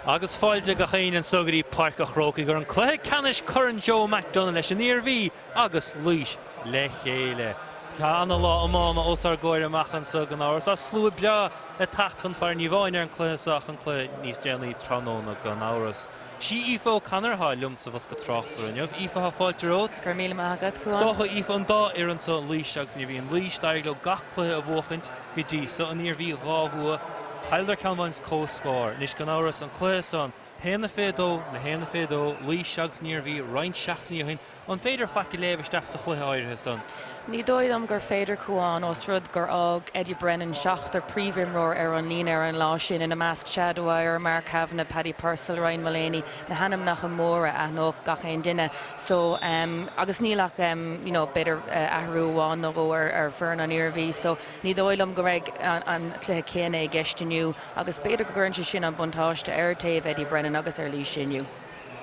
Agus fáilte gach éinne anso go dtí Páirc a' Chrócaigh ar an cluiche ceannais Corn Joe McDonagh leis an Iarmhí agus Laois le chéile. Tá ana lá iomána os ár gcomhair amach anso gan amhras. Tá slua breá le teacht chun faire ní amháin ar an cluiche seo ach an cluiche níos déanaí tráthnóna gan amhras. Sí Aoife O'Connor atá liom sa bhosca tráchtaire inniu. Aoife, tá fáilte romhat. Go raibh míle maith agat, Is dócha, Aoife, an dá fhoireann seo, Laois agus an Iarmhí. An Laois, d'éirigh leo gach cluiche a bhuachaint go dtí so. An Iarmhí, 2 bhua. Chailleadar ceann amháin is comhscór. Anois, gan amhras, an cluiche san, 1-22 le 1-22, Laois agus an Iarmhí roinnt seachtainí ó shin. An féidir faic a léamh isteach sa chluiche áirithe san? Ní dóigh liom gur féidir, Cuán, ós rud gur fhág Eddie Brennan seachtar príomhimreoir ar an líne ar an lá sin, ina measc Cha Dwyer, Mark Kavanagh, Paddy Purcell, Ryan Mullaney, na hainmneacha móra a aithneodh gach aon duine. So, agus níl ach, you know, b'fhéidir athrú amháin nó dhó ar foireann an Iarmhí. So, ní dóigh liom go mbeidh an cluiche céanna i gceist inniu agus b'fhéidir go gcuireann sé sin an buntáiste ar taobh Eddie Brennan agus ar Laois inniu.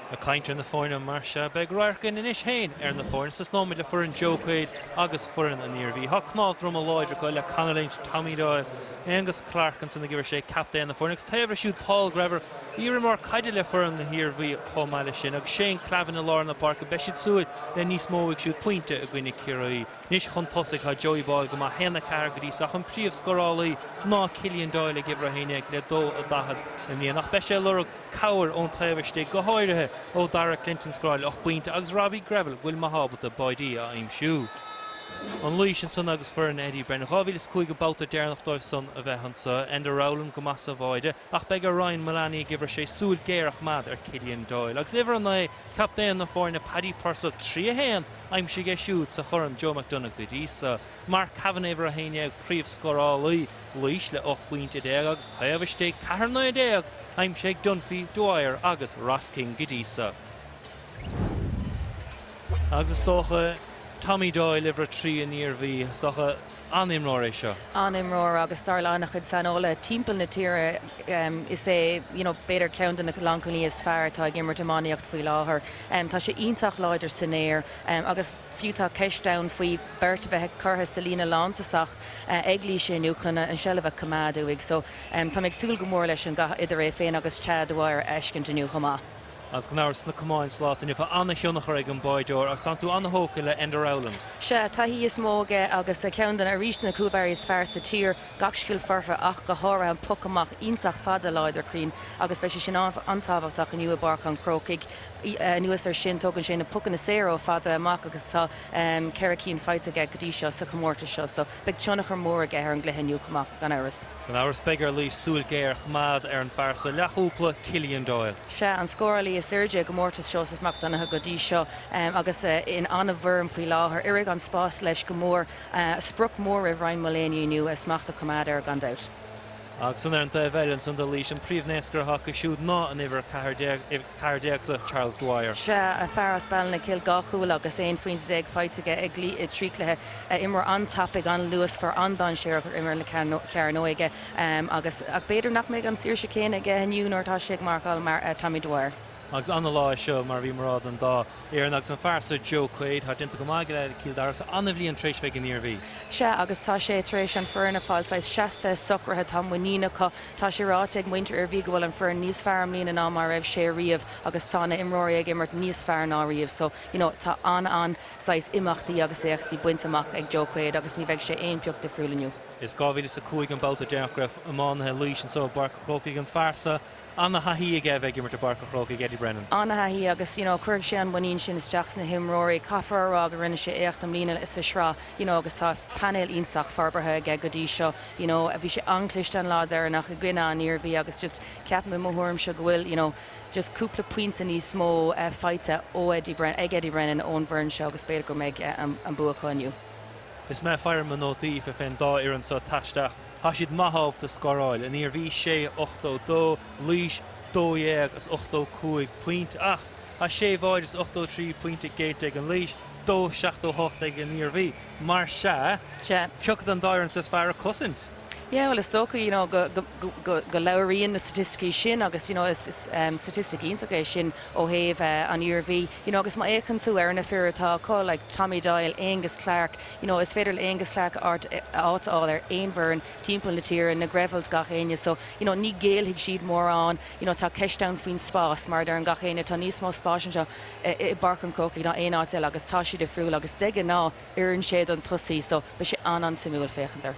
Ag caint ar na foirne mar seo, beidh radharc againn anois féin ar na foirne. Tosnóimid le foireann Joe Quaid agus foireann an Iarmhí. Tá cnámh droma láidir acu le Conor Lynch, Tommy Doyle, Aonghus Clarke ansan ag uimhir 6, captaen na foirne, agus taobh leis siúd Paul Greville, iarimreoir caide le foireann na hIarmhí chomh maith leis sin, agus Shane Clavin i lár na páirce. Beidh siad súil le níos mó uaidh siúd, pointe i gcoinne Ciarraí. Anois chun tosaigh tá Joey Boyle go maith, 1-4 go dtí so, ach an príomhscórálaí ná Killian Doyle ag uimhir 11 le 2-40 i mbliana, ach beidh sé ag lorg cabhair ón taobh istigh, go háirithe ó Darragh Clinton, scóráil 8 bpointe, agus Robbie Greville, go bhfuil maith ábalta báidí a aimsiú. An Laois ansan agus foireann Eddie Brennan. 2005 an babhta deireanach dóibh san a bheith anso. Enda Rowland go maith sa bháide, ach beidh ar Ryan Mullaney ag uimhir 6 súil géar a choimeád ar Killian Doyle. Agus uimhir 9, captaen na foirne Paddy Purcell, 3 1 aimsithe aige siúd sa Chorn Joe McDonagh go dtí so. Mark Kavanagh uimhir 11, príomhscórálaí Laois le 18 bpointe agus taobh istigh 4 19 aimsithe ag Dunphy, Dwyer agus Ross King go dtí so. Agus is dócha Tommy Doyle, uimhir 3 an Iarmhí, is dócha an-imreoir é seo. An-imreoir agus dar le an-chuid saineolaithe timpeall na tíre is é you know b'fhéidir ceann de na lánchúlaithe is fearr atá ag imirt iománaíocht faoi láthair. Tá sé iontach láidir san aer agus Fiú tá ceist ann faoi beirt a bheith curtha sa líne lántosach ag Laois inniu chun an seilbh a choimeád uaidh. So tá mé ag súil go mór leis an gcath idir é féin agus Cha Dwyer a fheiscint inniu chomh maith. Agus gan amhras sna camáin sa lá atá inniu tá an-thionchar ag an báideoir agus tánn tú an-thógtha le Enda Rowland. Sea, taithí is mó aige agus ceann de na, arís, na cúlbáirí is fearr sa tír. Gach scil foirfe ach go háirithe an poc amach iontach fada láidir cruinn agus beidh sé sin an-tábhachtach inniu i bPáirc an Chrócaigh. Anuas air sin, tógann sé na pocanna saora ó fada amach agus tá 4 cinn faighte aige go dtí seo sa chomórtas seo so beidh tionchar mór aige ar an gcluiche inniu chomh maith, gan amhras. Gan amhras, beidh ar Laois súil ghéar a choimeád ar an bhfear so, leathchúpla, Killian Doyle. Sea, an scórálaí is airde i gcomórtas Seosamh Mac Donncha go dtí seo agus in an-bhfoirm faoi láthair. Oirfidh an spás leis go mór. Sprioc mór roimh Ryan Mullaney inniu smacht a choimeád air gan dabht. Agus san ar an taobh eile ansan do Laois, an príomhnaoscaire atá acu siúd ná an uimhir 14, 14 so, Charles Dwyer. Sea, fear as Ballinakill, 2 chúl agus 11 phointe faighte aige i dtrí chluiche. Imreoir an-tapaidh, an-luasmhar, an-dainséarach ar imeall na cearnóige agus ach b'fhéidir nach mbeidh an saoirse céanna aige inniu nuair atá sé ag marcáil mar Tommy Dwyer. Agus an-lá é seo, mar a bhí mé a rá, don dá fhoireann agus an fear so Joe Quaid, tá déanta go maith aige le Cill Dara agus an-bhliain tar éis bheith ag an Iarmhí. Sea, agus tá sé tar éis an foireann a fáil saghas seasta, socraithe, tá muinín acu. Tá sé ráite ag muintir Iarmhí go bhfuil an foireann níos fearr i mbliana ná mar a raibh sé riamh agus tá na imreoirí ag imirt níos fearr ná riamh. So, you know, tá an-an-saghas imeachtaí agus éachtaí bainte amach ag Joe Quaid agus ní bheidh sé aon pioc difriúil inniu. Is 2005 an babhta deireanach go raibh iománaithe Laois anso i bPáirc an Chrócaigh, an fear so Ana-thaithí aige a bheith ag imirt i bPáirc an Chrócaigh, Eddie Brennan. Ana-thaithí agus you know cuirfidh sé an muinín sin isteach sna himreoirí. Caithfear a rá go rinne sé éacht i mbliana sa sraith you know agus tá painéal iontach forbartha aige go dtí seo you know. Bhí sé an-chliste an lá deireanach i gcoinne an Iarmhí agus just ceapaim i mo thuairimse go bhfuil you know just cúpla pointe níos mó faighte ó Eddie Brennan, ag Eddie Brennan ón bhfoireann seo agus b'fhéidir go mbeidh an bua acu inniu. Is mé ag faire mo nótaí fén dá fhoireann seo ag teacht isteach. Tá siad maith ábalta scóráil. An Iarmhí 6.82, Laois 12 is 85 pointe. Ach tá 6 bháide is 83 pointe géillte ag an Laois, 2.78 ag an Iarmhí. Mar sea, Sea. cioca den dá fhoireann is fearr ag cosaint? Yeah, well is dócha you know go go go go labhraíonn na staitisticí sin agus you know is is um staitistic iontach é sin ó thaobh uh an Iarmhí you know agus má fhéachann tú ar na fir atá acu like Tommy Doyle, Aonghus Clarke, you know is féidir le Aonghus Clarke áit áit a fháil ar aon bhfoireann timpeall na tíre, na Grevilles gach éinne so you know ní ghéillfidh siad mórán you know tá ceist ann faoin spás mar a deireann gach éinne tá níos mó spáis anseo i i bPáirc an Chrócaigh ná aon áit eile agus tá sé difriúil agus de ghnáth oireann sé don tosaí so beidh sé an-an-suimiúil féachaint air.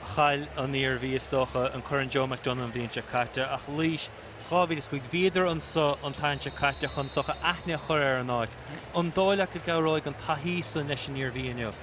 Chaill an Iarmhí, is dócha, an Corn Joe McDonagh an bhliain seo caite, ach Laois 2005, bhíodar anso an tseachtain seo caite chun is dócha aithne a chur ar an áit. An dóigh leat go gcabhróidh an taithí san leis an Iarmhí inniu?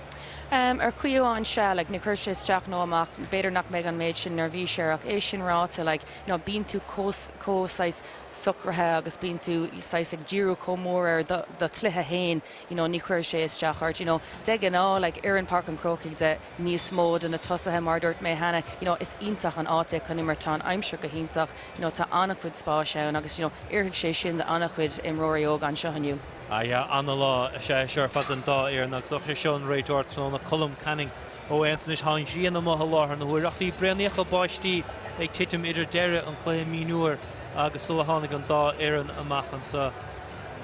Ar chaoi amháin, sea, like, ní chuirfidh sé isteach nó amach, b'fhéidir nach mbeidh an méid sin neirbhíse air ach é sin ráite, like, you know, bíonn tú chomh, chomh saghas socraithe agus bíonn tú saghas ag díriú chomh mór ar do, do chluiche féin, you know, ní chuirfidh sé isteach ort, you know, de ghnáth, like, oireann Páirc an Chrócaigh de níos mó de na tosaithe, mar a dúirt mé cheana, you know, is iontach an áit é chun imirt, tá an aimsir go hiontach, you know, tá an-chuid spáis ann agus, you know, oirfidh sé sin d'an-chuid imreoirí óga anseo inniu. Ah yeah, ana-lá is ea é seo ar fad don dá fhoireann agus is é seo an réiteoir tráthnóna Colm Canning ó Aontroim. Anois tá an ghrian amuigh i láthair na huaire ach bhí braonaíocha báistí ag titim idir deireadh an chluiche mionúir agus sula tháinig an dá fhoireann amach anseo.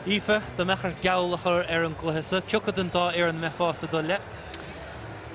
Aoife, dá mbeadh ort geall a chur ar an gcluiche seo, cé acu den dá fhoireann a mbeifeása ag dul le?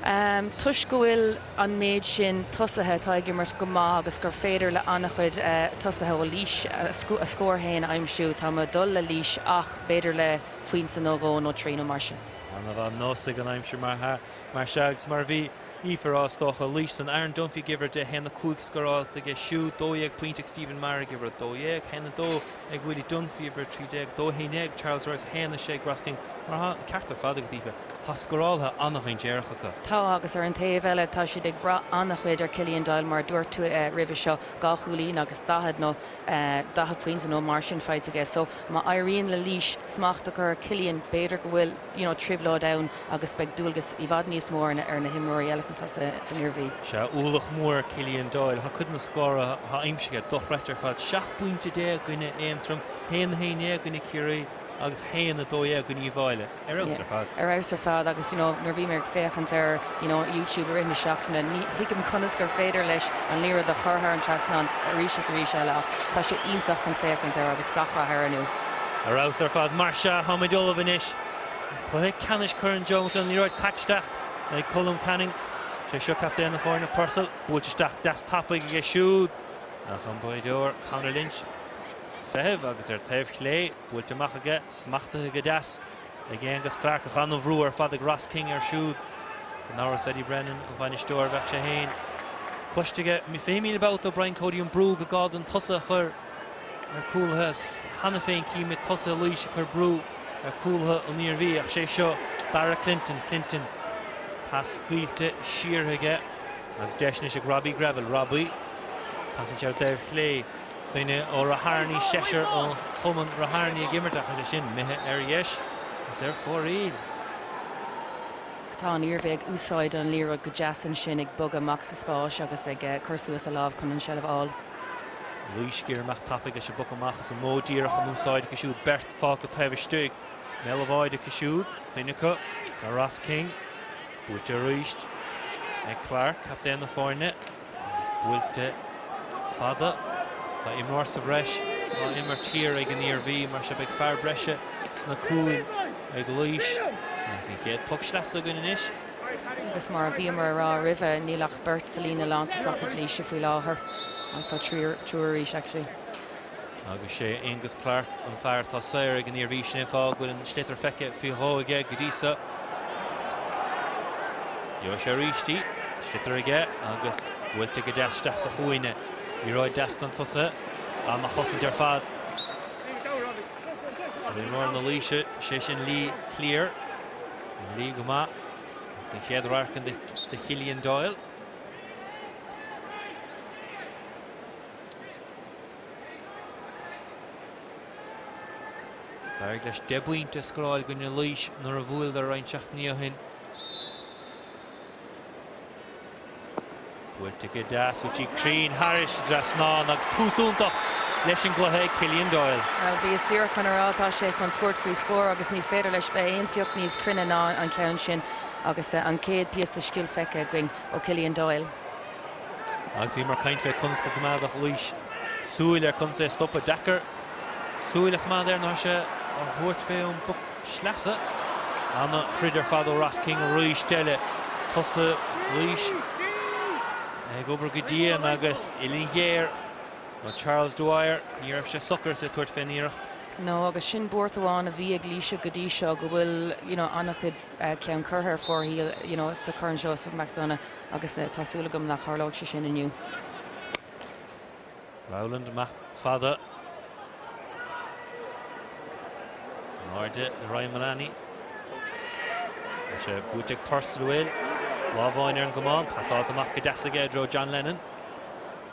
Toisc go bhfuil an méid sin tosaithe atá ag imirt go maith agus gur féidir le an-chuid tosaithe ó Laois a scór féin a aimsiú, tá mé ag dul le Laois ach b'fhéidir le pointe nó dhó nó trí nó mar sin. Ana-mhaith, nós ag an aimsir mar sea agus mar a bhí Aoife a rá is dócha, Laois san Aaron Dunphy ag uimhir 10, 1, 5 scóráilte aige siúd, 12 pointe ag Stephen Maher ag uimhir 12, 1, 2 ag Willie Dunphy, uimhir 13, 2, 11 Charles Rice, 1, 6 ag Ross King. Mar tá an ceart ar fad agat, Aoife, tá scórálaithe an-dhainséarach acu. Tá, agus ar an taobh eile, tá siad ag brath an-chuid ar Killian Doyle, mar a dúirt tú roimhe seo, dhá chúilín agus 40 nó 40 pointe nó mar sin faighte aige. So, má éiríonn le Laois smacht a chur ar Killian, b'fhéidir go bhfuil, you know, trioblóid ann agus beidh dualgas i bhfad níos mó ar na himreoirí eile sna tosaithe don Iarmhí. Sea, ualach mór ar Killian Doyle. Tá cuid de na scóranna atá aimsithe aige dochreidte ar fad. 17 bpointe i gcoinne Aontroim, 1, 11 i gcoinne Ciarraí agus 1, 12 i gcoinne Uíbh Fhailí. Ar fheabhas ar fad. Ar fheabhas ar fad agus you know nuair a bhí mé ag féachaint ar you know YouTube i rith na seachtaine ní thuigim conas gur féidir leis an liathróid a chur thar an trasnán arís is arís eile ach tá sé iontach chun féachaint air agus gach rath air inniu. Ar fheabhas ar fad. Mar sea, táimid ullamh anois. Cluiche ceannais Chorn Joe McDonagh, liathróid caite isteach ag Colm Canning. Sé seo captaen na foirne, Purcell, buailte isteach deas tapaidh aige siúd. Ach an báireoir Conor Lynch ag feitheamh agus ar taobh chlé, buailte amach aige, smachtaithe go deas ag Aonghus Clarke ach an-bhrú ar fad ag Ross King air siúd. Gan amhras Eddie Brennan, an bainisteoir, bheadh sé féin cloiste aige 20,000 babhta ó Brian Cody an brú gur gá don tosaí a chur ar cúlaithe. Cheana féin címid tosaithe Laois ag cur brú ar cúlaithe an Iarmhí ach sé seo Dara Clinton, Clinton pas scaoilte siar aige agus deis anois ag Robbie Greville. Robbie, casann sé ar an dtaobh chlé, duine ó Raharney, seisear ó chumann Raharney ag imirt ach tá sé sin imithe ar dheis is ar fóraoil. Tá an Iarmhí ag úsáid an liathróid go deas ansin, ag bogadh amach sa spáis agus ag cur suas a lámh chun an seilbh a fháil. Laois ag iarraidh imeacht tapaidh leis an bpoc amach is an modh díreach in úsáid acu siúd, beirt fágtha taobh istigh. I mbéal an bháide acu siúd, duine acu ná Ross King, buailte arís ag Clarke, captaen na foirne, agus buailte fada. Tá imreoir sa bhreis á imirt thiar ag an Iarmhí, mar sin beidh fear breise sna cúil ag Laois. Agus an chéad poc sleasa againn anois. Agus mar a bhíomar a rá roimhe, níl ach beirt sa líne lántosach ag Laois faoi láthair, ach tá triúr arís actually. Agus sé Aonghus Clarke an fear atá saor ag an Iarmhí, sin é an fáth go bhfuil an sliotar feicthe faoi dhó aige go dtí so. Gheobhaidh sé arís í, sliotar aige agus buailte go deas isteach sa chúinne. Liathróid deas don tosaí, an-chosaint ar fad. Imreoir na Laoise, sé sin Lee Cleere. Lee go maith. Agus an chéad radharc de Chillian Doyle. D'éirigh leis 10 bpointe a scóráil i gcoinne Laois nuair a bhuaileadar roinnt seachtainí ó shin. Buailte go deas, bhfuil sí cruinn thairis an trasnán agus tús iontach leis an gcluiche ag Killian Doyle. Bhuel, bhíos díreach chun a rá, tá sé chun tabhairt faoi scór agus ní féidir leis bheith aon phioc níos cruinne ná an ceann sin agus an chéad píosa scil feicthe againn ó Killian Doyle. Agus bhíomar ag caint fé conas go gcoimeádfadh Laois súil ar conas é a stopadh. Deacair súil a choimeád air nuair atá sé á thabhairt fé ón bpoc sleasa. Ana throid ar fad ó Ross King arís eile. Tosaithe Laois ag obair go dian agus uillinn ghéar ó Charles Dwyer. Ní raibh sé socair is é ag tabhairt fén iarracht. No, agus sin buairt amháin a bhí ag Laois go dtí seo, go bhfuil you know an-chuid ceann curtha ar fóraoil you know sa Chorn Seosamh McDonagh agus tá súil agam nach tharlóidh sé sin inniu. Rowland amach fada. In airde le Ryan Mullaney. Tá sé buaite ag Purcell bhfuil. Lámh amháin ar an gcamán. Pasáilte amach go deas aige i dtreo John Lennon.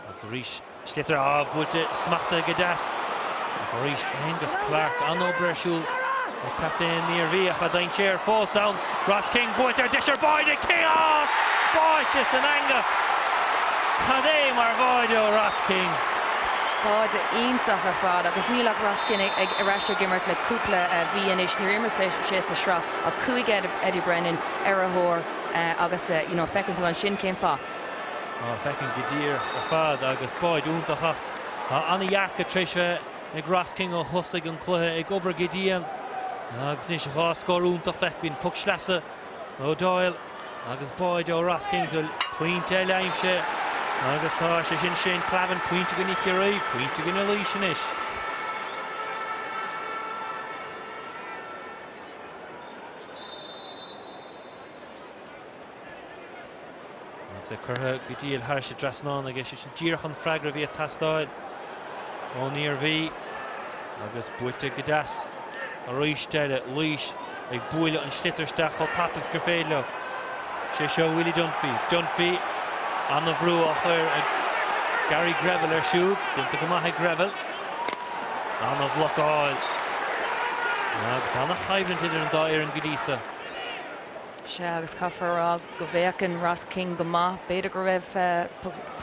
Agus arís sliotar á buailte smachtaithe go deas. Ach arís Aonghus Clarke an-obair ar siúl ag captaen an Iarmhí ach tá dainséar fós ann. Ross King buailte ar deis ar báide ag King! Á! Báite san eangach! Cad é mar bháide ó Ross King! Báide iontach ar fad agus níl ach Ross King ag ar ais ag imirt le cúpla mhí anois. Níor imir sé sa sraith ach chuaigh Eddie Brennan ar a thóir agus you know feiceann tú ansin cén fáth. Á, feiceann go díreach ar fad agus báide iontach ach tá an-dhearcadh tar éis bheith ag Ross King ó thosaigh an cluiche ag obair go dian agus anois 2 scór iontach feicthe againn, poc sleasa ó Doyle agus báide ó Ross King go bhfuil pointe eile aimsithe agus tá sé sin Shane Clavin, pointe i gcoinne Chiarraí, pointe i gcoinne Laois anois. Agus é curtha go diail thairis an dtrasnán aige, sé sin díreach an freagra a bhí ag teastáil ón Iarmhí agus buaite go deas arís eile. Laois ag buaileadh an sliotar isteach chomh tapa is gur féidir leo. Sé seo Willie Dunphy. Dunphy, an-bhrú á chur ag Gary Greville air siúd. Déanta go maith ag Greville. An-bhlocáil agus an-choimhlint idir an dá fhoireann go dtí so. Sea, agus caithfear a rá go bhféachann Ross King go maith. B'fhéidir go raibh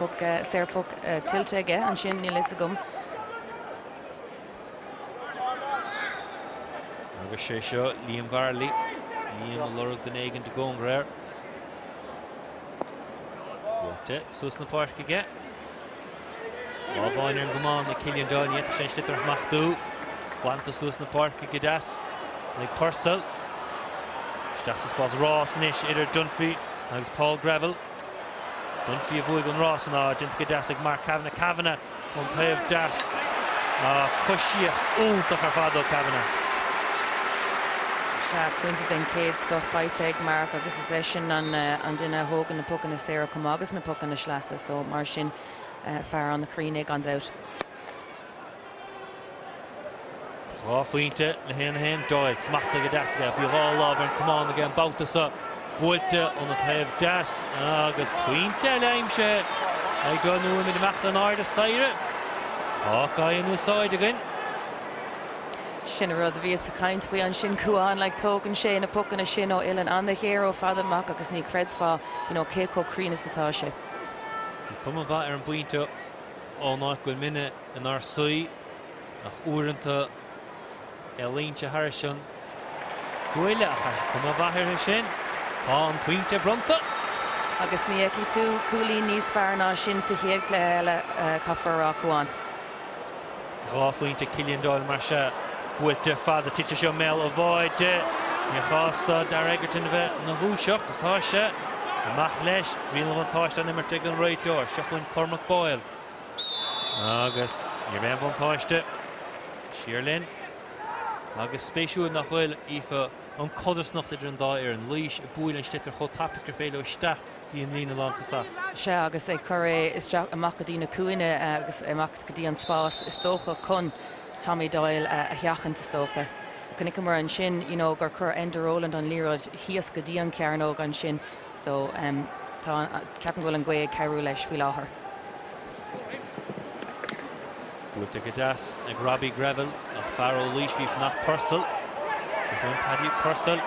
poc, saorphoc tuillte aige ansin, níl a fhios agam. Agus sé seo Liam Varley. Liam ag lorg duine éigin i gcóngar air. Buailte suas na páirce aige. Lámh amháin ar an gcamán ag Killian Doyle, ní fhéadfadh sé an sliotar a smachtú. Glanta suas na páirce go deas ag Purcell. Isteach sa spás rás anois idir Dunphy agus Paul Greville. Dunphy a bhuaigh an rás an déanta go deas ag Mark Kavanagh. Kavanagh ón taobh deas. Coisíocht iontach ar fad ó Kavanagh. Sea, pointe den chéad scoth faighte ag Mark agus is eisean an duine a thógann na pocanna saora chomh maith agus na pocanna sleasa so mar sin fear an-chruinn é gan dabht. 2 phointe le 1-1 Doyle smachtaithe go deas aige. Bhí 2 lámh ar an camán aige an babhta seo. Buailte óna taobh deas agus pointe eile aimsithe ag Doyle nó muid amach in airde staighre. Hawkeye in úsáid againn. Sin an rud a bhíos ag caint faoi ansin Cuán, like tógann sé na pocanna sin ó uillinn an-ghéar ó fada amach agus ní chreidfeá you know cé chomh cruinn is atá sé. Bhí cuma mhaith ar an bpointe ón áit go bhfuil muidne inár suí ach uaireanta éalaíonn sé thairis an gcuaille ach tá cuma mhaith uirthi sin. Tá an pointe bronnta. Agus ní fheicfidh tú cúilín níos fearr ná sin sa chéad chluiche eile, caithfear a rá, Cuán. 2 phointe Killian Doyle mar sea. Buailte fada tite seo i mbéal an bháide. Ní chás do Darragh Egerton a bheith ina dhúiseacht agus tá sé. Amach leis. Riail an bhuntáiste á imirt ag an réiteoir. Seo chugainn Cormac Boyle. Agus ní raibh aon bhuntáiste. Siar linn. Agus spéisiúil nach bhfuil, Aoife, an codarsnacht idir an dá fhoireann. Laois ag bualadh an sliotar chomh tapa is gur féidir leo isteach go dtí an líne lántosach. Sea, agus ag cur é isteach amach go dtí na cúinne agus amach go dtí an spás is dócha chun Tommy Doyle a sheachaint is dócha. Chonaiceamar ansin you know gur chuir Enda Rowland an liathróid thíos go dtí an chearnóg ansin so tá, ceapaim go bhfuil an ghaoth ag cabhrú leis faoi láthair. Buailte go deas ag Robbie Greville ach fear ó Laois bhí fanacht Purcell. Seo chugainn Paddy Purcell.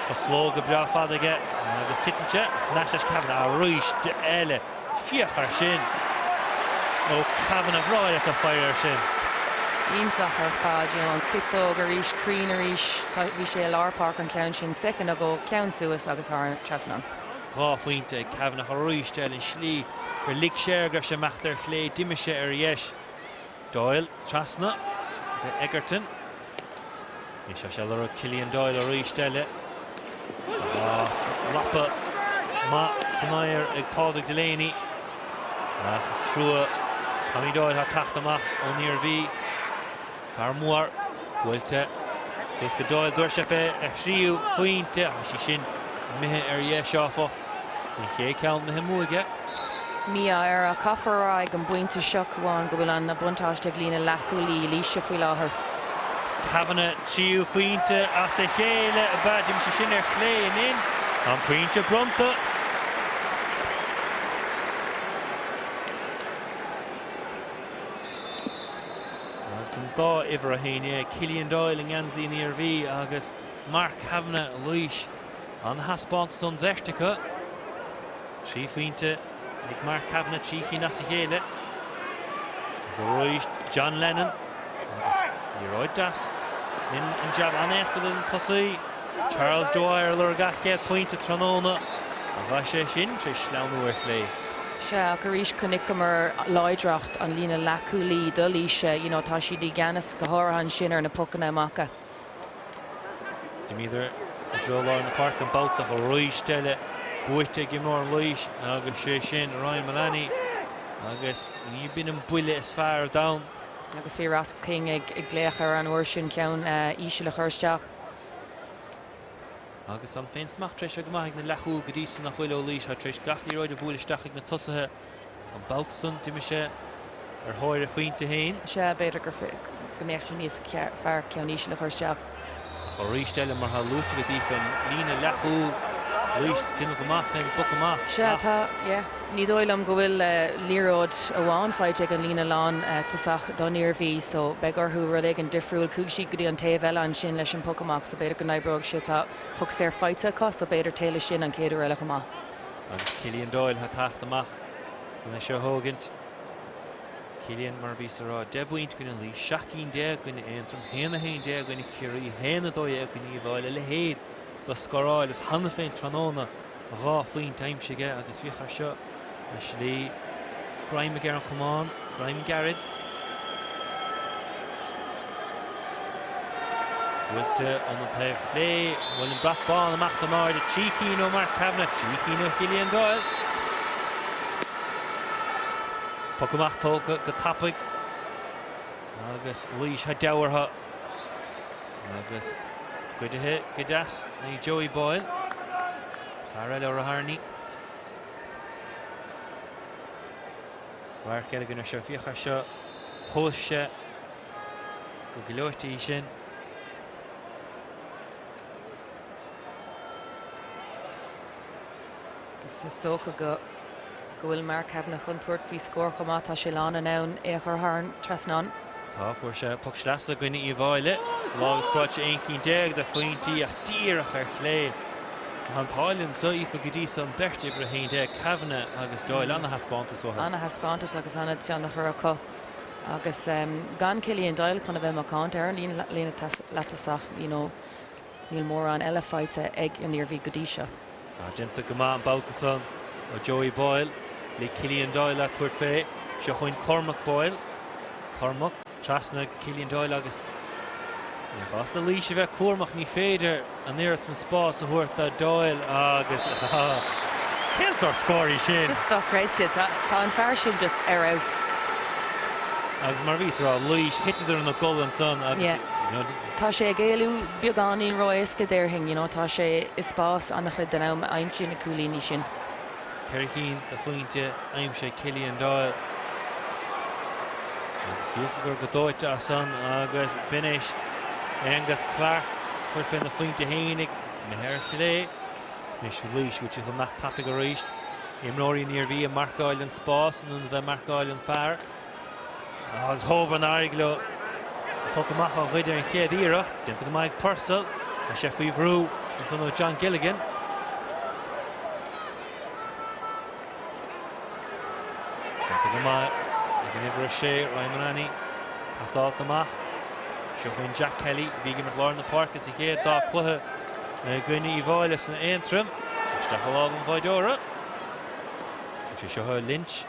Tá slógadh breá fada aige agus titeann sé in aice leis Kavanagh arís eile. Féach air sin ó Kavanagh breá leat a faire air sin. Iontach ar fad, you know, an ciotóg arís, cruinn arís. Bhí sé i lár páirce an ceann sin, soicind nó dhó, ceann suas agus thar an trasnán. 2 phointe ag Kavanagh arís eile an slí gur lig sé air go raibh sé ag imeacht ar chlé, d'imigh sé ar dheis. Doyle trasna go Egerton. Anois tá sé ag lorg Killian Doyle arís eile. Lapa maith san aer ag Pádraig Delaney. Ach is trua Tommy Doyle atá ag teacht amach ón Iarmhí. Fear mór buailte suas go Doyle. Dúirt sé fé a thríú phointe. Tá sí sin imithe ar dheis áfach. Sin an chéad ceann imithe amú aige. Mí-ádh air ach caithfear a rá ag an bpointe seo, Cuán, go bhfuil an buntáiste ag líne leathchúlaí Laoise faoi láthair. Kavanagh tríú phointe as a chéile ab ea. D'imigh sé sin ar chlé ansin. An pointe bronnta. Agus an dá uimhir 11, Killian Doyle i ngeansaí an Iarmhí agus Mark Kavanagh Laois. An-thaispeántas ón bheirt acu. 3 phointe ag Mark Kavanagh, 3 chinn as a chéile. Agus arís John Lennon agus liathróid deas in an jab an-éasca don tosaí. Charles Dwyer ag lorg a chéad phointe tráthnóna ach tá sé sin tar éis sleamhnú ar chlé. Sea, ach arís chonaiceamar láidreacht an líne leathchúlaí do Laoise, you know, tá siad i gceannas go háirithe ansin ar na pocanna amach. D'imíodar i dtreo lár na páirce an babhta ach arís eile buaite ag imreoir Laois agus sé sin Ryan Mullaney agus ní b'in an buille is fearr ar domhan. Agus bhí Ross King ag glaoch air an uair sin ceann íseal a chur isteach. Agus tá an féinsmacht tar éis bheith go maith ag na leathchúil go dtí so nach bhfuil ó Laois. Tá tar éis gach liathróid a bhualadh isteach ag na tosaithe. An babhta san d'imigh sé ar thóir a phointe féin. Sea, b'fhéidir go mbeadh sé níos fearr ceann íseal a chur isteach. Ach arís eile, mar atá luaite agat Aoife, an líne leathchúil, Laois ag déanamh go maith fén bpoc amach. Sea, tá, yeah. Ní dóigh liom go bhfuil liathróid amháin faighte ag an líne lán tosach don Iarmhí so beidh orthu rud éigin difriúil. Chuaigh siad go dtí an taobh eile ansin leis an poc amach so b'fhéidir go n-oibreoidh sé. Tá poc saor faighte acu so b'fhéidir téigh leis sin an chéad uair eile chomh maith. Agus Killian Doyle atá ag teacht amach chun é seo a thógaint. Killian, mar a bhíos a rá, 10 bpointe i gcoinne Laois, 17 cinn i gcoinne Aontroim, 1-11 i gcoinne Ciarraí, 1-12 i gcoinne Uíbh Fhailí, a leithéid de scóráil is cheana féin tráthnóna 2 phointe aimsithe aige agus féach air seo an slí greim aige ar an chamán, greim gairid. Buailte ón taobh chlé, bhfuil an brat bán amach in airde, 3 cinn ó Mark Kavanagh, 3 cinn ó Chillian Doyle. Poc amach tógtha go tapaidh agus Laois thar deabhartha agus goidithe go deas ag Joey Boyle, fear eile ó Raharney. Radharc eile againn air seo, féach air seo, thomhais sé go gleoite í sin. Agus is dócha go go bhfuil Mark Kavanagh chun tabhairt faoi scór chomh maith, tá sé lán in ann é a chur thar an trasnán. Tá, fuair sé poc sleasa i gcoinne Uíbh Fhailí, lá agus scóráil sé 11 cinn de phointí ach díreach ar chlé. Tá an t-ádh linn anseo, Aoife, go dtí so an bheirt uimhir 11, Kavanagh agus Doyle, ana-thaispeántas uathu. Ana-thaispeántas agus ana-thionchar acu agus gan Killian Doyle chun a bheith macánta ar an líne leatosach, you know, níl mórán eile faighte ag an Iarmhí go dtí seo. Tá déanta go maith an babhta san ó Joey Boyle le Killian Doyle a tabhairt fé. Seo chugainn Cormac Boyle. Cormac. Trasna go Killian Doyle agus ní gá do Laois a bheith cúramach, ní féidir an oiread san spás a thabhairt do Doyle agus cén sórt scór í sin? Just dochreidte. Tá an fear sin just ar fheabhas. Agus mar a bhíos a rá, Laois, thiteadar ina gcodladh ansan agus Yeah. you know. Tá sé ag éalú beagáinín ró-éasca déarfainn, you know, tá sé i spás an-chuid den am a aimsíonn na cúilíní sin. 4 cinn de phointe aimsithe ag Killian Doyle. Agus d'íocadar go dóite as san agus b'in é Aonghus Clarke tabhairt féna phointe fhéinig, imithe ar chlé. Anois Laois, bhfuil siad chun imeacht tapaidh arís. Imreoirí an Iarmhí ag marcáil an spás in ionad a bheith ag marcáil an fear. Agus Hoban éirigh leo an poc amach a ghoid ar an chéad iarracht. Déanta go maith ag Purcell. Tá sé faoi bhrú ansan ó John Gilligan. Déanta go maith ag an uimhir 6, Ryan Mullaney. Pasáilte amach. Seo chugainn Jack Kelly, a bhí ag imirt lár na páirce sa chéad dá cluiche i gcoinne Uíbh Fhailí san Aontroim. Isteach i lámh an bháireora. Thug sé seo Lynch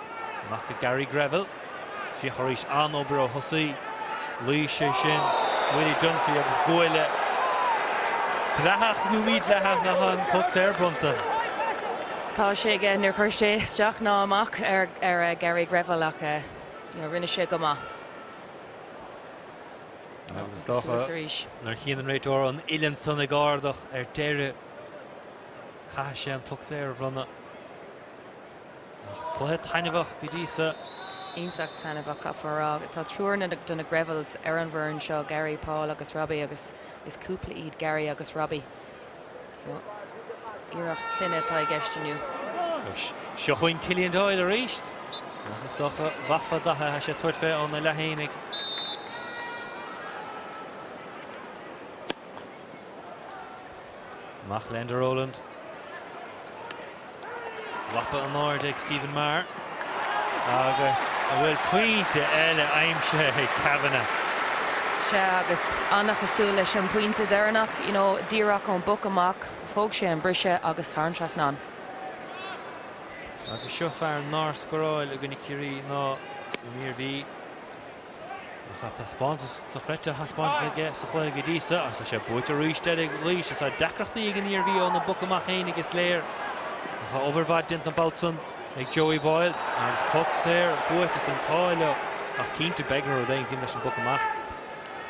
amach go Gary Greville. Féach arís an-obair ó thosaí Laois é sin Willie Dunphy agus buille dleathach nó mídhleathach ach an poc saor bronnta. Tá sé aige, níor chuir sé isteach ná amach ar Gary Greville ach rinne sé go maith. Agus is dócha nuair a chíonn an réiteoir an uillinn san ag ardach ar deireadh, caithfidh sé an poc saor a bhronnadh. Ach cluiche taitneamhach go dtí so. Iontach taitneamhach, caithfear a rá. Tá triúr de na Grevilles ar an bhfoireann seo, Gary, Paul agus Robbie, agus is cúpla iad Gary agus Robbie. So, iarracht clainne atá i gceist inniu. Seo chugainn Killian Doyle arís. Ach is dócha mhaithfeá dó tá sé ag tabhairt fé óna leath fhéinig. Amach le Enda Rowland. Lapa in airde ag Stephen Maher. Agus an bhfuil pointe eile aimsithe ag Kavanagh? Sea, agus an-chosúil leis an bpointe deireanach, you know, díreach ón bpoc amach, thóg sé an briseadh agus thar an trasnán. Agus seo fear nár scóráil i gcoinne Ciarraí ná an Iarmhí. Ach tá taispeántas dochreidte á thaispeáint aige sa chluiche go dtí so agus tá sé buaite arís eile ag Laois. Is tá deacrachtaí ag an Iarmhí óna bpoc amach fhéinig is léir. Ach tá obair mhaith déanta an babhta san ag Joey Boyle agus poc saor buaite is an t-ádh leo. Ach cinnte beidh orthu rud éigin a dhéanamh leis an bpoc amach.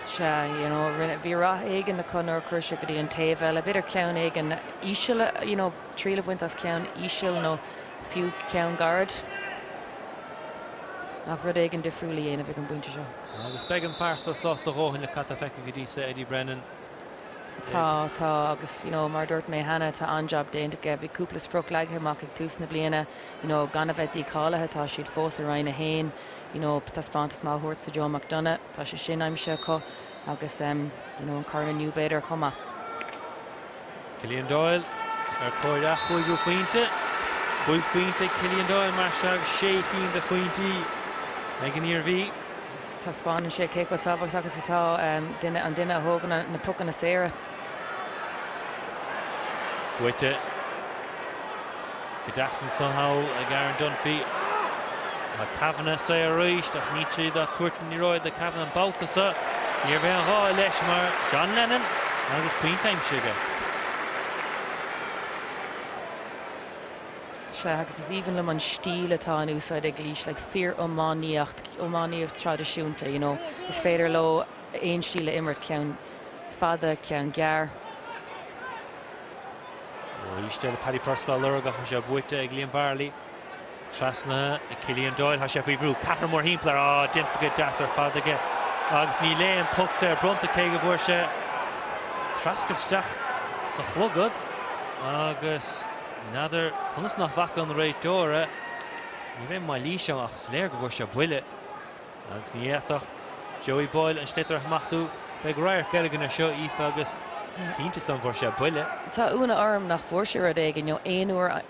Sea, you know, rinne, bhí rath éigin acu nuair a chuir sé go dtí an taobh eile. B'fhéidir ceann éigin íseal, you know, triail a bhaint as ceann íseal nó fiú ceann gairid. Ach rud éigin difriúil a dhéanamh ag an bpointe seo. Agus beidh an fear seo sásta a dhóthain le cad tá feicthe go dtí so, Eddie Brennan. Tá, tá, agus you know, mar a dúirt mé cheana, tá an-jab déanta aige. Bhí cúpla sprioc leagtha amach ag tús na bliana, you know, gan a bheith dícháilithe, tá siad fós i Roinn 1, you know, taispeántas maith a thabhairt sa Joe McDonagh, tá sé sin aimsithe acu agus um, you know, an corn inniu b'fhéidir chomh maith. Killian Doyle ar thóir a chúigiú phointe. Cúig phointe ag Killian Doyle mar seo agus sé cinn de phointí ag an Iarmhí. Taispeánann sé cé chomh tábhachtach is atá duine, an duine a thógann na pocanna saora. Buaite go deas ansan thall ag Aaron Dunphy. Tá Kavanagh saor arís ach níl siad ag tabhairt an liathróid do Kavanagh an babhta seo. Ní raibh aon ghá leis mar John Lennon agus pointe aimsithe aige. Sea, agus is aoibhinn liom an stíl atá in úsáid ag Laois, like fíor-iománaíocht, iománaíocht traidisiúnta, you know. Is féidir leo aon stíl a imirt, ceann fada, ceann gearr. Arís eile Paddy Purcell á lorg ach tá sé buaite ag Liam Varley. Trasna ag Killian Doyle, tá sé faoi bhrú, ceathrar mórthimpeall air, á, déanta go deas ar fad aige agus níl aon poc saor bronnta cé go bhfuair sé treascairt isteach sa chlogad agus n'fheadar conas nach bhfaca an réiteoir é. Ní raibh aon mhailís ann ach is léir go bhfuair sé buille. Agus ní fhéadfadh Joey Boyle an sliotar a smachtú. Beidh radharc eile againn air seo, Aoife, agus cinnte san bhfuair sé buille. Tá ionadh orm nach bhfuair sé rud éigin, nó aon uair,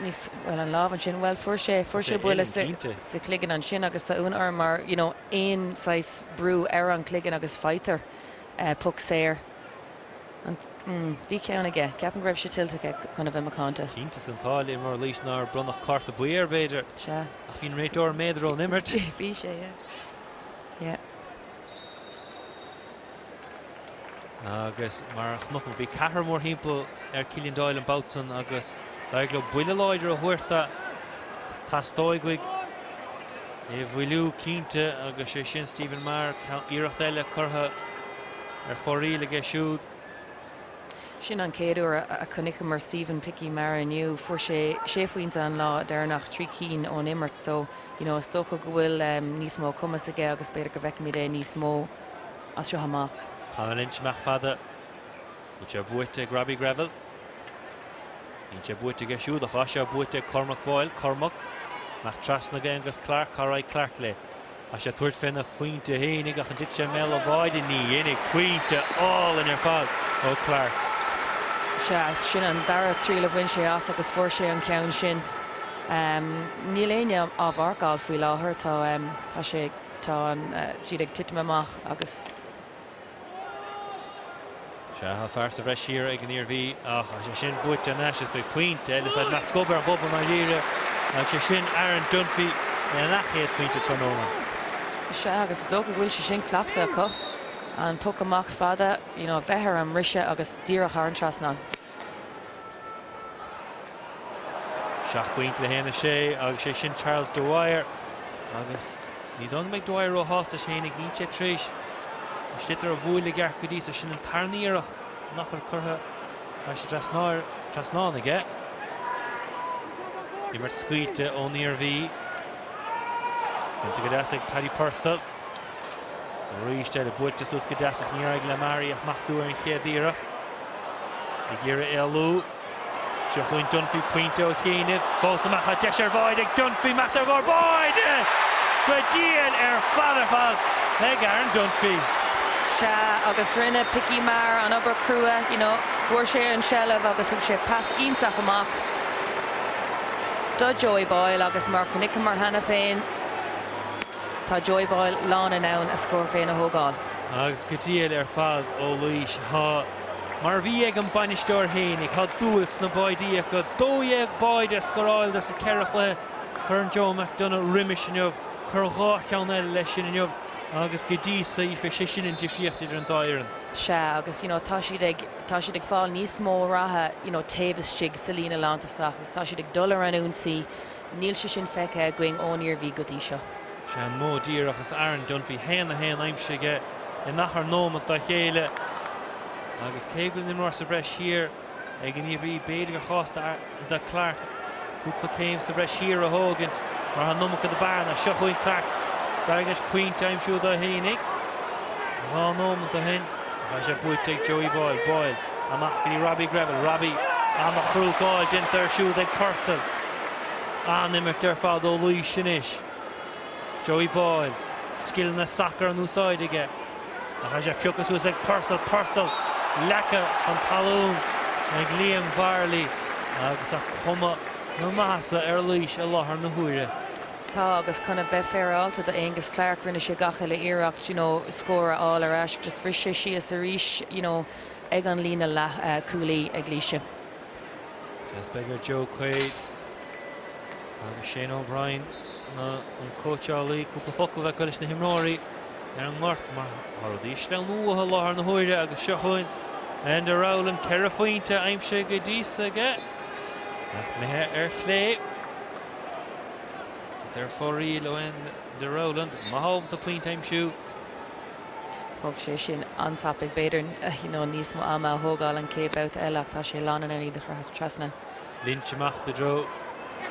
ní, bhuel, an lámh ansin, bhuel, fuair sé, fuair sé buille sa, sa chloigeann ansin agus tá ionadh orm mar, you know, aon saghas brú ar an chloigeann agus faightear poc saor. Bhí ceann aige. Ceapaim go raibh sé tuillte aige chun a bheith macánta. Cinnte san tá imreoir Laois nár bronnadh cárta buí air, b'fhéidir. Sea. Ach bhí an réiteoir méadar ón imirt. Bhí sé, yeah. Yeah. Agus mar a chonaic muid, bhí ceathrar mórthimpeall ar Killian Doyle an babhta san agus d'éirigh leo buille láidir a thabhairt dó. Teastóidh uaidh é a mhoilliú cinnte agus sé sin Stephen Maher, iarracht eile curtha ar fóraoil aige siúd. Sin an chéad uair a chonaiceamar Stephen Picky Maher inniu. Fuair sé sé phointe an lá deireanach, trí cinn ón imirt so you know is dócha go bhfuil níos mó cumas aige agus b'fhéidir go bhfeicfimid é níos mó as seo amach. Conor Lynch amach fada. Bhfuil sé buaite ag Robbie Greville? Níl sé buaite aige siúd ach tá sé buaite ag Cormac Boyle. Cormac amach trasna ag Aonghus Clarke. Cá raghaidh Clarke léi? Tá sé ag tabhairt féna phointe fhéinig ach an dtitfidh sé i mbéal an bháide? Ní dhéanfaidh. Pointe álainn ar fad ó Clarke. Sea, sin an dara triail a bhain sé as agus fuair sé an ceann sin. Níl éinne á mharcáil faoi láthair. Tá, tá sé, tá siad ag titim amach agus. Sea, tá fear sa bhreis thiar ag an Iarmhí ach tá sé sin buaite anois is beidh pointe eile is amach gob ar ghob i ndáiríre agus sé sin Aaron Dunphy lena leathchéad pointe tráthnóna. Sea, agus is dócha go bhfuil sé sin cleachtaithe acu, an poc amach fada, you know, bheith ar an mbriseadh agus díreach thar an trasnán. 7 bpointe le 1-6 agus sé sin Charles Dwyer agus ní dóigh go mbeidh Dwyer róshásta leis féinig, níl sé tar éis an sliotar a bhualadh i gceart go dtí so, sin an tarna iarracht nach bhfuil curtha thar an trasnán aige. Imirt scaoilte ón Iarmhí. Déanta go deas ag Paddy Purcell. Is arís eile buailte suas go deas ach níor éirigh le Murray ach imeacht ar an chéad iarracht. Ag iarraidh éalú. Seo chugainn Dunphy, pointe ó chianaibh. Fós amach tá deis ar bháide ag Dunphy, imeacht ar gcóir báide! Go diail ar fad ar fad ag Aaron Dunphy. Sea, agus rinne Picky Maher an obair crua, you know, fuair sé an seilbh agus thug sé pas iontach amach do Joey Boyle agus mar chonaiceamar cheana féin, Tá Joey Boyle lán in ann a scór féin a thógáil. Agus go diail ar fad ó Laois. Tá, mar a bhí ag an bainisteoir fhéinig, tá dúil sna báidí acu. 12 báide scóráilte sa cheithre chluiche. Cuireann Joe McDonagh roimis inniu. Cuir dhá cheann eile leis sin inniu agus go dtí so, Aoife, sé sin an difríocht idir an dá fhoireann. Sea, agus you know tá siad ag, tá siad ag fáil níos mó ratha you know taobh istigh sa líne lántosach agus tá siad ag dul ar an ionsaí. Níl sé sin feicthe againn ón Iarmhí go dtí seo. Sé an modh díreach is Aaron Dunphy 1-1 aimsithe aige in achar nóimeat dá chéile agus cé go bhfuil an imreoir sa bhreis thiar ag an Iarmhí, b'fhéidir gur chás do Clarke cúpla céim sa bhreis thiar a thógaint mar tá an iomarca de bearna. Seo chugainn Clarke. D'éirigh leis pointe a aimsiú dó fhéinig dhá nóimeat ó shin ach tá sé buaite ag Joey Boyle. Boyle amach go dtí Robbie Greville. Robbie an-chrúcáil déanta air siúd ag Purcell. An-imirt ar fad ó Laois anois. Joey Boyle, scileanna sacair in úsáid aige ach tá sé pioctha suas ag Purcell. Purcell leagtha chun talún ag Liam Varley agus tá cuma na maitheasa ar Laois i láthair na huaire. Tá, agus chun a bheith féaráilte do Aonghus Clarke, rinne sé gach uile iarracht, you know, scór a fháil ar ais, just bhris sé síos arís, you know, ag an líne leath cúlaí ag Laois. Seans beidh ar Joe Quaid agus Shane O'Brien an cóitseálaí cúpla focal a bheith acu leis na himreoirí ar an ngort mar tá rudaí ag sleamhnú uathu i láthair na huaire agus seo chugainn Enda Rowland, 4 phointe aimsithe go dtí so aige ach imithe ar chlé. Ar fóraoil ó Enda Rowland, maith ábalta pointe a aimsiú. Thóg sé sin an-tapaidh, b'fhéidir you know níos mó ama a thógáil an chéad bhabhta eile ach tá sé lán in ann iad a chur trasna. Lynch amach i dtreo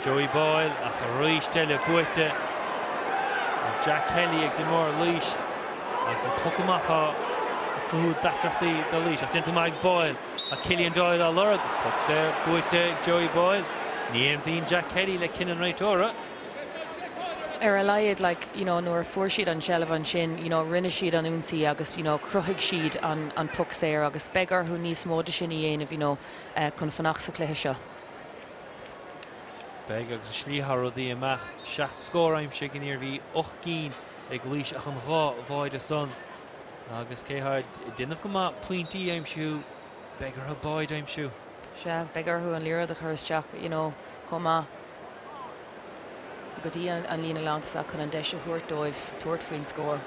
Joey Boyle ach arís eile buaite ag Jack Kelly agus imreoir Laois agus an poc amach á cruthú deacrachtaí do Laois ach déanta maith ag Boyle ach Killian Doyle á lorg agus poc saor buaite ag Joey Boyle. Ní aontaíonn Jack Kelly le cinneadh an réiteora. Ar a laghad, like, you know, nuair a fuair siad an tseilbh ansin, you know, rinne siad an ionsaí agus, you know, chruthaigh siad an, an poc saor agus beidh orthu níos mó de sin a dhéanamh, you know, chun fanacht sa chluiche seo. Beidh agus an slí atá rudaí ag imeacht, 7 scór aimsithe ag an Iarmhí, 8 gcinn ag Laois ach an dhá bháide san agus cé atá ag déanamh go maith pointí a aimsiú, beidh orthu báid a aimsiú. Sea, beidh orthu an liathróid a chur isteach, you know, chomh maith. go dtí an líne lántosach chun an deis a thabhairt dóibh tabhairt faoin scór.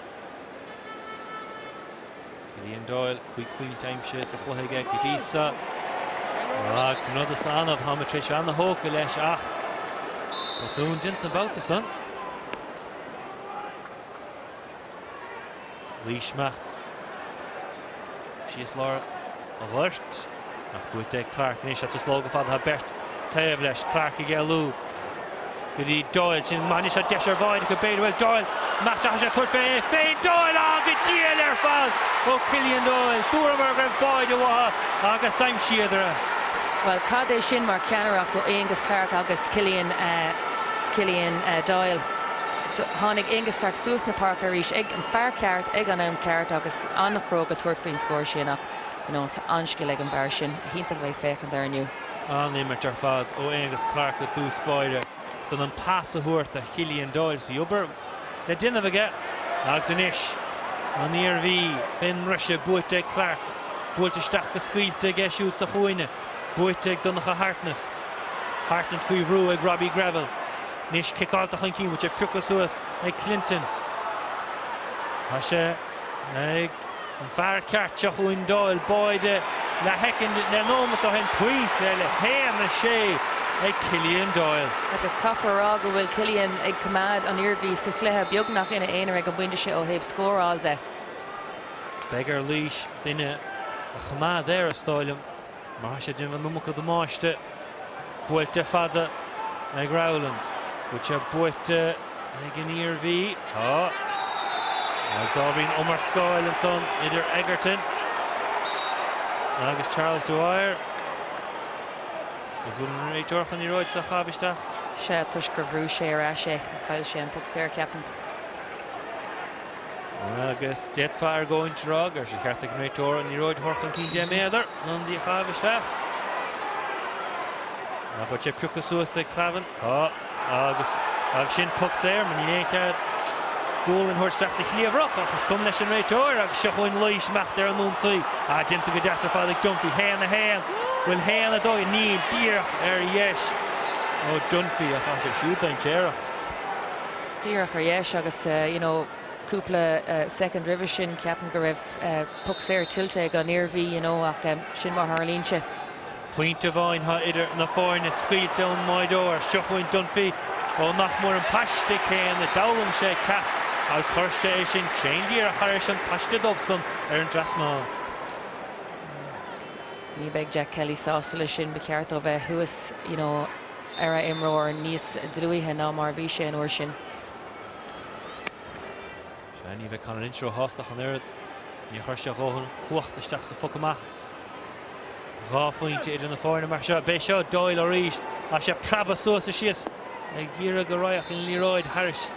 Cillian Doyle, 5 phointe aimsithe sa chluiche aige go dtí so. Agus an rud is annamh, táimid tar éis bheith ana-thógtha leis ach botún déanta an babhta san. Laois ag imeacht síos lár an ghoirt ach buaite ag Clarke anois as slógadh fada tá beirt taobh leis. Clarke ag éalú go dtí Doyle sin maith anois tá deis ar bháide acu b'fhéidir bhfuil Doyle amach isteach sé tabhairt fé féin Doyle á go diail ar fad ó Killian Doyle. Dúramar go raibh báide uathu agus d'aimsíodar é. Bhuel cad é sin mar cheannaireacht ó Aonghus Clarke agus Killian Killian Doyle. Tháinig Aonghus Clarke suas na páirce arís ag an fear ceart ag an am ceart agus an-chróga tabhairt faoin scór sin ach you know tá an-scil ag an bhfear sin. Hiontach a bheith ag féachaint air inniu. An-imirt ar fad ó Aonghus Clarke i dtús báire san an pas a thabhairt do Chillian Doyle. Bhí obair le déanamh aige agus anois an Iarmhí fén mbriseadh buaite ag Clarke. Buailte isteach go scaoilte aige siúd sa chúinne. Buaite ag Donncha Hartnett. Hartnett faoi bhrú ag Robbie Greville. Anois ciceáilte chun cinn, bhfuil sé pioctha suas ag Clinton. Tá sé ag an fear ceart seo chugainn Doyle, báide leathshoicind le nóimeat ó shin, pointe eile, 1, 6 ag Killian Doyle. Agus caithfear a rá go bhfuil Killian ag coimeád an Iarmhí sa chluiche beagnach ina aonar ag an bpointe seo ó thaobh scóráil de. Beidh ar Laois duine a choimeád air, is dóigh liom, mar tá sé ag déanamh an iomarca damáiste. Buailte fada ag Rowland. Bhfuil sé buaite ag an Iarmhí? Tá. Agus ábhairín iomrascáil ansan idir Egerton agus Charles Dwyer. Agus bhfuil an réiteoir chun an liathróid seo a chaitheamh isteach? Sea, toisc gur bhrú sé ar ais é. Chaill sé an poc saor, ceapaim. Agus d'fhéadfá argóint a rá go raibh sé de cheart ag an réiteoir an liathróid a thabhairt chun cinn 10 méadar anonn í a chaitheamh isteach. Nach bhfuil sé pioctha suas ag Clavin? Tá. Agus agus sin poc saor, mar níl aon chead gualainn a thabhairt isteach sa chliabhrach ach is cuma leis an réiteoir agus seo chugainn Laois amach ar an ionsaí. Ah, déanta go deas ar fad ag Dunphy. 1, 1. Bhfuil 1, 2? Níl. Díreach ar dheis ó Dunphy ach tá sé siúd dainséarach. Díreach ar dheis agus you know cúpla soicind roimhe sin ceapaim go raibh poc saor tuillte ag an Iarmhí you know ach sin mar a tharlaíonn sé. Pointe amháin atá idir na foirne, scaoilte ón mbáideoir. Seo chugainn Dunphy ó nach mór an paiste céanna. D'fhoghlaim sé ceacht agus chuir sé é sin tréan díreach thar éis an paiste dubh san ar an dtrasnán. Ní bheidh Jack Kelly sásta leis sin, ba cheart dó bheith thuas you know ar a imreoir níos dlúithe ná mar a bhí sé an uair sin. Sea, ní bheidh Conor Lynch róshásta ach an oiread. Níor chuir sé a dhóthain cumhachta isteach sa phoc amach. 2 phointe idir na foirne mar seo. B'é seo Doyle arís. Tá sé ag preabadh suas is síos ag iarraidh go raghadh an liathróid thairis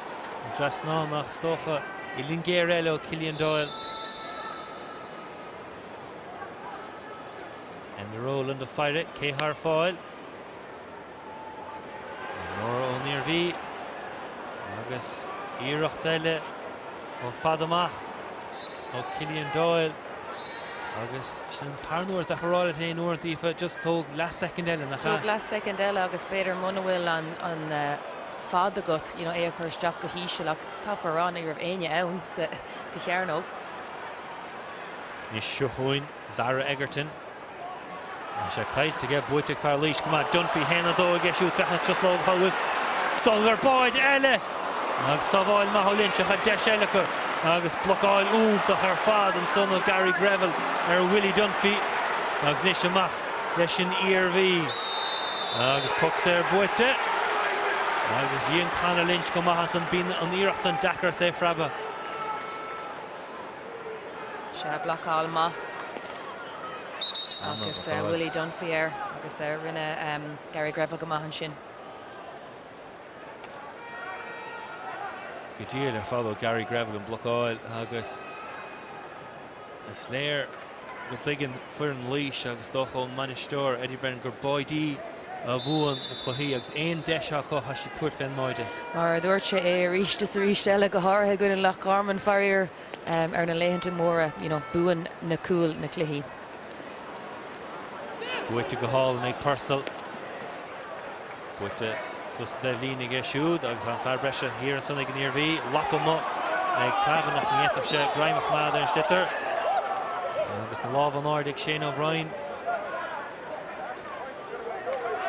an trasnán ach is dócha uillinn ghéar eile ó Killian Doyle. Enda Rowland ag faire cé thá ar fáil. Imreoir ón Iarmhí agus iarracht eile ó fad amach ó Killian Doyle agus sin an tarna uair bheifeá ag rá leat féin uaireanta Aoife, just tóg leathshoicind eile, nach ea? Tóg leathshoicind eile agus b'fhéidir muna bhfuil an an fad agat you know é a chur isteach go híseal ach caithfear a rá ní raibh éinne ann sa sa chearnóg. Anois seo chugainn Darragh Egerton. Tá sé caillte aige, buaite ag fear Laois go maith. Dunphy, 1, 2 aige siúd, féach na truslógacha agus dul ar báide eile! Agus sábháil maith ó Lynch ach deis eile acu agus blocáil iontach ar fad ansan ó Gary Greville ar Willie Dunphy. Agus anois amach leis an Iarmhí. Agus poc saor buaite. Agus dhein Conor Lynch go maith ansan, bíonn an iarracht san deacair is é ag preabadh. Sea, blocáil maith agus Willie Dunphy air agus rinne Gary Greville go maith ansin. Go diail ar fad ó Gary Greville an blocáil agus is léir go dtuigeann foireann Laois agus is dócha ón mbainisteoir Eddie Brennan gur báidí a bhuann na cluichí agus aon deis acu tá siad ag tabhairt fén mbáide. Mar a dúirt sé é arís is arís eile, go háirithe i gcoinne Loch Garman, faraor, ar na laethanta móra, you know, buann na cúil na cluichí. Buaite go hálainn ag Purcell. Buaite suas an taobhlíne aige siúd agus tá an fear breise thiar ansan ag an Iarmhí. Lapa amuigh ag Clavin ach ní fhéadfadh sé greim a choimeád ar an sliotar. Agus na lámha in airde ag Shane O'Brien.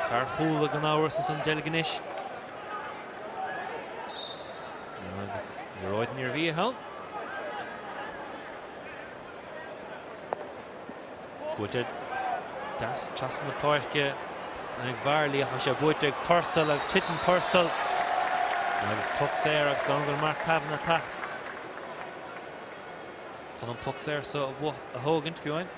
Fear Chuala gan amhras ansan i ndeilg anois. Agus liathróid an Iarmhí ann. Buaite deas trasna na páirce ag Varley ach tá sé buaite ag Purcell agus titeann Purcell agus poc saor agus dóigh liom go bhfuil Mark Kavanagh ag teacht chun an poc saor so a thógaint, fiú amháin.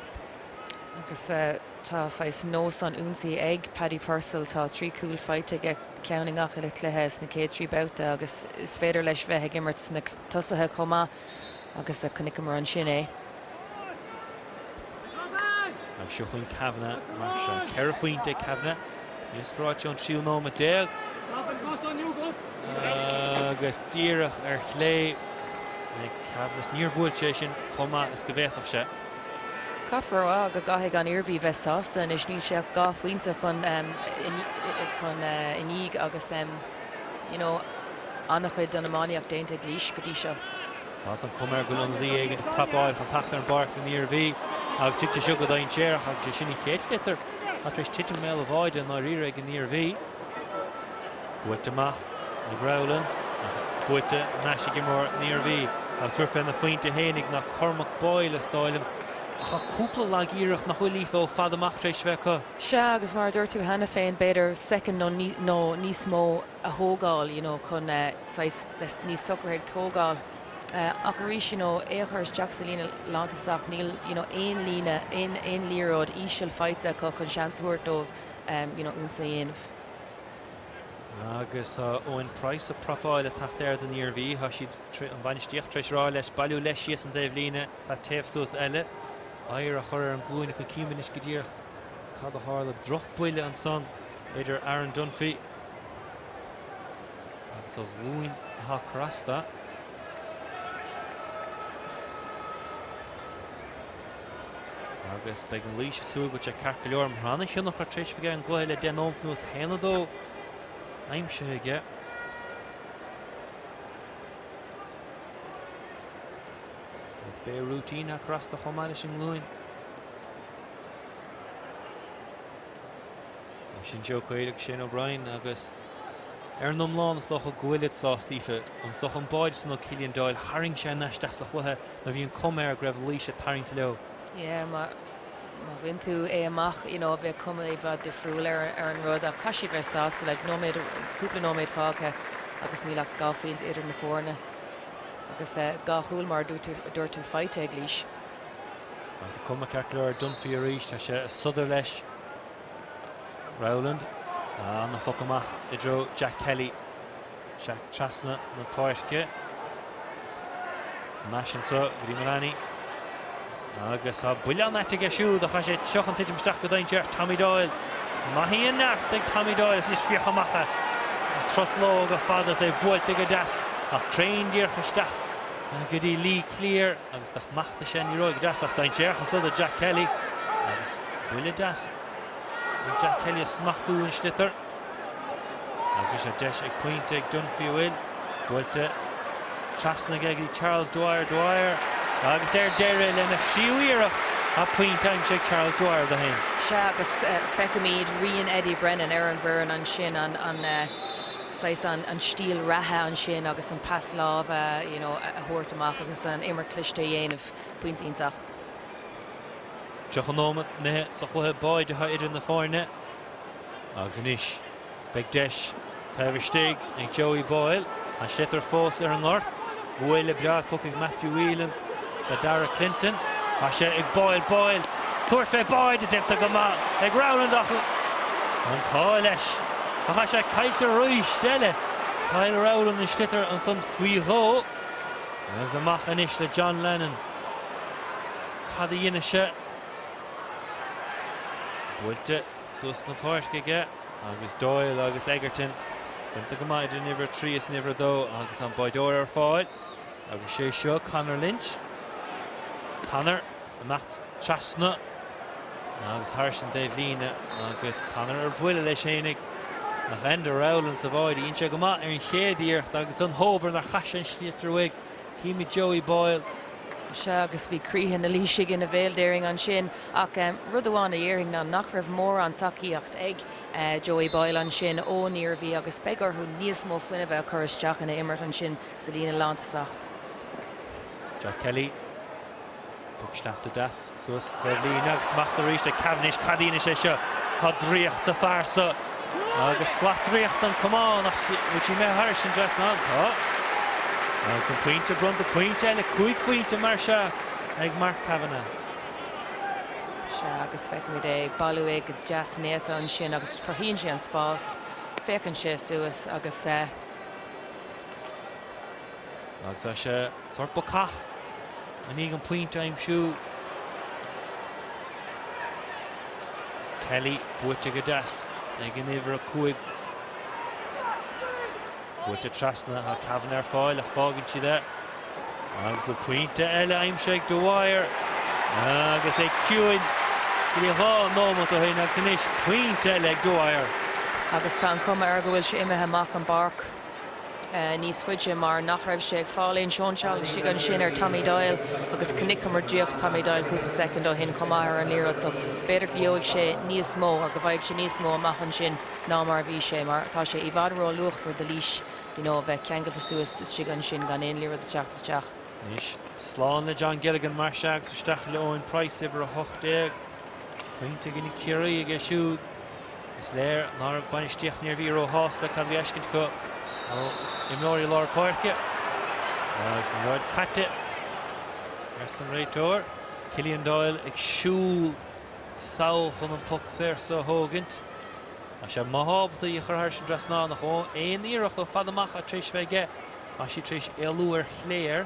Agus tá saghas nós an ionsaí ag Paddy Purcell, tá 3 chúl faighte aige, ceann i ngach uile chluiche sna chéad 3 babhta agus is féidir leis bheith ag imirt sna tosaithe chomh maith agus chonaiceamar ansin é. Agus seo chugainn Kavanagh mar seo. 4 phointe ag Kavanagh. Níor scóráilte ón tríú nóiméad déag. Agus díreach ar chlé ag Kavanagh. Níor bhuail sé sin chomh maith is go bhféadfadh sé. Caithfear a rá go gcaithfidh an Iarmhí bheith sásta anois, níl sé ach 2 phointe chun chun i ndiaidh agus you know an-chuid den iománaíocht déanta ag Laois go dtí seo. Tá an chuma air go bhfuil ionadaí éigin ag prapáil chun teacht ar an bpáirc don Iarmhí agus titeann seo go dainséarach agus é sin an chéad sliotar atá tar éis titim i mbéal an bháide i ndáiríre ag an Iarmhí. Buailte amach ag Rowland ach buailte thar n-ais ag imreoir na hIarmhí agus tabhairt féna phointe fhéinig ná Cormac Boyle is dóigh liom. Ach tá cúpla lag-iarracht nach bhfuil Aoife ó fad amach tar éis a bheith acu. Sea, agus mar a dúirt tú cheana féin, b'fhéidir soicind nó nó níos mó a thógáil, you know, chun saghas bheith níos socraithe ag tógáil. Ach arís, you know, é a chur isteach sa líne lántosach, níl, you know, aon líne, aon aon liathróid íseal faighte acu chun seans a thabhairt dóibh, you know, ionsaí a dhéanamh. Agus tá Eoin Price ag prapáil le teacht air don Iarmhí. Tá siad, an bhainistíocht, tar éis rá leis bailiú leis síos an taobh líne feadh taobh suas eile. Oighear a chur ar an ghlúin acu. Címid anois go díreach cad a tharla. Drochbhuille ansan idir Aaron Dunphy agus a ghlúin atá crosta. Agus beidh an Laois ag súil go bhfuil sé ceart go leor. Mar an-thionchar tar éis bheith aige ar an gcluiche le 10 nóiméad anuas, 1-2 aimsithe aige. Agus b'é a rúitín atá crosta chomh maith leis an nglúin. Sin Joe Quaid agus Shane O'Brien agus ar an iomlán is dócha go bhfuilid sásta Aoife. Is dócha an báide san ó Killian Doyle, tharraing sé thar n-ais isteach sa chluiche nuair a bhí an cuma air go raibh Laois ag tarraingt leo. Yeah, má bhain tú é amach, you know, bheadh cuma i bhfad difriúil ar ar an rud ach caithfidh siad bheith sásta, like, nóiméad, cúpla nóiméad fágtha agus níl ach 2 phointe idir na foirne agus 2 chúl mar a dúirt tú faighte ag Laois. Agus an cuma ceart go leor ar Dunphy arís, tá sé ag sodar leis. Rowland, an-phoc amach i dtreo Jack Kelly. Jack trasna na páirce. Thar n-ais anso go dtí Mullaney. Agus tá buille an-ait aige siúd ach tá sé chun titim isteach go dainséarach. Tommy Doyle. Is maith í an neart ag Tommy Doyle is anois féach amach é. An truslóga fada is é buailte go deas ach cruinn díreach isteach go dtí Lee Cleere agus do shmachtaigh sé ní raibh go deas ach dainséarach anso do Jack Kelly agus buille deas ag Jack Kelly ag smachtú an sliotar agus sé deis ag pointe ag Dunphy a bhfuil buailte trasna aige go dtí Charles Dwyer Dwyer agus ar deireadh lena thríú iarracht tá pointe aimsithe ag Charles Dwyer do féin. Sea agus feicimid rian Eddie Brennan ar an bhfoireann ansin an saghas an stíl reatha ansin agus an pas láimhe you know a thabhairt amach agus an imirt cliste a dhéanamh. Pointe iontach. 30 nóiméad imithe sa chluiche báide atá idir na foirne agus anois beidh deis taobh istigh ag Joey Boyle. An sliotar fós ar an ngort. Buille breá tugtha ag Matthew Whelan do Darragh Clinton. Tá sé ag Boyle, Boyle tabhairt fé báide déanta go maith ag Rowland ach an t-ádh leis. Ach tá sé caillte arís eile. Chaill Rowland an sliotar ansan faoi dhó. Agus amach anois le John Lennon. Cad a dhéanfaidh sé? Buailte suas na páirce aige agus Doyle agus Egerton déanta go maith idir an uimhir 3 is an uimhir 2 agus an báideoir ar fáil. Agus sé seo Conor Lynch. Conor imeacht trasna agus thairis an dtaobh líne agus Conor ar buile leis fhéinig. Ach Enda Rowland sa bháide, dhein sé go maith ar an chéad iarracht agus an hóbar nár chaith sé an sliotar uaidh. Címid Joey Boyle. Sea, agus bhí croíthe na Laoisigh ina bhéal déarfainn ansin. Ach rud amháin a déarfainn ná nach raibh mórán tacaíocht ag Joey Boyle ansin ón Iarmhí agus beidh orthu níos mó fuinnimh a chur isteach ina imirt ansin sa líne lántosach. Jack Kelly. Poc sleasa deas suas taobh líne agus smacht arís ag Cavendish. Cad a dhéanfaidh sé seo? Tá draíocht sa fear seo agus slat draíochta an camán ach bhfuil sí imithe thairis an dtrasnán? Tá. Agus an pointe bronnta, pointe eile, 5 phointe mar seo ag Mark Kavanagh. Sea, agus feicimid é ag bailiú é go deas néata ansin agus cruthaíonn sé an spás, féachann sé suas agus. Agus tá sé sórt bacach i ndiaidh an pointe a aimsiú. Kelly buaite go deas ag an uimhir 5. Buaite trasna, tá Kavanagh ar fáil ach fágann siad é. Agus an pointe eile aimsithe ag Dwyer. Agus é ciúin go dtí 2 nóimeat ó shin agus anois pointe eile ag Dwyer. Agus tá an chuma air go bhfuil sé imithe amach an bpáirc níos faide mar nach raibh sé ag fáil aon sóinseáil istigh ansin ar Tommy Doyle agus chonaiceamar draíocht Tommy Doyle cúpla soicind ó shin chomh maith ar an liathróid so b'fhéidir go gheobhaidh sé níos mó or go bhfaighidh sé níos mó amach ansin ná mar a bhí sé mar tá sé i bhfad ró-luachmhar do Laois you know a bheith ceangailte suas istigh ansin gan aon liathróid ag teacht isteach. Anois slán le John Gilligan mar sea agus isteach le Eoin Price, uimhir 18. Pointe ag Ciarraí aige siúd. Is léir ná raibh bainistíocht an Iarmhí róshásta le cad a bhí á fheiscint acu ó imreoirí lár páirce. Agus an liathróid caite arsa an réiteoir. Killian Doyle ag siúl sall chun an poc saor so a thógaint. Tá sé maith ábalta í a chur thairis an dtrasnán ach aon iarracht ó fad amach atá tar éis bheith aige tá sí tar éis éalú ar chlé air.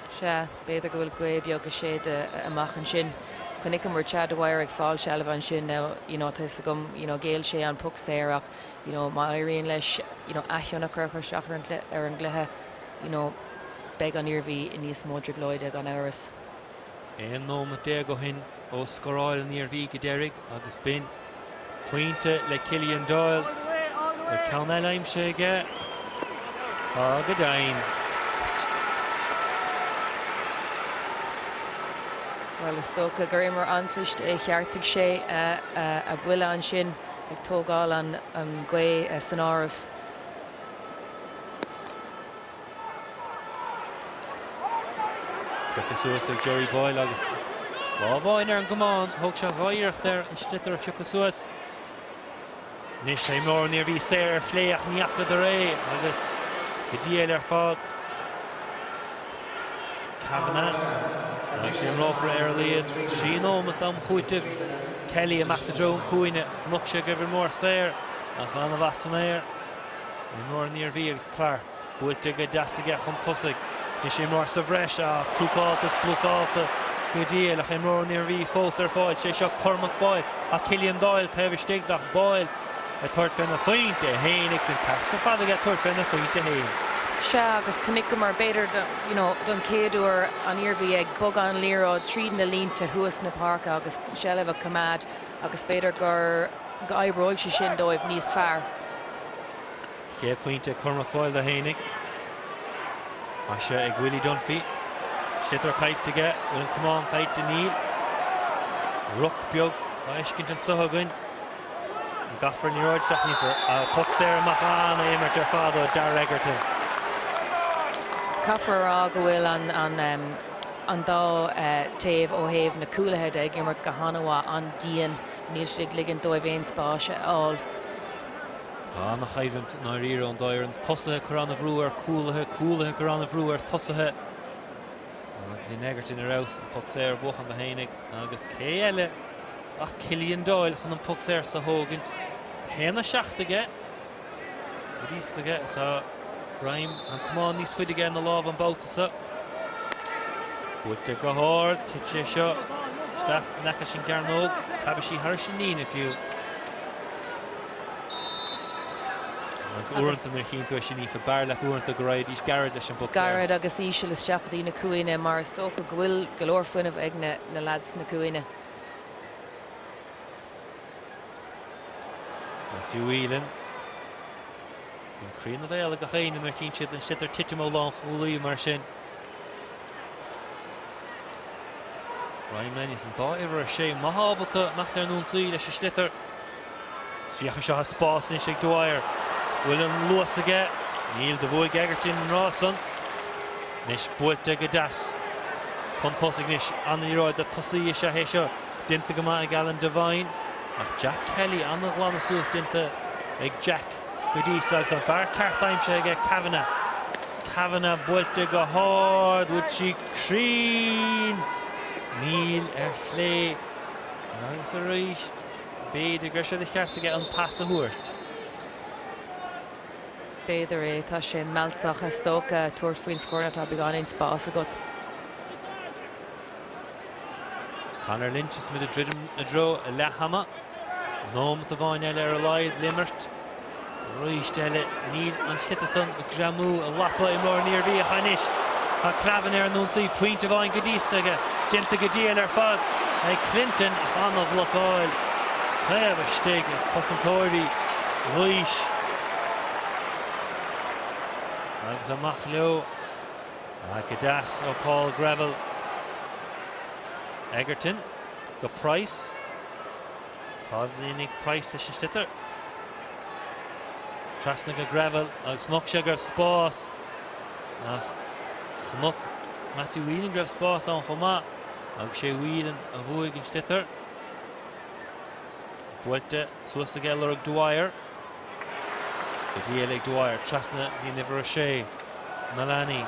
Sea, b'fhéidir go bhfuil gaoth beag ag séideadh amach ansin. Chonaiceamar Chad Dwyer ag fáil seilbhe ansin now you know tá fhios agam you know ghéill sé an poc saor ach you know má éiríonn leis you know aththionchar a chur isteach ar an ar an gcluiche you know beidh an Iarmhí i níos mó trioblóide gan amhras. 11 nóimeat ó shin ó scóráil an Iarmhí go deiridh agus b'in pointe le Killian Doyle. Bhfuil ceann eile aimsithe aige? Tá go deimhin. Bhuel, is dócha gur imreoir an-chliste é. Cheartaigh sé a bhuille ansin ag tógáil an ghaoth san áireamh. Pioctha suas ag Joey Boyle agus lámh amháin ar an gcamán. Thóg sé dhá iarracht air an sliotar a phiocadh suas. Anois tá imreoir an Iarmhí saor ar chlé ach ní fhacadar é agus go diail ar fad. Kavanagh agus imreofar ar a laghad 3 nóimeat d'am cúitimh. Kelly amach i dtreo an chúinne. Chonaic sé go raibh imreoir saor ach an-mhaith san aer. Imreoir an Iarmhí agus Clarke buailte go deas aige chun tosaigh. Anois imreoir sa bhreis, ach plúcálta is blocálta go diail ach imreoir an Iarmhí fós ar fáil. Sé seo Cormac Boyle ach Killian Doyle taobh istigh de ach Boyle ag tabhairt féna phointe féin agus an ceart ar fad aige tabhairt féna phointe féin. Sea, agus chonaiceamar, b'fhéidir, you know, don chéad uair an Iarmhí ag bogadh an liathróid tríd na línte thuas na páirce agus seilbh a choimeád agus b'fhéidir gur go oibreoidh sé sin dóibh níos fearr. Chéad phointe ag Cormac Boyle dó fhéinig. Tá sé ag Willie Dunphy. Sliotar caillte aige. Bhfuil an camán caillte? Níl. Ruc beag á fheiscint anseo againn. An gcaithfear an liathróid isteach? Ní Poc saor amach an-imirt ar fad ó Darragh Egerton. Is caithfear a rá go bhfuil an an an dá taobh ó thaobh na cúlaithe de ag imirt go han-mhaith, an-dian. Níl siad ag ligint dóibh aon spáis a fháil. Tá an-choimhlint i ndáiríre ón dá fhoireann. Tosaithe ag cur an-bhrú ar cúlaithe, cúlaithe ag cur an-bhrú ar tosaithe. Agus Ian Egerton ar fheabhas, an poc saor a bhuachan dó fhéinig agus cé eile ach Killian Doyle chun an poc saor so a thógaint. 1-7 aige. Arís aige is tá greim an camán níos faide aige ina lámh an babhta so. Buailte go hard, titfidh sé seo isteach in aice leis an gcearnóg, preabfaidh sí thairis an líne fiú. Agus uaireanta nuair a chíonn tú é sin Aoife, b'fhearr leat uaireanta go raghaidís gairid leis an bpoc saor. Gairid agus íseal isteach go dtí na cúinne mar is dócha go bhfuil go leor fuinnimh ag na leaids sna cúinne. Matthew Whelan. Bíonn croí ina bhéal ag gach éinne nuair a chíonn siad an sliotar titim ó lánchúlaí mar sin. Ryan Mannion an dá uimhir 6 maith ábalta imeacht ar an ionsaí leis an sliotar. Is féach anseo tá spás anois ag Dwyer. Bhfuil an luas aige? Níl, do bhuaigh Egerton an rás san. Anois buailte go deas chun tosaigh anois. An-liathróid do tosaí is ea é seo. Déanta go maith ag Alan Devine ach Jack Kelly an-ghlanadh suas déanta ag Jack go dtí so agus an fear ceart aimsithe aige Kavanagh. Kavanagh buailte go hard, bhfuil sí cruinn? Níl ar chlé agus arís b'fhéidir go raibh sé de cheart aige an pas a thabhairt. B'fhéidir é, tá sé mealltach is dócha tabhairt faoin scór nuair atá beagáinín spás agat. Conor Lynch is muid ag druidim i dtreo leath ama. Nóimeat amháin eile ar a laghad le imirt. Arís eile níl an sliotar san ag greamú i lapa imreoir an Iarmhí ach anois tá Clavin ar an ionsaí, pointe amháin go dtí so aige. Déanta go diail ar fad ag Clinton ach an-bhlocáil taobh istigh ag cosantóirí Laois. Agus amach leo go deas ó Paul Greville. Egerton go Price. Cá ndéanfaidh Price leis an sliotar? Trasna go Greville agus chonaic sé go raibh spás ach chonaic Matthew Whelan go raibh spás ann chomh maith agus sé Whelan a bhuaigh an sliotar. Buailte suas aige lorg Dwyer. Go diail ag Dwyer trasna go dtí an uimhir 6, Mullaney.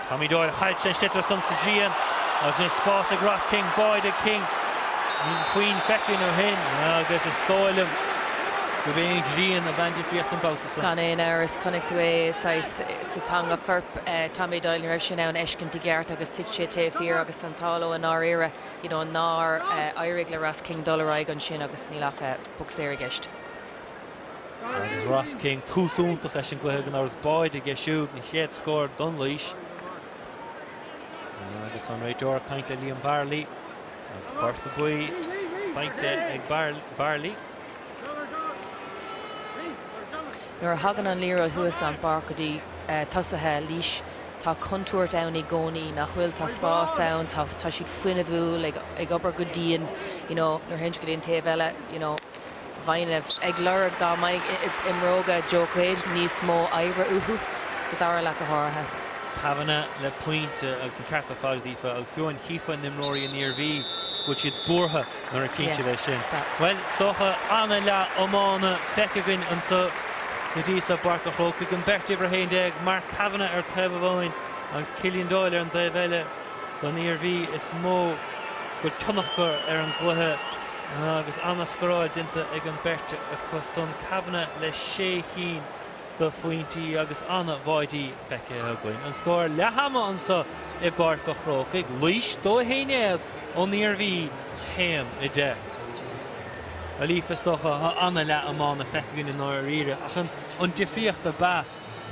Tommy Doyle chaill sé an sliotar san sa dtrian agus anois spás ag Ross King, báide ag King. Níl puinn feicthe ó shin agus is dóigh liom gurb é an ghrian a bhain difríocht an babhta seo. Gan aon amhras, chonaic tú é saghas sa teanga choirp, Tommy Doyle, ní raibh sé in ann fheiscint i gceart agus thit sé taobh thiar agus an t-ádh leo i ndáiríre you know nár éirigh le Ross King dul ar aghaidh ansin agus níl ach poc saor i gceist. Agus Ross King, tús iontach leis an gcluiche gan amhras, báide aige siúd, an chéad scór don Laois. Agus an réiteoir ag caint le Liam Varley agus cárta buí faighte ag Varley. Nuair a thagann an liathróid thuas an pháirc go dtí tosaithe Laois, tá contúirt ann i gcónaí, nach bhfuil? Tá spás ann, tá tá siad fuinniúil, ag ag obair go dian, you know, nuair a théann siad go dtí an taobh eile, you know, bheinn ag lorg dá mbeadh i mbróga Joe Quaid níos mó oibre uathu sa dara leath go háirithe. Kavanagh le pointe agus an ceart ar fad agat Aoife agus fiú amháin chífeá in imreoirí an Iarmhí go bhfuil siad buartha nuair a chíonn siad é sin. Bhuel, is dócha an-leath iomána feicthe againn anseo go dtí seo i bPáirc an Chrócaigh. An bheirt uimhir 11, Mark Kavanagh ar taobh amháin agus Killian Doyle ar an dtaobh eile don Iarmhí is mó go bhfuil tionchar ar an gcluiche agus an-scoráil déanta ag an beirt acu san. Kavanagh le sé chinn de phointí agus an-bháidí feicthe againn. An scór leath ama anseo i bPáirc an Chrócaigh, Laois 2 11 ón Iarmhí 1 10. Bhuel Aoife, is dócha, tá an-leath iomána feicthe againn i ndáiríre ach an difríocht ab ea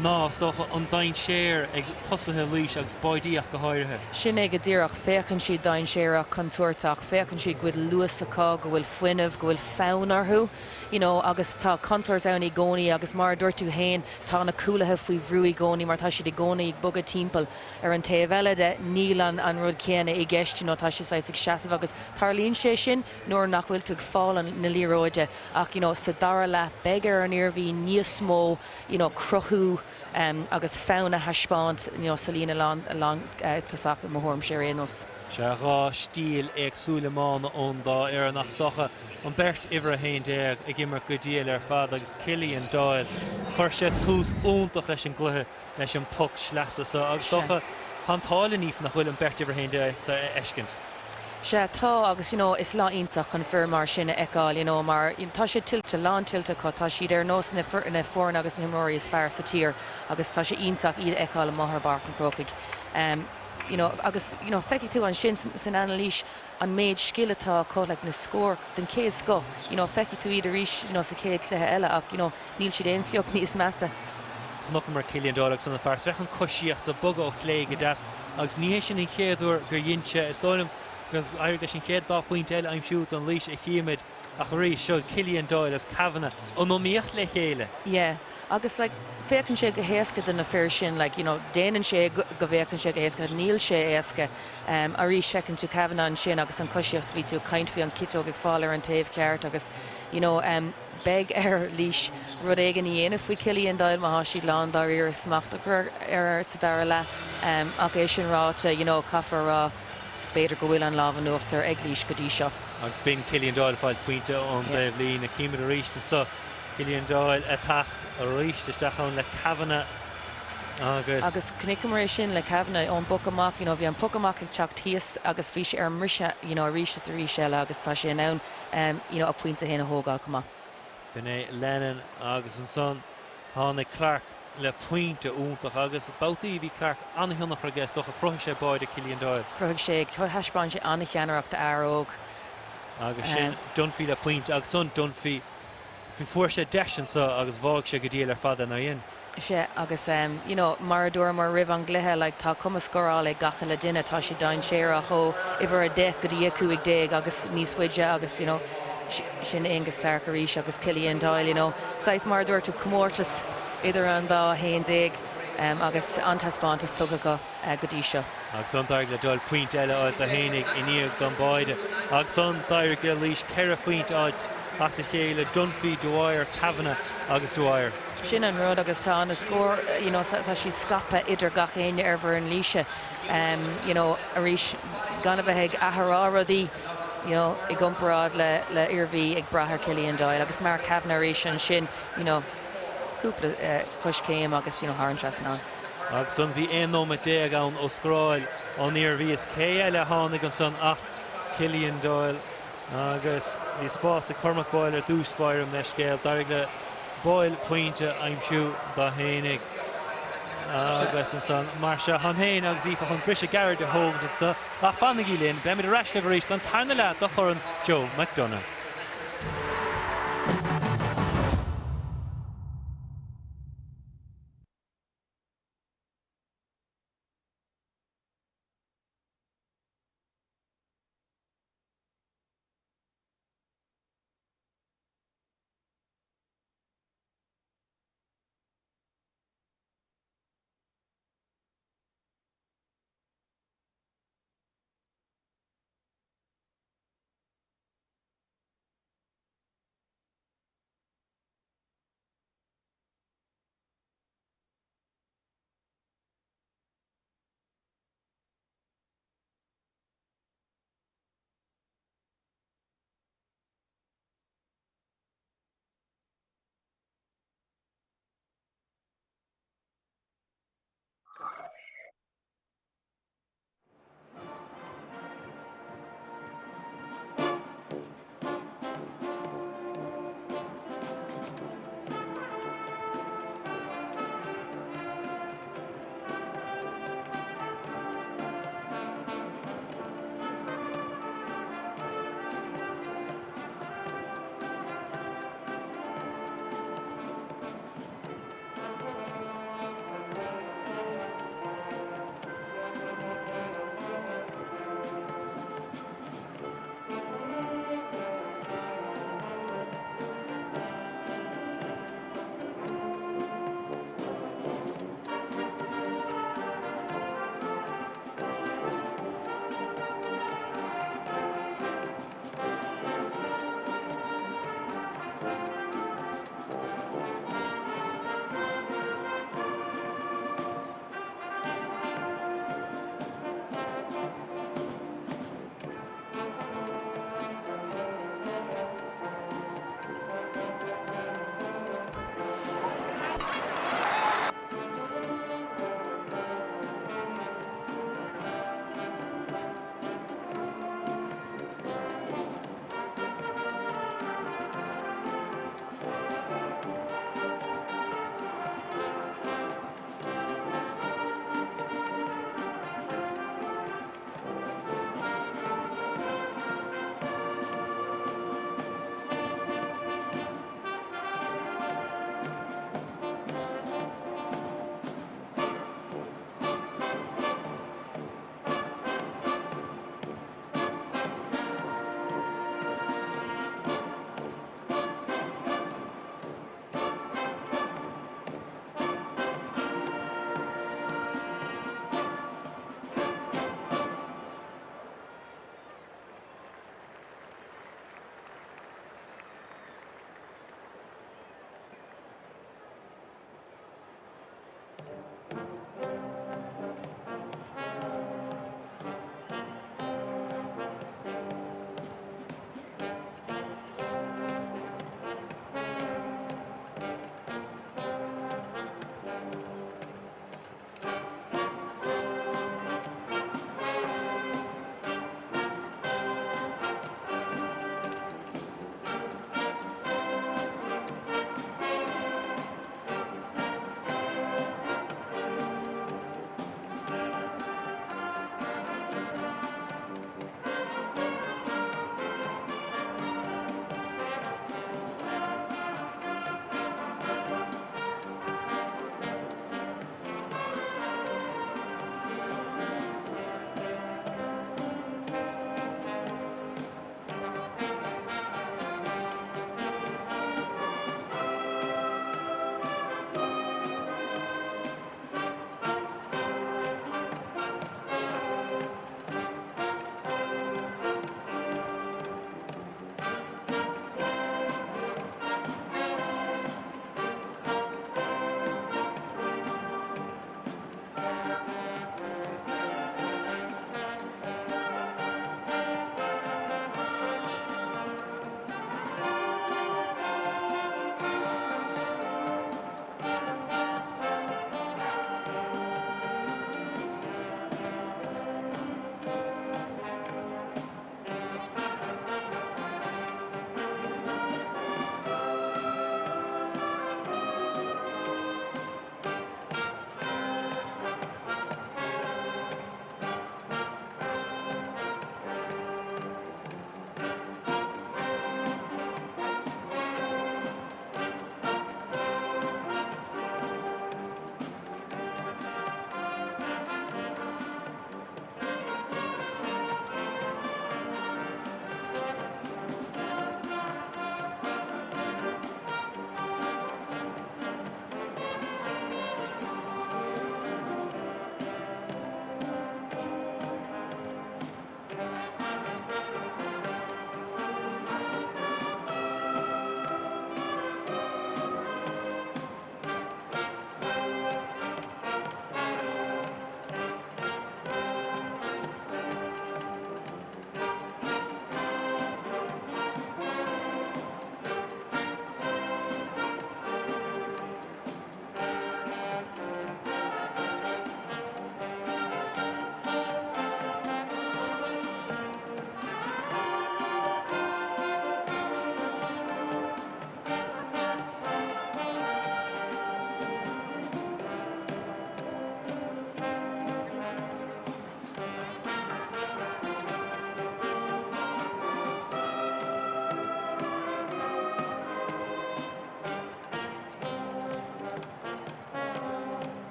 ná, is dócha, an dainséar ag tosaithe Laois agus báidí ach go háirithe. Sin é go díreach. Féachann siad dainséarach, contúirteach. Féachann siad go bhfuil luas acu, go bhfuil fuinneamh, go bhfuil fonn orthu, you know, agus tá contúirt ann i gcónaí agus mar a dúirt tú féin, tá na cúlaithe faoi bhrú i gcónaí mar tá siad i gcónaí ag bogadh timpeall. Ar an taobh eile de, níl an an rud céanna i gceist, you know, tá sé saghas ag seasamh agus tarlaíonn sé sin nuair nach bhfuil tú ag fáil an na liathróide ach, you know, sa dara leath beidh ar an Iarmhí níos mó you know, cruthú agus fonn a thaispeáint you know, sa líne lán, lán tosach i mo thuairimse ar aon nós. Sea, 2 stíl éagsúil iomána ón dá fhoireann ach is dócha an beirt uimhir 11 ag imirt go diail ar fad agus Killian Doyle, chuir sé tús iontach leis an gcluiche leis an bpoc sleasa so agus is dócha tá an t-ádh linn Aoife nach bhfuil an beirt uimhir 11 so a fheiscint. Sea, tá, agus you know, is lá iontach chun fir mar sin a fheiceáil, you know, mar you know, tá sé tuillte, lán tuillte acu, tá siad ar nós na na foirne agus na himreoirí is fearr sa tír agus tá sé iontach iad a fheiceáil amuigh ar Pháirc an Chrócaigh. Um, you know, agus you know, feicfidh tú ansin san anailís an méid scil atá acu, like, na scóir den chéad scoth, you know, feicfidh tú iad arís you know, sa chéad chluiche eile ach you know, níl siad aon phioc níos measa. Chonaiceamar Killian Doyle agus an fear, féach an choisíocht ag bogadh ó chlé go deas agus ní hé sin an chéad uair gur dhein sé, is dóigh liom gur éirigh leis an chéad dá phointe eile a aimsiú don Laois a chímid ach arís seo Killian Doyle agus Kavanagh in iomaíocht le chéile. Yeah agus like féachann sé go héasca do na fir sin like you know déanann sé go bhféachann sé go héasca níl sé éasca. Um arís feiceann tú Kavanagh ansin agus an choisíocht bhí tú ag caint faoi an citeog ag fáil ar an taobh ceart agus you know um Beidh ar Laois rud éigin a dhéanamh faoi Killian Doyle má tá siad lán dáiríre smacht a chur air sa dara leath. Ach é sin ráite, you know, caithfear a rá, b'fhéidir go bhfuil an lámh in uachtar ag Laois go dtí seo. Agus b'in Killian Doyle ag fáil pointe ón dtaobhlíne. Címid arís anseo Killian Doyle ag teacht arís isteach ann le Kavanagh agus. Agus chonaiceamar é sin le Kavanagh ón bpoc amach, you know, bhí an poc amach ag teacht thíos agus bhí sé ar an mbriseadh, you know, arís is arís eile agus tá sé in ann you know, a phointe féin a thógáil chomh maith. B'in é Lennon agus ansan tháinig Clarke le pointe iontach agus babhtaí bhí Clarke an-thionchar aige is dócha chruthaigh sé báide Killian Doyle. Chruthaigh sé, thaispeáin sé an-cheannaireacht a fhear óg. Agus sin Dunphy le pointe agus ansan Dunphy, fuair sé deis anso agus bháigh sé go diail ar fad é, nár dhein? Sea, agus you know mar a dúramar roimh an gcluiche, like tá cumas scórála ag gach uile duine, tá siad dainséarach ó uimhir 10 go dtí 15 agus níos faide agus you know sin Aonghus Clarke arís agus Killian Doyle, you know. Saghas mar a dúirt tú, comórtas idir an dá 11 agus an-taispeántas tugtha acu go dtí seo. Agus ansan d'éirigh le Doyle pointe eile a fháil dó fhéinig i ndiaidh don bháide. Agus ansan d'éirigh le Laois ceithre phointe a fháil as a chéile, Dunphy, Dwyer, Kavanagh agus Dwyer. Sin an rud agus tá na scóir, you know, tá siad scaipthe idir gach éinne ar bhfoireann Laoise. You know, arís, gan a bheith ag athrá rudaí, you know, i gcomparáid le le Iarmhí ag brath ar Killian Doyle agus Mark Kavanagh arís ansin, you know, cúpla coiscéim agus, you know, thar an trasnán. Agus ansan bhí 11 nóiméad ann ó scóráil an Iarmhí is cé eile a tháinig ansan ach Killian Doyle. Agus bhí spás ag Cormac Boyle ar dtús báire gabh mo leithscéal. D'éirigh le Boyle pointe a aimsiú dó fhéinig. Agus ansan, mar seo, táim féin agus Aoife chun briseadh gairid a thógaint anseo, ach fanaigí linn, beimid ar ais libh arís don tarna leath de Chorn Joe McDonagh.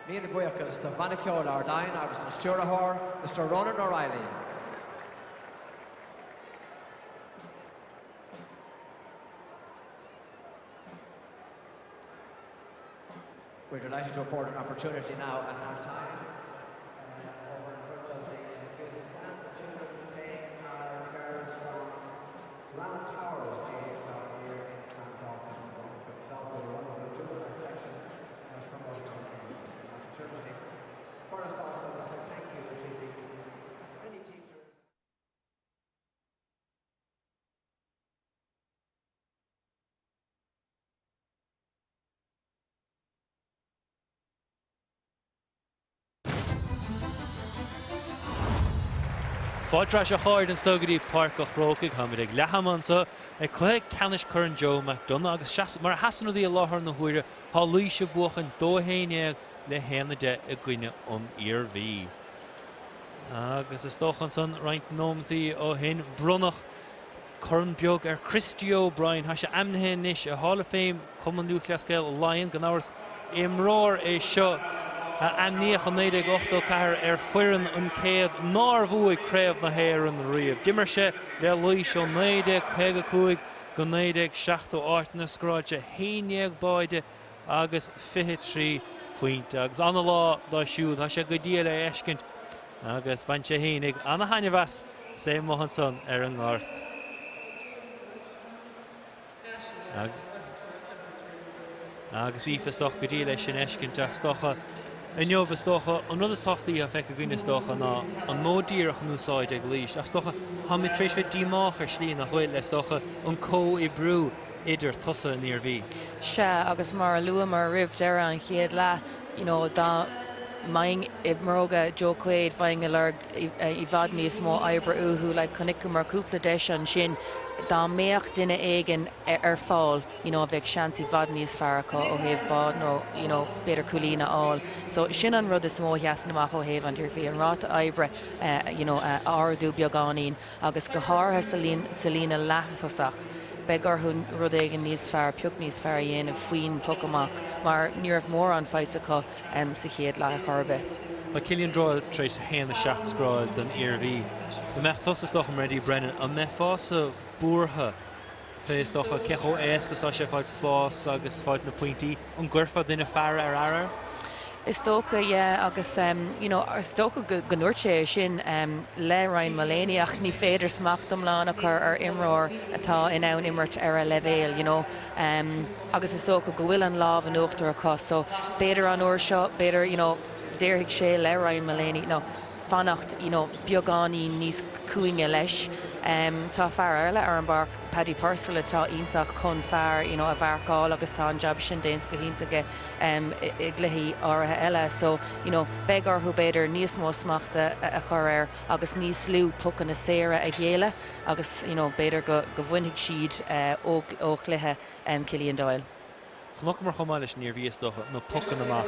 Míle buíochas do Bhanna Ceoil Ard Aidhin agus don stiúrthóir, Mr Ronan O'Reilly. We're delighted to afford an opportunity now at half time. Uh, over in front of the uh, stand, the children playing are the girls from Round Towers GAA Club here in Clondalkin, a wonderful club with a wonderful juvenile section uh, promoting the game. An opportunity for us also to say thank you to the many teachers. Fáilte ar ais a chairde anseo go dtí Páirc an Chrócaigh. Táimid ag leath ama anseo ag cluiche ceannais Chorn Joe McDonagh agus mar a sheasann rudaí i láthair na huaire tá Laois ag buachan 2-11 le 1-10 i gcoinne an Iarmhí. Agus is dócha ansan roinnt nóimeantaí ó shin bronnadh Corn beag ar Christy O'Brien. Tá sé ainmnithe anois i Hall of Fame Cumann Lúthchleas Gael Laighean. Gan amhras, imreoir é seo a ainmníodh i 1984 ar foireann an 100 nár bhuaigh Craobh na hÉireann riamh. D'imir sé le Laois ó 1955 go 1970, áit inar scóráil sé 11 báide agus 23 pointe. Agus ana-lá dó siúd, tá sé go diail é a fheiscint agus bhain sé fhéinig ana-thaitneamh as is é amuigh ansan ar an ngort. Agus Aoife is dócha go diail é sin a fheiscint ach is dócha inniu is dócha an rud is tábhachtaí atá feicthe againn is dócha ná an modh díreach in úsáid ag Laois ach is dócha táimid tar éis bheith díomách ar shlí nach bhfuil is dócha an comhoibriú idir tosaithe an Iarmhí. Sea, agus mar a luamar roimh deireadh an chéad leath, you know, dá mbeinn i mbróga Joe Quaid, bheinn ag lorg i bhfad níos mó oibre uathu. Like, chonaiceamar cúpla deis ansin, dá mbeadh duine éigin ar fáil, you know, bheadh seans i bhfad níos fearr acu ó thaobh bád nó, you know, b'fhéidir cúilín a fháil. So, sin an rud is mó a sheasann amach ó thaobh an Iarmhí, an ráta oibre, you know, a ardú beagáinín. agus go háirithe sa líne leath-thosach, beidh orthu rud éigin níos fearr, pioc níos fearr a dhéanamh faoin bpoc amach mar ní raibh mórán faighte acu sa chéad leath ar chor ar bith. Tá Killian Doyle tar éis 1-7 scóráil don Iarmhí. Dá mbeadh tusa is dócha mar Eddie Brennan, an mbeifeása buartha fé is dócha cé chomh éasca is atá sé fáilt spás agus fáilt na pointí? An gcuirfeá duine faire ar fhear air? Is dócha, yeah, agus you know, is dócha go ndúirt sé é sin le Ryan Mullaney ach ní féidir smacht iomlán a chur ar imreoir atá in ann imirt ar a leibhéal, you know. Agus is dócha go bhfuil an lámh in uachtar acu so b'fhéidir an uair seo, b'fhéidir, you know, déarfaidh sé le Ryan Mullaney, you know, fanacht you know beagáinín níos cúinge leis. Tá fear eile ar an bpáirc, Paddy Purcell, atá iontach chun fear you know a mharcáil agus tá an jab sin déanta go hiontach aige i gcluichí áirithe eile. So you know beidh orthu b'fhéidir níos mó smachta a chur air agus níos lú pocanna saora a ghéilleadh agus you know b'fhéidir go go bhainfidh siad ó ó chluiche Killian Doyle. Chonaiceamar chomh maith leis an Iarmhí is dócha, na pocanna amach.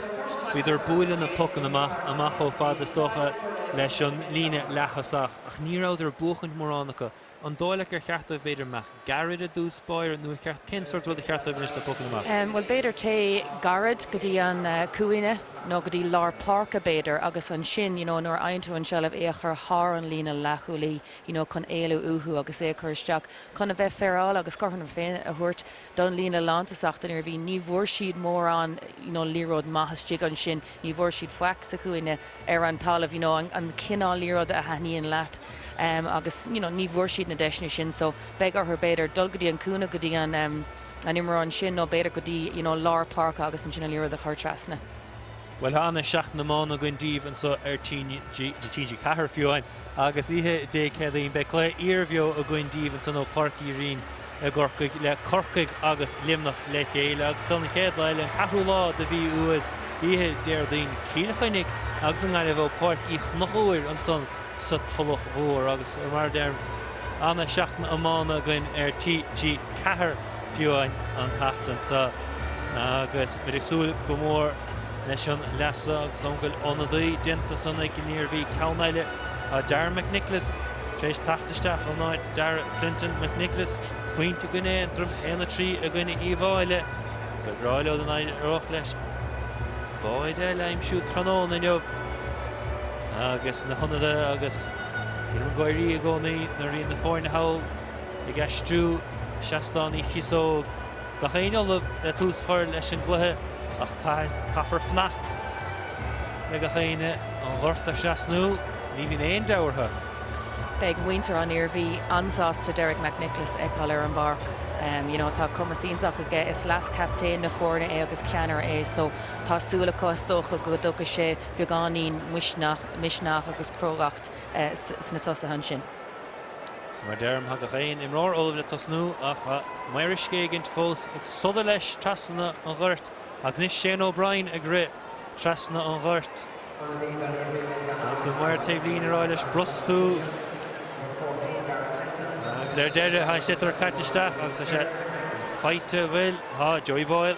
Bhíodar ag bualadh na pocanna amach, amach chomh fada is dócha leis an líne leath-thosach ach ní rabhadar ag buachaint mórán acu. An dóigh leat gur cheart dóibh b'fhéidir imeacht gairid i dtús báire nó ar cheart, cén sórt rud a cheart dóibh anois le pocanna amach? Bhuel b'fhéidir téigh gairid go dtí an cúinne nó go dtí lár páirce b'fhéidir agus ansin you know nuair a fhaigheann tú an seilbh é a chur thar an líne leathchúlaí you know chun éalú uathu agus é a chur isteach chun a bheith féaráilte agus cothrom na Féinne a thabhairt don líne lántosach den Iarmhí. Ní bhfuair siad mórán you know liathróid maith istigh ansin, ní bhfuair siad faic sa chúinne ar an talamh, you know an cineál liathróid a thaitníonn leat agus you know ní bhfuair siad na deiseanna sin so beidh orthu b'fhéidir dul go dtí an cúinne go dtí an an imreoir ansin nó b'fhéidir go dtí you know lár páirce agus ansin an liathróid a chur trasna. Bhuel tá ana-sheachtain iomána againn daoibh anseo ar TG4 fiú amháin agus oíche Dé Céadaoin beidh cluiche iarbheo againn daoibh ansan ó Páirc Uí Rinn i gCorcaigh le Corcaigh agus Luimneach le chéile agus an chéad lá eile, an ceathrú lá de mhí Iúil, oíche Déardaoin, Cill Chainnigh agus an Ghaillimh ó Páirc Uí Chonchúir ansan sa Tulach Mhór agus mar a deirim, ana-sheachtain iomána againn ar TG4 fiú amháin an tseachtain seo agus muid ag súil go mór leis an leath seo agus an bhfuil ionadaí déanta ansan ag an Iarmhí ceann eile tá Darren McNicholas tar éis teacht isteach in áit Darragh Clinton McNicholas, pointe i gcoinne Aontroim, 1-3 i gcoinne Uíbh Fhailí. Ba bhreá leo dá n-éireodh leis. Báide eile a aimsiú tráthnóna inniu agus na hionadaithe agus bíonn orm gáirí i gcónaí nuair a bhíonn na foirne thall ag aistriú Seastán Uí Chíosóg. Gach éinne ullamh le tús a chur leis an gcluiche ach caithfear fanacht le gach éinne an gort a thrasnú. Ní bhíonn aon deabhadh orthu. Beidh muintir an Iarmhí an-sásta Derek McNicholas a fheiceáil ar an bpáirc. You know, tá cumas iontach aige, is leas-chaptaen na foirne é agus ceannaire é so tá súil acu is dócha go dtugfaidh sé beagáinín misneach agus crógacht sna tosaithe ansin. So mar deirim, tá gach aon imreoir ullamh le tosnú ach tá maor uisce éigint fós ag sodar leis trasna an ghoirt agus anois Shane O'Brien ag rith trasna an ghoirt. Agus an maor taobhlíne ag rá leis brostú. Agus ar deireadh tá an sliotar caite isteach agus tá sé faighte bhfuil. Tá Joey Boyle.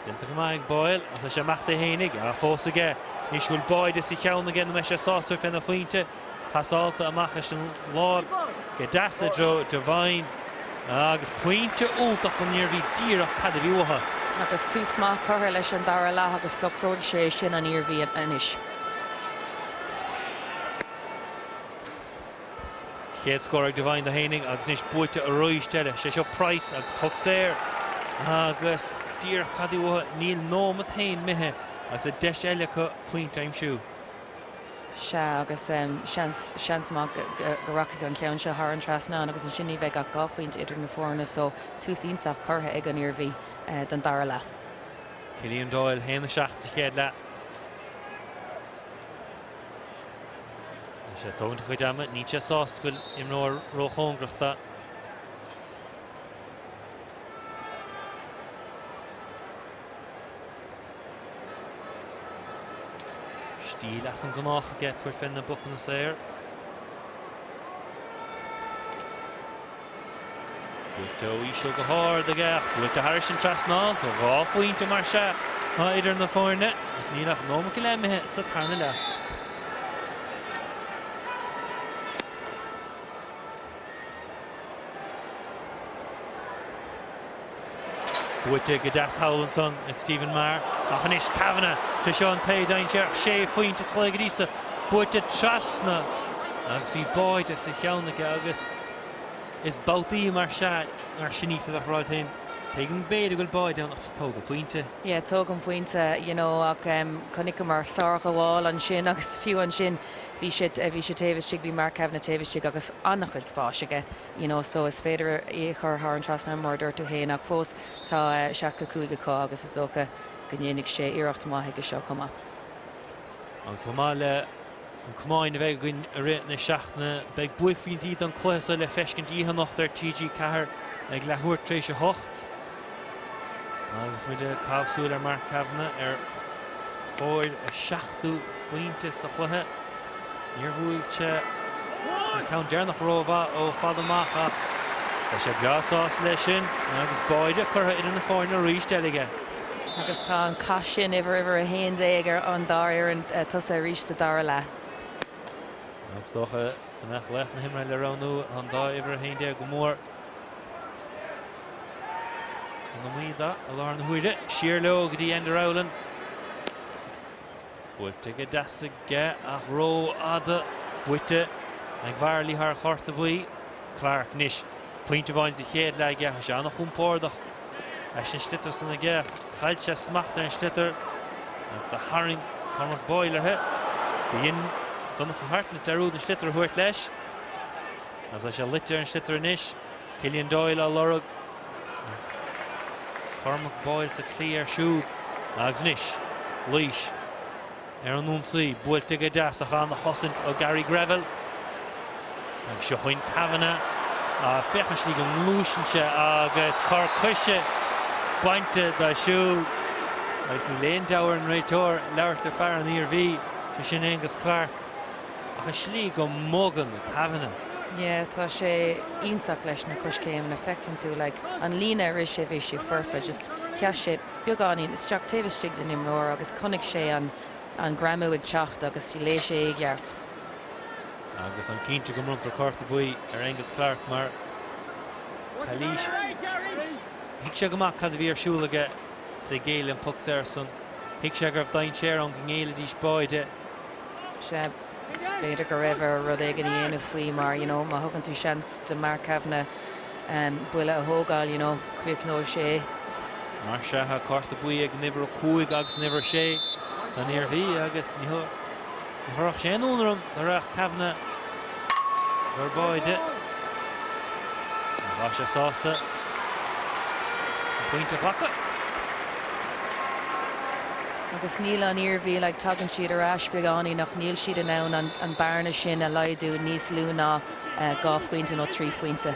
Déanta go maith ag Boyle ach tá sé amach dó fhéinig. Ach fós aige. Anois bhfuil báide sa cheann aige nó mbeidh sé sásta féna phointe. Pasálta amach leis an lámh go deas i dtreo Devine agus pointe iontach don Iarmhí díreach cad a bhí uathu. Agus tús maith curtha leis an dara leath agus socróidh sé sin an Iarmhí anois. Chéad scór ag Devine dó fhéinig agus anois buaite arís eile. Sé seo Price agus poc saor agus díreach cad a bhí uathu. Níl nóimeat féin imithe agus deis eile acu pointe a aimsiú. Sea, agus seans, seans maith go rachaidh an ceann seo thar an trasnán agus ansin ní bheidh ach 2 phointe idir na foirne so tús iontach curtha ag an Iarmhí don dara leath. Killian Doyle, 1-7 sa chéad leath. Tá sé ag tógaint a chuid ama, níl sé sásta go bhfuil imreoir róchóngarach dó. Stíl as an ngnách aige tabhairt fé na bpocanna saor. Buailte ó íseal go hard aige ach buailte thairis an trasnán so 2 phointe mar sea atá idir na foirne agus níl ach nóimeat go leith imithe sa tarna leath. Buaite go deas thall ansan ag Stephen Maher ach anois Kavanagh, sé seo an tae dainséarach, sé phointe sa chluiche go dtí so, buaite trasna agus bhí báide sa cheann aige agus is babhtaí mar sea, mar sin í fé bheith ráite féin. Tuigim b'fhéidir go bhfuil báide ann ach just tóg an pointe. Yeah, tóg an pointe, you know, ach chonaiceamar sárghabháil ansin agus fiú ansin bhí sé, bhí sé taobh istigh, bhí Mark Kavanagh taobh istigh agus an-chuid spáis aige. you know so is féidir é a chur thar an trasnán mar a dúirt tú féin ach fós tá 75 acu agus is dócha go ndéanfaidh sé iarracht maith aige seo chomh maith. Agus chomh maith le an camán a bheidh againn i rith na seachtaine, beidh buaicphointí don cluiche seo le feiscint oíche anocht ar TG4 ag leathuair tar éis a hocht. Agus muid ag caitheamh súil ar Mark Kavanagh ar thóir a seachtú pointe sa chluiche. Níor bhuail sé an ceann deireanach rómhaith ó fada amach ach tá sé breá sásta leis sin agus báide curtha idir na foirne arís eile aige. Agus tá an cath sin uimhir uimhir 11 ar an dá fhoireann tosaithe arís sa dara leath. Agus is dócha go mbeadh laoch na himeartha le roghnú an dá uimhir 11 go mór an iomaí i láthair na huaire. Siar leo go dtí Enda Rowland. Buailte go deas aige ach rófhada. Buaite ag Varley thar chárta buí. Clarke anois. Pointe amháin sa chéad leath aige. Tá sé an-chompordach leis an sliotar san aige. Chaill sé smacht ar an sliotar agus do tharraing Cormac Boyle uirthi. Do dhein Donncha Hartnett dearúd an sliotar a thabhairt leis. Agus tá sé luite ar an sliotar anois. Killian Doyle á lorg. Cormac Boyle sa tslí air siúd agus anois Laois ar an ionsaí, buailte go deas ach an-chosaint ó Gary Greville. Agus seo chugainn Kavanagh. Féach an slí go ngluaiseann sé agus cor coise bainte dó siúd. Agus níl aon deabhadh ar an réiteoir labhairt le fear an Iarmhí, sé sin Aonghus Clarke. Ach an slí go mbogann Kavanagh. Yeah, tá sé iontach leis na coiscéimeanna, feiceann tú like an líne a rith sé, bhí sé foirfe, just sheas sé beagáinín isteach taobh istigh den imreoir agus chonaic sé an an greamú ag teacht agus léigh sé é i gceart. Agus an cinnte go mbronntar cárta buí ar Aonghus Clarke mar calaois. Thuig sé go maith cad a bhí ar siúl aige is é ag géilleadh an poc saor san. Thuig sé go raibh dainséar ann go ngéillfidís báide. Sea, b'fhéidir go raibh air rud éigin a dhéanamh faoi mar, you know, má thugann tú seans do Mark Kavanagh buille a thógáil, you know, críochnóidh sé é. Mar sea, tá cárta buí ag an uimhir 5 agus an uimhir 6 don Iarmhí agus ní chuirfeadh sé aon ionadh orm dá raibh Kavanagh gur báide. Tá sé sásta an pointe a ghlacadh. Agus níl an Iarmhí, like, tagann siad ar ais beagáinín ach níl siad in ann an bearna sin a laghdú níos lú ná 2 phointe nó 3 phointe.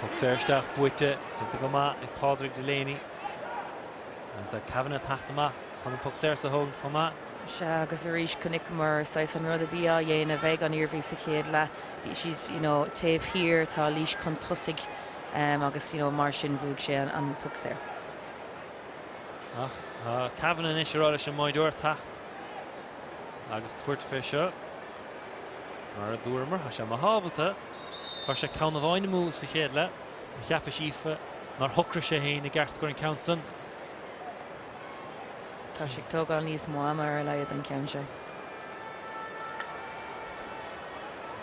Poc saor isteach buaite, déanta go maith ag Pádraig Delaney. Agus tá Kavanagh ag teacht amach chun an poc saor seo a thógaint chomh maith. Sea, agus arís chonaiceamar saghas an rud a bhí á dhéanamh ag an Iarmhí sa chéad leath. Bhí siad, you know, taobh thiar, tá Laois chun tosaigh agus, you know, mar sin bhuaigh sé an poc saor. Ach tá Kavanagh anois ag rá leis an mbáideoir teacht agus tabhairt fé seo. Mar a dúramar, tá sé maith ábalta. Chuir sé ceann amháin amú sa chéad leath. Cheapas, Aoife, nár shocraigh sé féin i gceart go raibh an ceann san. Tá sé ag tógáil níos mó ama ar a laghad an ceann seo.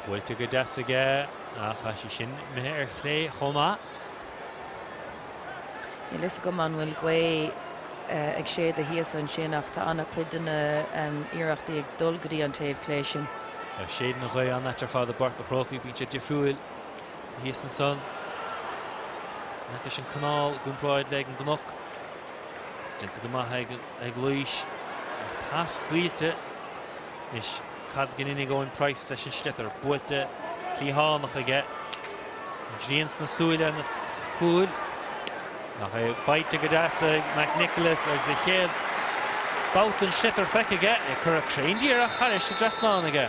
Buailte go deas aige ach tá sí sin imithe ar chlé chomh maith. Níl fhios agam an bhfuil gaoth ag séideadh thíos ansin ach tá an-chuid de na iarrachtaí ag dul go dtí an taobh clé sin. Tá séideann an ghaoth an-ait ar fad i bPáirc an Chrócaigh, bíonn sé difriúil thíos ansan leis an gcanáil i gcomparáid le ag an gcnoc. Déanta go maith ag Laois ach tá scaoilte anois. Cad go ndéanfaidh Eoin Price leis an sliotar? Buailte cliathánach aige. An ghrian sna súile ar na cúil. Ach é faighte go deas ag McNicholas agus a chéad babhta den sliotar feicthe aige, é curtha cruinn díreach thairis an dtrasnán aige.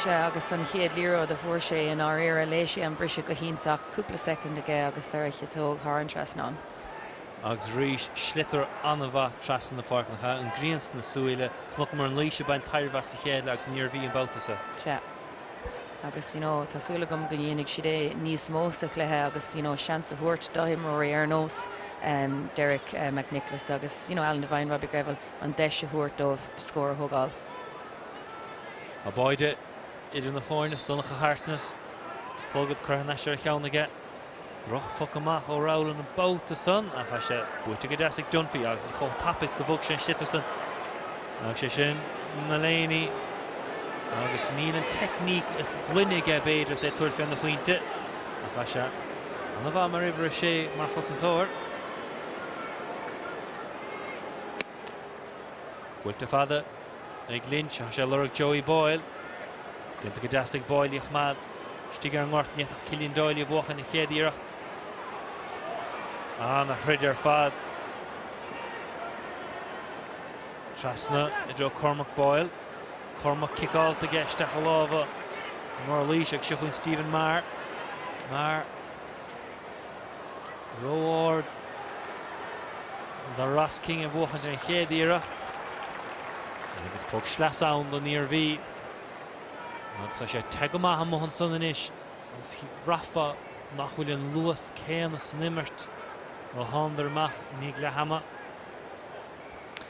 Sea, agus an chéad liathróid a fuair sé i ndáiríre, léigh sé an briseadh go hiontach, cúpla soicind aige agus ar a chiotóg thar an trasnán. Agus arís, sliotar an-mhaith trasna na páirce, nach ea? An ghrian sna súile. Chonaiceamar an Laois ag baint tairbhe as sa chéad leath agus an Iarmhí an babhta seo. Sea. Agus, you know, tá súil agam go ndéanfaidh siad é níos mó sa chluiche agus, you know, seans a thabhairt do imreoirí ar nós Derek McNicholas agus, you know, Alan Devine, Robbie Greville, an deis a thabhairt dóibh scór a thógáil. Tá báide idir na foirne is Donncha Hartnett, clogad curtha thar n-ais ar a cheann aige. Droch-phoc amach ó Rowland an babhta san ach tá sé buaite go deas ag Dunphy agus chomh tapaidh is go bhog sé an sliotar san. Ach sé sin Mullaney agus níl an teicníc is glaine aige b'fhéidir is é ag tabhairt fé na phointe ach tá sé an-mhaith mar uimhir a sé mar chosantóir. Buailte fada ag Lynch, tá sé ag lorg Joey Boyle. Déanta go deas ag Boyle í a choimeád istigh ar an ngort. Ní fhéadfadh Killian Doyle í a bhuachan an chéad iarracht. An-throid ar fad. Trasna i dtreo Cormac Boyle. Cormac ciceáilte aige isteach i lámha imreoir Laois agus seo chugainn Stephen Maher. Maher. Ró-ard do Ross King a bhuachaint ar an chéad iarracht. Agus poc sleasa ann don Iarmhí. Agus tá sé te go maith amuigh ansan anois agus bhraithfeá nach bhfuil an luas céanna san imirt ó thánadar amach i ndiaidh leath ama.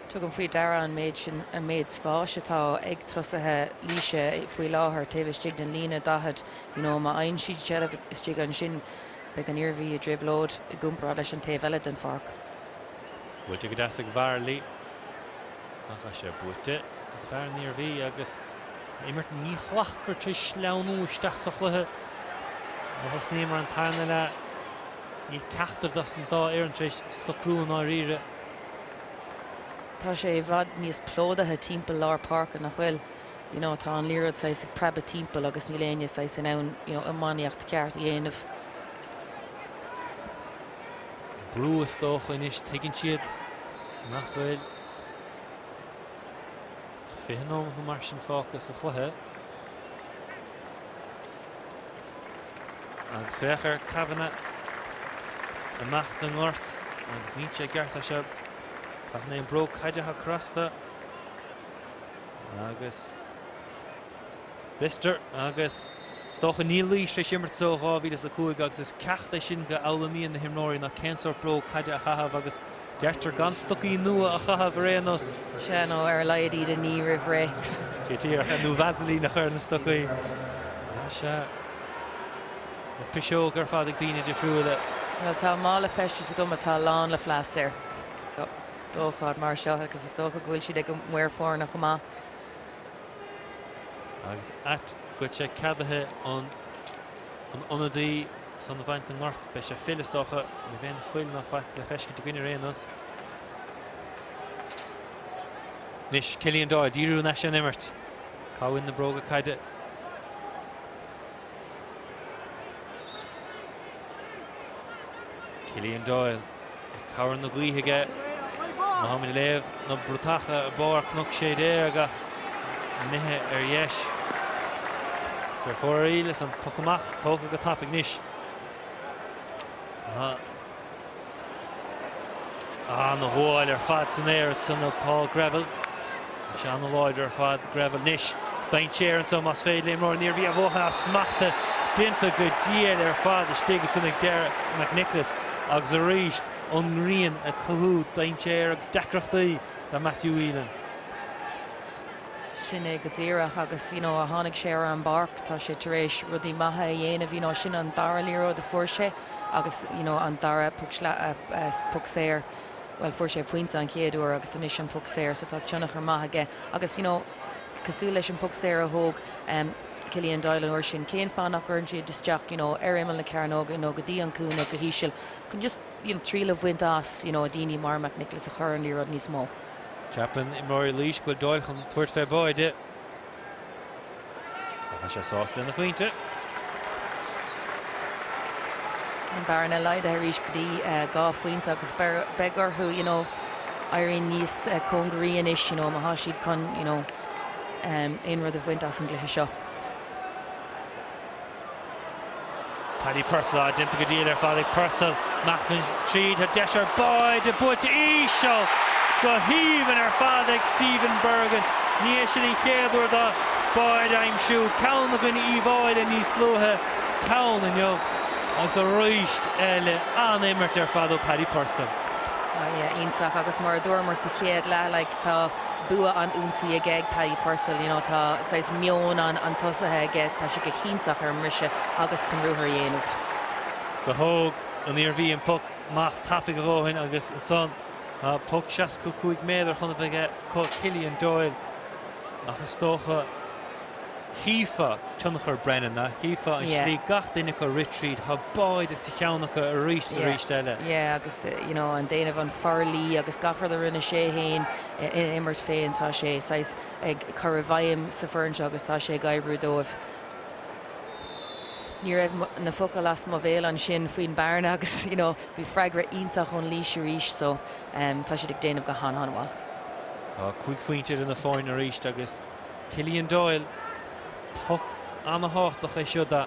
Tugaim faoi deara an méid sin, an méid spáis atá ag tosaithe Laoise faoi láthair taobh istigh den líne 40. You know, má fhaigheann siad seilbh istigh ansin, beidh an Iarmhí i dtrioblóid i gcomparáid leis an taobh eile den pháirc. Buailte go deas ag Varley ach tá sé buaite ag fear an Iarmhí agus tá imirt míshlachtmhar tar éis sleamhnú isteach sa chluiche ó thosnaíomar an tarna leath. Níl ceachtar dos an dá fhoireann tar éis socrú i ndáiríre. Tá sé i bhfad níos plódaithe timpeall lár páirce, nach bhfuil? You know, tá an liathróid saghas ag preabadh timpeall agus níl éinne saghas in ann, you know, iomaíocht ceart a dhéanamh. Brú is dócha anois, tuigeann siad nach bhfuil ach 20 nóiméad nó mar sin fágtha sa chluiche. Agus féach ar Kavanagh amach den ngort agus níl sé i gceart é seo. Ach an é an bróg caide atá crosta agus Lister agus. Is dócha níl Laois tar éis imirt ó 2005 agus is ceacht é sin go fhoghlaimíonn na himreoirí ná cén sórt bróg caide a chaitheamh agus deirtear gan stocaí nua a chaitheamh ar aon nós. Sea, nó ar a laghad iad a ní roimh ré. Go díreach, nó Vaseline a chur ar na stocaí. Sea, na piseoga ar fad ag daoine difriúla. Bhuel, tá mála feistis agam atá lán le phlastair. So, d'ócáid mar seo agus is dócha go bhfuil siad ag an maor foirne chomh maith. Agus ait go bhfuil sé ceadaithe an ionadaí san a bhaint den ngort, beidh sé fuil is dócha, ní bheidh aon fuil ná faic le feiscint againn ar aon nós. Anois Killian Doyle, díriú anois ar an imirt. Cá bhfuil na bróga caide? Killian Doyle, cabhair na gaoithe aige. Má táimid ag léamh na bratacha i bPáirc Chnoc 16 ach imithe ar dheis. Is ar fóraoil is an poc amach tógtha go tapaidh anois. Ana-ghabháil ar fad san aer ansan ó Paul Greville. Tá sé ana-láidir ar fad, Greville. Anois, dainséar anso más féidir le imreoir an Iarmhí a bhuachan as smacht déanta go diail ar fad istigh ansan ag Derek McNicholas agus arís an ghrian ag cothú dainséar agus deacrachtaí do Matthew Whelan. Sin é go díreach agus you know ó tháinig sé ar an bpáirc tá sé tar éis rudaí maithe a dhéanamh you know sin an dara liathróid a fuair sé agus you know an dara poc saor, bhuel fuair sé pointe an chéad uair agus anois an poc saor so tá tionchar maith aige agus you know cosúil leis an poc saor a thóg um, Killian Doyle an uair sin, cén fáth nach gcuireann siad isteach you know ar imeall na cearnóga nó go dtí an cúinne go híseal chun just you know triail a bhaint as you know daoine mar McNicholas a chur an liathróid níos mó. Ceapann imreoirí Laois go bhfuil Doyle chun tabhairt fé bháide. Ach tá sé sásta lena phointe. An bearna laghdaithe arís go dtí 2 phointe agus beidh orthu you know éirí níos cóngaraí anois you know má tá siad chun you know aon rud a bhaint as an gcluiche seo. Paddy Purcell, ah, déanta go diail ar fad ag Purcell, amach tríd, tá deis ar báide buailte íseal go haoibhinn ar fad ag Stephen Bergin. Ní hé sin an chéad uair dó báide a aimsiú, ceann i gcoinne Uíbh Fhailí níos luaithe, ceann inniu agus arís eile an-imirt ar fad ó Paddy Purcell. Ah yeah, iontach agus mar a dúramar sa chéad leath, like, tá bua an ionsaí aige ag Paddy Purcell, you know, tá saghas meon an an tosaithe aige, tá sé go hiontach ar an mbriseadh agus chun ruathar a dhéanamh. Do thóg an Iarmhí an poc amach tapaidh a dhóthain agus ansan tá poc 65 méadar chun a bheith acu Killian Doyle ach is dócha Chífeá tionchar Brennan, nach chífeá an slí gach duine acu rith tríd, tá báide sa cheann acu arís is arís eile. Yeah, agus you know an déanamh an forluí agus gach rud a rinne sé féin ina imirt féin, tá sé saghas ag cur i bhfeidhm sa foireann seo agus tá sé ag oibriú dóibh. Ní raibh na focail as mo bhéal ansin faoin bearna agus you know bhí freagra iontach ón Laois arís so tá siad ag déanamh go han-an-mhaith. Tá 5 phointe idir na foirne arís agus Killian Doyle, poc ana-thábhachtach é seo dó.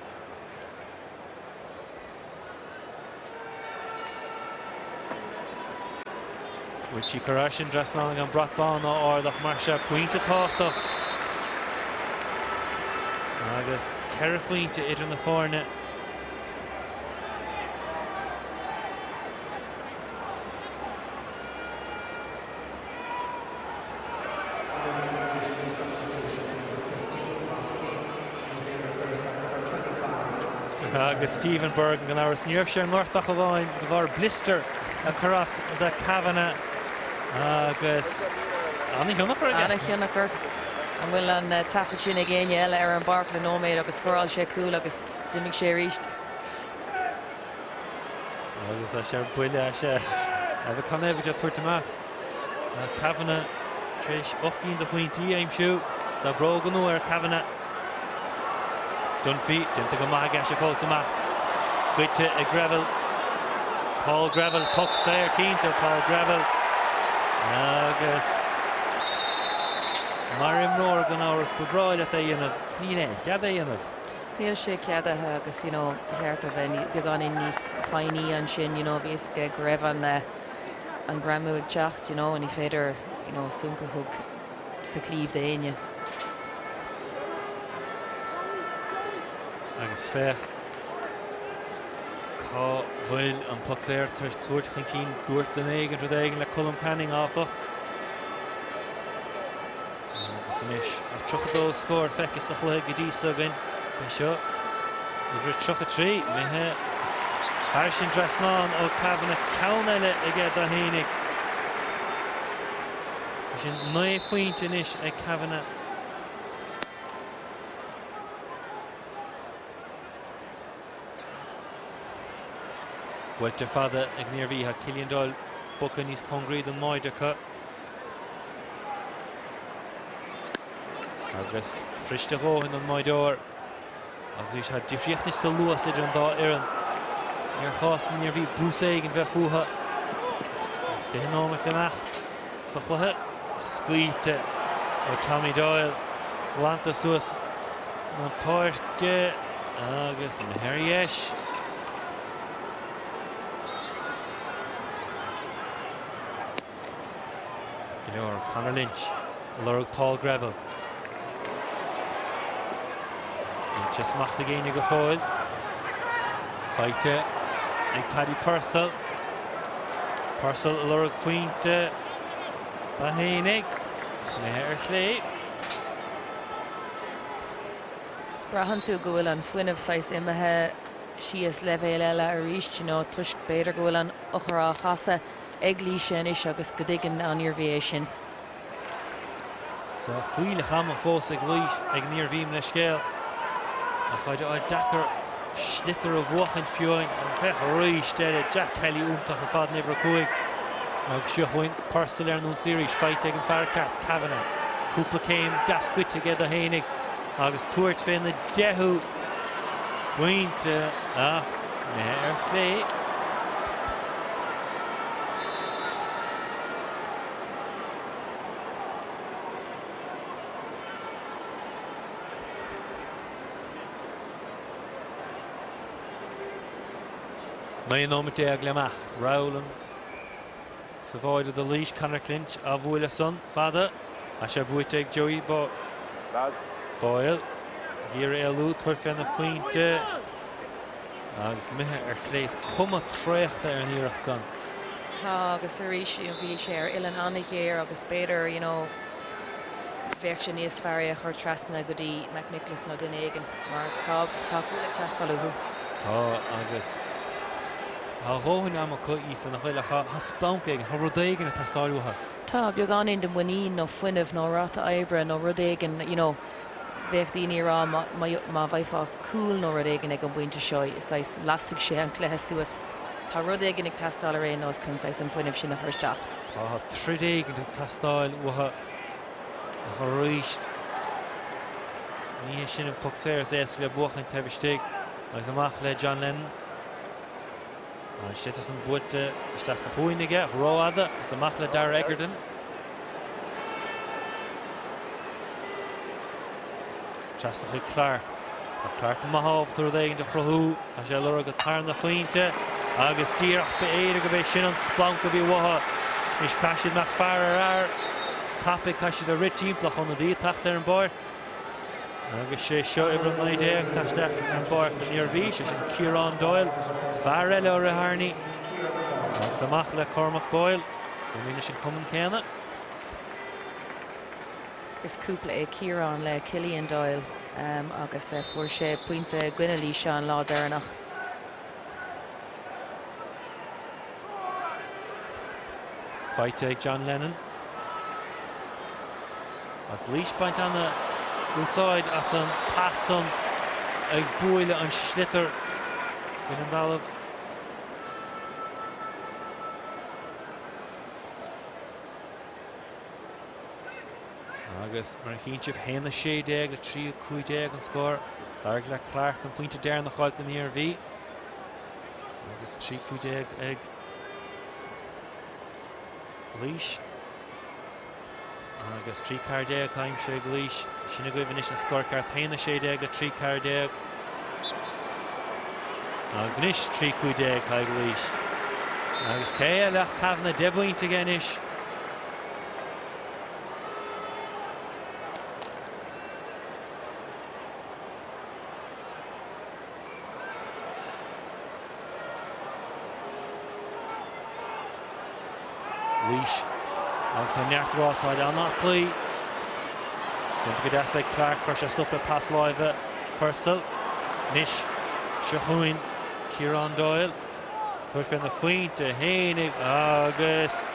Bhfuil sí curtha thar an dtrasnán ag an brat bán á ard ach mar seo pointe tábhachtach agus 4 phointe idir na foirne. Agus Stephen Bergin gan amhras, ní raibh sé ar an ngort ach amháin de bharr blister a chur as do Kavanagh agus ana-thionchar aige. Ana-thionchar. An bhfuil an taifead sin ag éinne eile ar an bpáirc le nóiméad agus scóráil sé cúl agus d'imigh sé arís. Agus tá sé ar buile, sea. Agus can é go dtí tabhairt amach. Kavanagh tar éis 8 gcinn de phointí a aimsiú. Tá bróga nua ar Kavanagh. Dunphy déanta go maith aige sé fós amach. Goidte ag Greville. Paul Greville, poc saor cinnte Paul Greville. Agus mar imreoir gan amhras ba bhreá leat é a dhéanamh. Níl aon chead é a dhéanamh. Níl sé ceadaithe agus you know ba cheart a bheith beagáinín níos foighní ansin you know bhí fhios aige go raibh an an greamú ag teacht you know ní féidir you know sonc a thug sa chliabh d'éinne. Agus féach cá bhfuil an poc saor tar éis tabhairt chun cinn. Dúirt duine éigin rud éigin le Colm Canning, áfach. Agus anois tá 32 scór feicthe sa chluiche go dtí so againn. É seo uimhir 33, imithe thairis an dtrasnán ó Kavanagh, ceann eile aige dó fhéinig. Sin 9 phointe anois ag Kavanagh. Buailte fada ag an Iarmhí. Tá Killian Doyle bogtha níos cóngaraí don mbáide acu. Agus fuirist a dhóthain don mbáideoir. Agus arís tá difríocht anois sa luas idir an dá fhoireann. Ar chás don Iarmhí bús éigin bheith fúthu. 20 nóiméad le himeacht sa chluiche. Scaoilte ó Tommy Doyle. Glanta suas na páirce agus imithe ar dheis. Go leor Conor Lynch ag lorg Paul Greville. Níl sé smacht ag éinne go fóill. Faighte ag Paddy Purcell. Purcell ag lorg pointe dó fhéinig. Imithe ar chlé. Just braitheann tú go bhfuil an fuinneamh saghas imithe síos leibhéal eile arís, you know, toisc b'fhéidir go bhfuil an eochair á chasadh ag Laois anois agus go dtuigeann an Iarmhí é sin. Tá fuílleach ama fós ag Laois, ag an Iarmhí mo leithscéal. Ach tá sé deacair sliotar a bhuachaint fiú amháin. Féach arís eile Jack Kelly iontach ar fad in uimhir 5. Agus seo chugainn Purcell ar an ionsaí arís, faighte ag an fear ceart, Kavanagh. Cúpla céim deas scoite aige dó fhéinig agus tabhairt féna deichiú pointe ach imithe ar chlé. 19 nóiméad le himeacht. Rowland sa bháide do Laois, Conor Lynch á bhualadh san fada. Tá sé buaite ag Joey Boyle. Ag iarraidh éalú, tabhairt féna phointe agus imithe ar chlé. Is cuma traochta ar an iarracht san. Tá agus arís bhí sé ar uillinn an-ghéar agus b'fhéidir you know bheadh sé níos fearr é a chur trasna go dtí McNicholas nó duine éigin mar tá tá cúl ag teastáil uathu. Tá agus tá a dhóthain ama acu Aoife nach bhfuil ach tá splanc éigin, tá rud éigin ag teastáil uathu. Tá, beagáinín de mhuinín nó fuinneamh nó ráta oibre nó rud éigin you know bheadh daoine ag rá má bhfaighfeá cúl nó rud éigin ag an bpointe seo saghas lasfaidh sé an cluiche suas. Tá rud éigin ag teastáil ar aon nós chun saghas an fuinneamh sin a chur isteach. Tá troid éigin ag teastáil uathu ach arís ní hé sin an poc saor is éasca le buachaint taobh istigh agus amach le John Lennon. An sliotar san buailte isteach sa chúinne aige ach rófhada is amach le Darragh Egerton. Trasna chuig Clarke. Tá Clarke go maith ábalta rud éigin a chruthú. Tá sé ag lorg an tarna phointe agus díreach b'fhéidir gurb é sin an splanc a bhí uathu. Anois caithfidh siad imeacht fear ar fhear. Tapaidh, caithfidh siad a rith timpeall ach ionadaí ag teacht ar an bpáirc. Agus sé seo uimhir 19 atá isteach ar an bpáirc don Iarmhí, sé sin Ciarán Doyle, fear eile ó Raharney. Agus amach le Cormac Boyle, imríonn leis an cumann céanna. Is cúpla é Ciarán le Killian Doyle agus fuair sé pointe i gcoinne Laoise an lá deireanach. Faighte ag John Lennon. Agus Laois ag baint an-úsáid as an pas san ag buaileadh an sliotar ar an dtalamh. Agus mar a chíonn sibh, 1-16 le 3-15 an scór. D'éirigh le Clarke an pointe deireanach a fháil don Iarmhí. Agus 3-15 ag Laois. Agus 3-14 aimsithe ag Laois. Sin agaibh anois an scór ceart 1-16 le 3-14. Agus anois 3-15 ag Laois. Agus cé eile ach Kavanagh 10 bpointe aige anois. Laois agus tá neart rásáil an-aclaí. Déanta go deas ag Clarke, chuir sé stop le pas láimhe Purcell. Anois seo chugainn Ciarán Doyle. Tabhairt fé na phointe fhéinig agus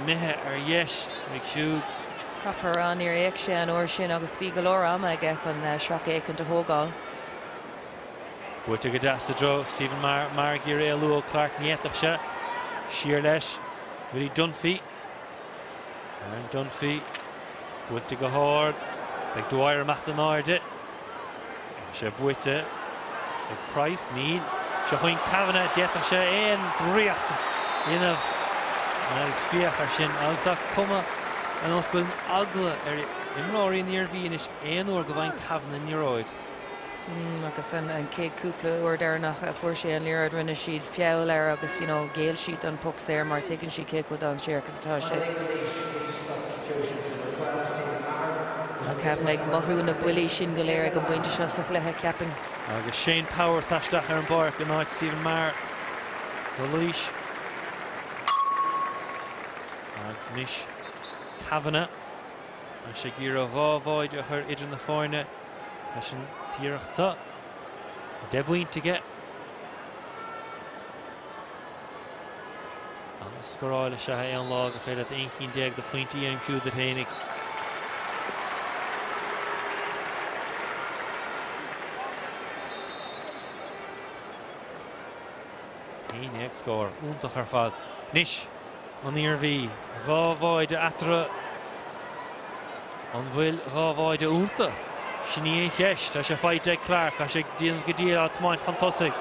imithe ar dheis ag siúd. Caithfear a rá níor fhéach sé an uair sin agus bhí go leor ama aige chun sracfhéachaint a thógáil. Buailte go deas i dtreo Stephen Maher. Maher ag iarraidh éalú ó Clarke. Ní fhéadfadh sé. Siar leis. Willie Dunphy. Aaron Dunphy. Buailte go hard. Beidh Dwyer amach in airde. Tá sé buaite ag Price. Níl. Seo chugainn Kavanagh. D'fhéadfadh sé aon draíocht a dhéanamh agus féach air sin. Agus tá cuma ar nós go bhfuil an eagla ar imreoirí an Iarmhí anois aon uair go bhfaigheann Kavanagh an liathróid. Agus an chéad cúpla uair deireanach a fuair sé an liathróid rinne siad feall air agus you know ghéill siad don poc saor mar tuigeann siad cé chomh dainséarach is atá sé. Tá Kavanagh ag mothú na buillí sin go léir ag an bpointe seo sa chluiche, ceapaim. Agus Shane Power ag teacht isteach ar an bpáirc in áit Stephen Maher do Laois. Agus anois Kavanagh. Tá sé ag iarraidh 2 bháide a chur idir na foirne leis an t-iarracht seo. 10 bpointe aige. An-scóráil is ea é aon lá gur féidir leat 11 cinn de phointí a aimsiú duit fhéinig. 11 scór, iontach ar fad. Anois an Iarmhí, 2 bháide eatarthu. An bhfuil 2 bháide iontu? Sin í an cheist. Tá sé faighte ag Clarke. Tá sé ag déanamh go diail á tiomáint chun tosaigh.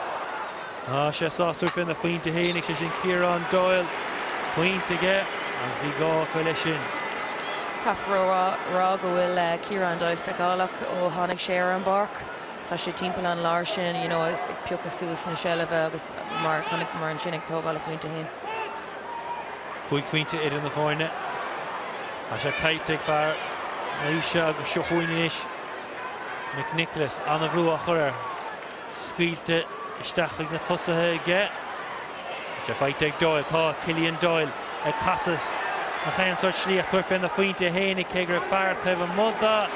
Tá sé sásta tabhairt féna phointe fhéinig, sé sin Ciarán Doyle. Pointe aige agus bhí gá acu leis sin. Caithfear a rá go bhfuil Ciarán Doyle feiceálach ó tháinig sé ar an bpáirc. Tá sé timpeall an lár sin, you know, is ag piocadh suas na seilbhe agus mar chonaiceamar ansin ag tógáil a phointe féin. 5 phointe idir na foirne. Tá sé caillte ag fear Laoise agus seo chugainn anois McNicholas. An-bhrú á chur air. Scaoilte isteach chuig na tosaithe aige. Tá sé faighte ag Doyle. Tá Killian Doyle ag casadh nach aon sórt slí ach tabhairt féna phointe fhéinig cé go raibh fear taobh amuigh de.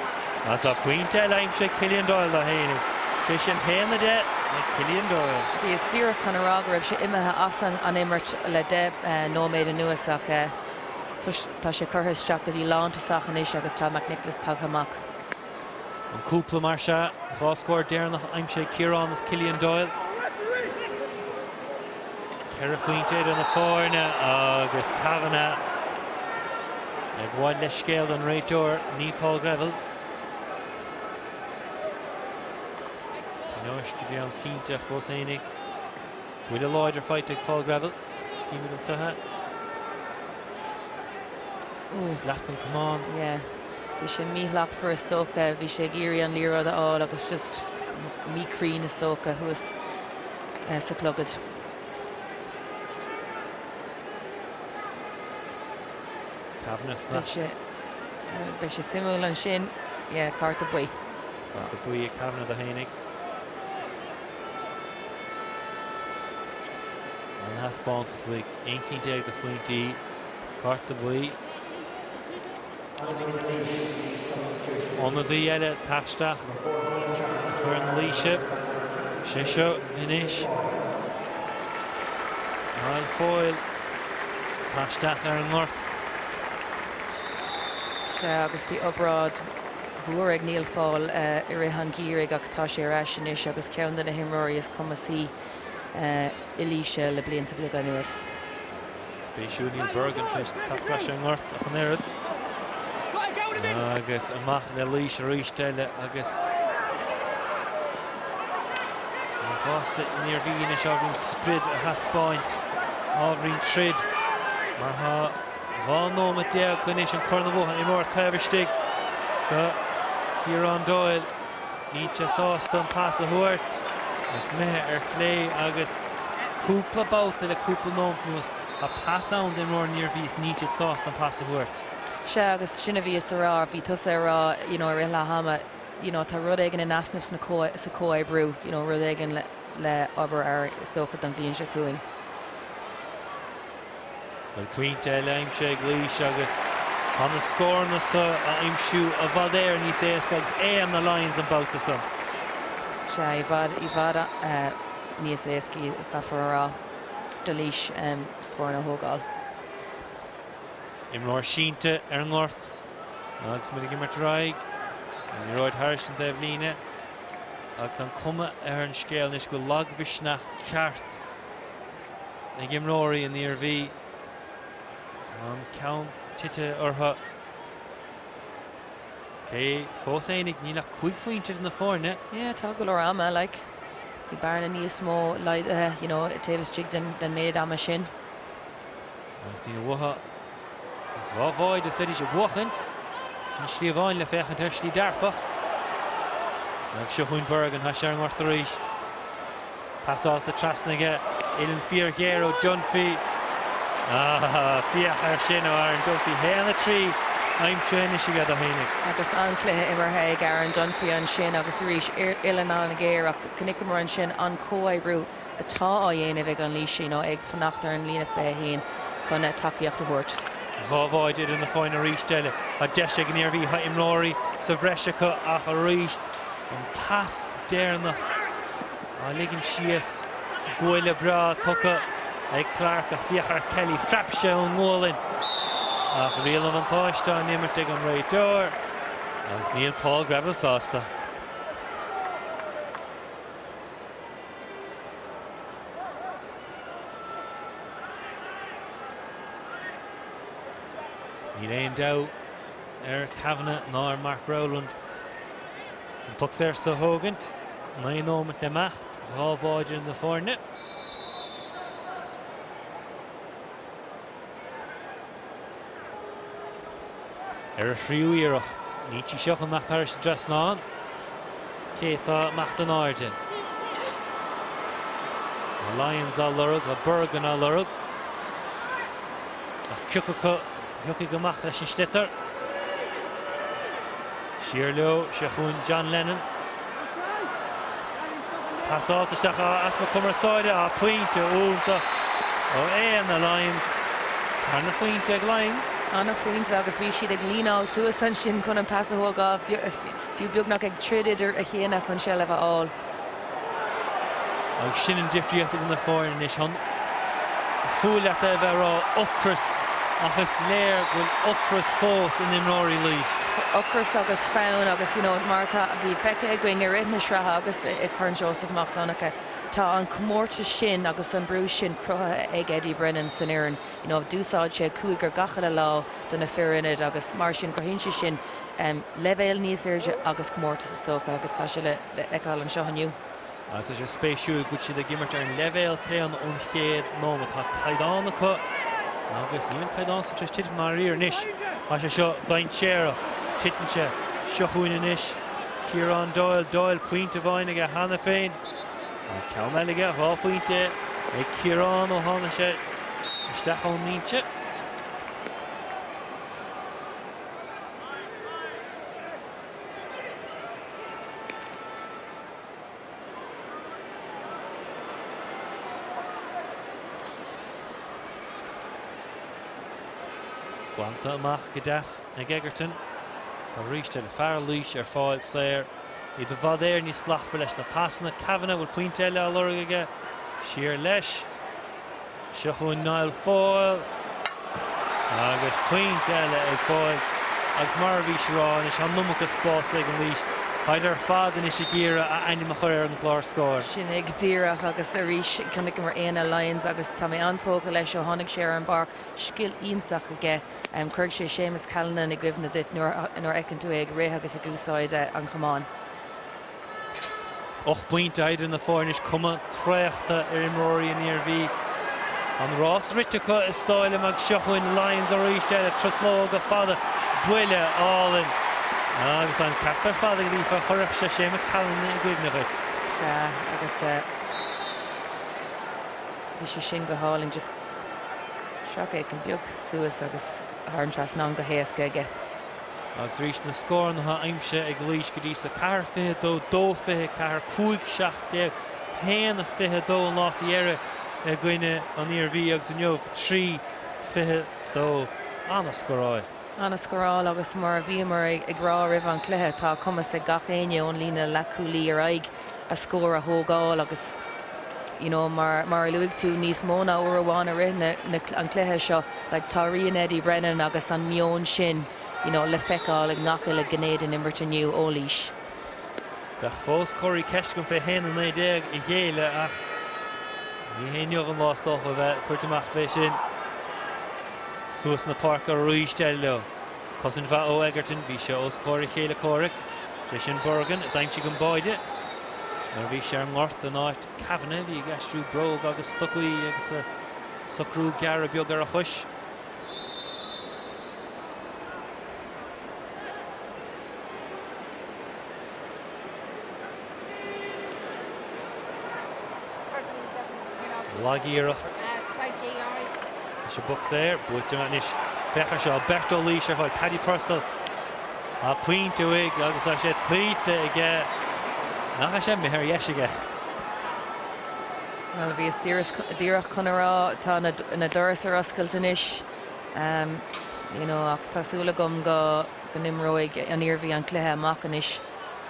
Agus tá pointe eile aimsithe ag Killian Doyle dó fhéinig. Sé sin 1-10 ag Killian Doyle. Bhíos díreach chun a rá go raibh sé imithe as an imirt le 10 nóiméad anuas ach tá sé curtha isteach go dtí lántosach anois agus tá McNicholas tagtha amach. An cúpla mar sea, 2 scór deireanach aimsithe ag Ciarán is Killian Doyle. 4 phointe idir na foirne agus Kavanagh ag gabháil leithscéal don réiteoir, ní Paul Greville. Tionóisc a bhí ann cinnte ach fós fhéinig. Buille láidir faighte ag Paul Greville. Címid anseo. Slat an camán. Yeah. Bhí sé míshlachtmhar is dócha. Bhí sé ag iarraidh an liathróid a fháil agus just míchruinn is dócha thuas sa chlogad. Kavanagh. Beidh sé beidh sé suimiúil ansin. Yeah, cárta buí. Cárta buí ag Kavanagh dó fhéinig. An-thaispeántas uaidh, 11 cinn de phointí, cárta buí. Ionadaí eile ag teacht isteach foireann na Laoise. Sé seo anois. Niall Foyle ag teacht isteach ar an ngort. Sea, agus bhí obráid mhór ag Niall Foyle i rith an gheimhridh ach tá sé ar ais anois agus ceann de na himreoirí is cumasaí i Laoise le blianta beaga anuas. Spéisiúil, níl Bergin tar éis teacht ar ais ar an ngort ach an oiread. Agus amach le Laois arís eile agus ní gá don Iarmhí anois ábhairín sprid a thaispeáint, ábhairín troid mar tá 12 nóiméad anois an corn a bhuachan. Imreoir taobh istigh do Chiarán Doyle. Níl sé sásta an pas a thabhairt agus imithe ar chlé agus cúpla babhta le cúpla nóiméad anuas tá pas ann d'imreoir an Iarmhí is níl siad sásta an pas a thabhairt. Sea, agus sin a bhíos a rá, bhí tusa a rá, you know, i rith leath ama, you know, tá rud éigin in easnamh sna sa chomhoibriú, you know, rud éigin le le obair air is dócha don bhliain seo chugainn. Bhuel, pointe eile aimsithe ag Laois agus tá na scóranna seo á aimsiú i bhfad Éireann níos éasca agus Éanna Lyons an babhta seo. Sea, i bhfad, i bhfad níos éascaí, caithfear a rá, do Laois scóranna a thógáil. Imreoir sínte ar an ngort agus muid ag imirt ar aghaidh. An liathróid thairis an taobhlíne agus an cuma ar an scéal anois go bhfuil lagmhisneach ceart ag imreoirí an Iarmhí. An ceann tite orthu. Cé fós fhéinig níl ach 5 phointe idir na foirne. Yeah, tá go leor ama, like. Bhí bearna níos mó laghdaithe, you know, taobh istigh den, den méid ama sin. Agus níl uathu ach dhá bháide is bheidís ag buachaint. Sin slí amháin le féachaint air, slí dearfach. Agus seo chugainn Bergin, tá sé ar an ngort arís. Pasáilte trasna aige, uillinn fíorghéar ó Dunphy. Ah, féach air sin ó Aaron Dunphy. 1-3 aimsithe anois aige dó fhéinig. Agus an-chluiche imeartha ag Aaron Dunphy ansin agus arís uillinn an-ghéar ach chonaiceamar ansin an comhoibriú atá á dhéanamh ag an Laois, you know, ag fanacht ar an líne 21 chun tacaíocht a thabhairt. Dhá bháide idir na foirne arís eile. Tá deis ag an Iarmhí, tá imreoirí sa bhreis acu ach arís an pas deireanach á ligean síos. Buille breá tugtha ag Clarke ach féach ar Kelly, phreab sé ón ngualainn ach riail an bhuntáiste á n-imirt ag an réiteoir agus níl Paul Greville sásta. Níl aon dabht ar Kavanagh ná ar Mark Rowland an poc saor seo a thógaint. 9 nóiméad le himeacht, 2 bháide idir na foirne. Ar a thríú iarracht, níl sí seo chun imeacht thairis an dtrasnán. Cé atá ag imeacht in airde? Tá Lyons á lorg, tá Bergin á lorg. Ach cioca acu a thiocfaidh amach leis an sliotar? Siar leo, seo chugainn John Lennon. Pasáilte isteach, easpa cumarsáide, pointe iontach ó Éanna Lyons. Tarna phointe ag Lyons. Ana-phointe agus bhí siad ag líneáil suas ansin chun an pas a thógáil, fiú beagnach ag troid idir a chéile chun seilbh a fháil. Agus sin an difríocht idir na foirne anois. Is fuath leat é a bheith ag rá ocras ach is léir go bhfuil ocras fós in imreoirí Laois. Ocras agus fonn agus you know mar atá bhí feicthe againn i rith na sraithe agus i Corn Seosamh Mac Donncha, tá an comórtas sin agus an brú sin cruthaithe ag Eddie Brennan san fhoireann. You know d'úsáid sé cúigear gach uile lá do na fir ionaid agus mar sin cruthaíonn sé sin leibhéal níos airde agus comórtas is dócha agus tá sé le feiceáil anseo inniu. Agus tá sé spéisiúil go bhfuil siad ag imirt ar an leibhéal céanna ón chéad nóiméad. Tá caighdeán acu agus níl an caighdeán san tar éis titim dáiríre anois. Tá sé seo dainséarach. Titeann sé. Seo chugainn anois Ciarán Doyle. Doyle pointe amháin aige cheana féin. Tá ceann eile aige, 2 phointe ag Ciarán ó tháinig sé isteach ón mbinse. Glanta amach go deas ag Egerton. Arís eile fear Laois ar fáil saor. Iad i bhfad Éireann níos slachtmhar leis na pasanna. Kavanagh, bhfuil pointe eile á lorg aige? Siar leis. Seo chugainn Niall Foyle agus pointe eile ag Foyle agus mar a bhís a rá anois tá an iomarca spáis ag an Laois. Táid ar fad anois ag iarraidh a ainm a chur ar an gclár scóir. Sin é go díreach agus arís chonaiceamar Éanna Lyons agus tá mé an-tógtha leis ó tháinig sé ar an bpáirc. Scil iontach aige. Cuirfidh sé Séamus Callanan i gcuimhne duit nuair a fheiceann tú é ag rith agus ag úsáid an chamáin. 8 bpointe idir na foirne anois, cuma traochta ar imreoirí an Iarmhí. An rás rite acu is dóigh liom agus seo chugainn Lyons arís eile, truslóga fada, buille álainn agus an ceart ar fad ag Aoife, chuirfeadh sé Séamus Callanan i gcuimhne dhuit. Sea, agus bhí sé sin go hálainn, just srac éicint beag suas agus thar an trasnán go héasca aige. Agus arís na scóranna aimsithe ag Laois go dtí so 4, 22, 2, 24, 5, 17, 1, 22 an lá faoi dheireadh i gcoinne an Iarmhí agus inniu 3, 22. Ana-scóráil. Ana-scóráil agus mar a bhíomar ag rá roimh an chluiche, tá cumas ag gach éinne ón líne leathchúlaí ar aghaidh a scór a thógáil agus you know mar mar a luaigh tú níos mó ná uair amháin i rith na na an chluiche seo like tá rian Eddie Brennan agus an meon sin you know le feiceáil i ngach uile ghné den imirt inniu ó Laois. Bheadh fós corraí ceist agam fé 1-19 a ghéilleadh ach ní hé inniu an lá is dócha a bheith ag tabhairt amach fé sin. Suas na páirce arís eile leo. Cosaint mhaith ó Egerton, bhí sé os comhair a chéile comhraic, sé sin Bergin, a d'aimsigh an báide nuair a bhí sé ar an ngort in áit Kavanagh, a bhí ag aistriú bróg agus stocaí agus ag socrú gearradh beag ar a chois. Lagiarracht leis an bpoc saor, buaite anois. Féach air seo, beirt ó Laois ar fáil, Paddy Purcell. Tá pointe uaidh agus tá sé tuillte aige. Nach é sé imithe ar dheis aige. Bhuel, bhíos díreach chun a rá, tá na doras ar oscailt anois. You know, ach tá súil agam go n-imreoidh an Iarmhí an cluiche amach anois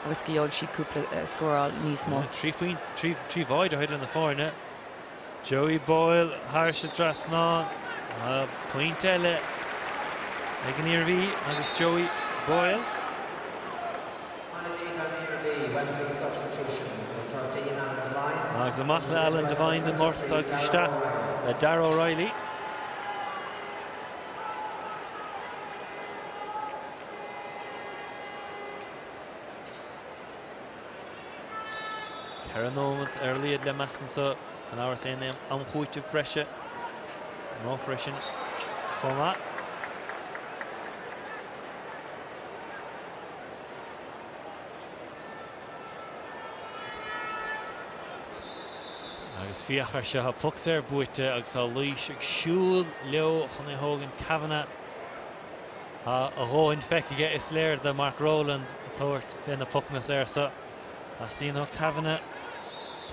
agus go gheobhaidh siad cúpla scóráil níos mó. 3 bháide idir na foirne. Joey Boyle thairis an dtrasnán. Pointe eile ag an Iarmhí agus Joey Boyle. Agus amach le Alan Devine den ngort agus isteach le Darragh O'Reilly. 4 nóiméad ar a laghad le imeacht anseo gan amhras aon am chúitimh breise. Imreofar é sin chomh maith. Agus féach air seo, tá poc saor buaite agus tá Laois ag siúl leo chun é a thógaint. Kavanagh, tá a dhóthain feicthe aige, is léir do Mark Rowland ag tabhairt fé na pocanna saora so. Teastaíonn ó Kavanagh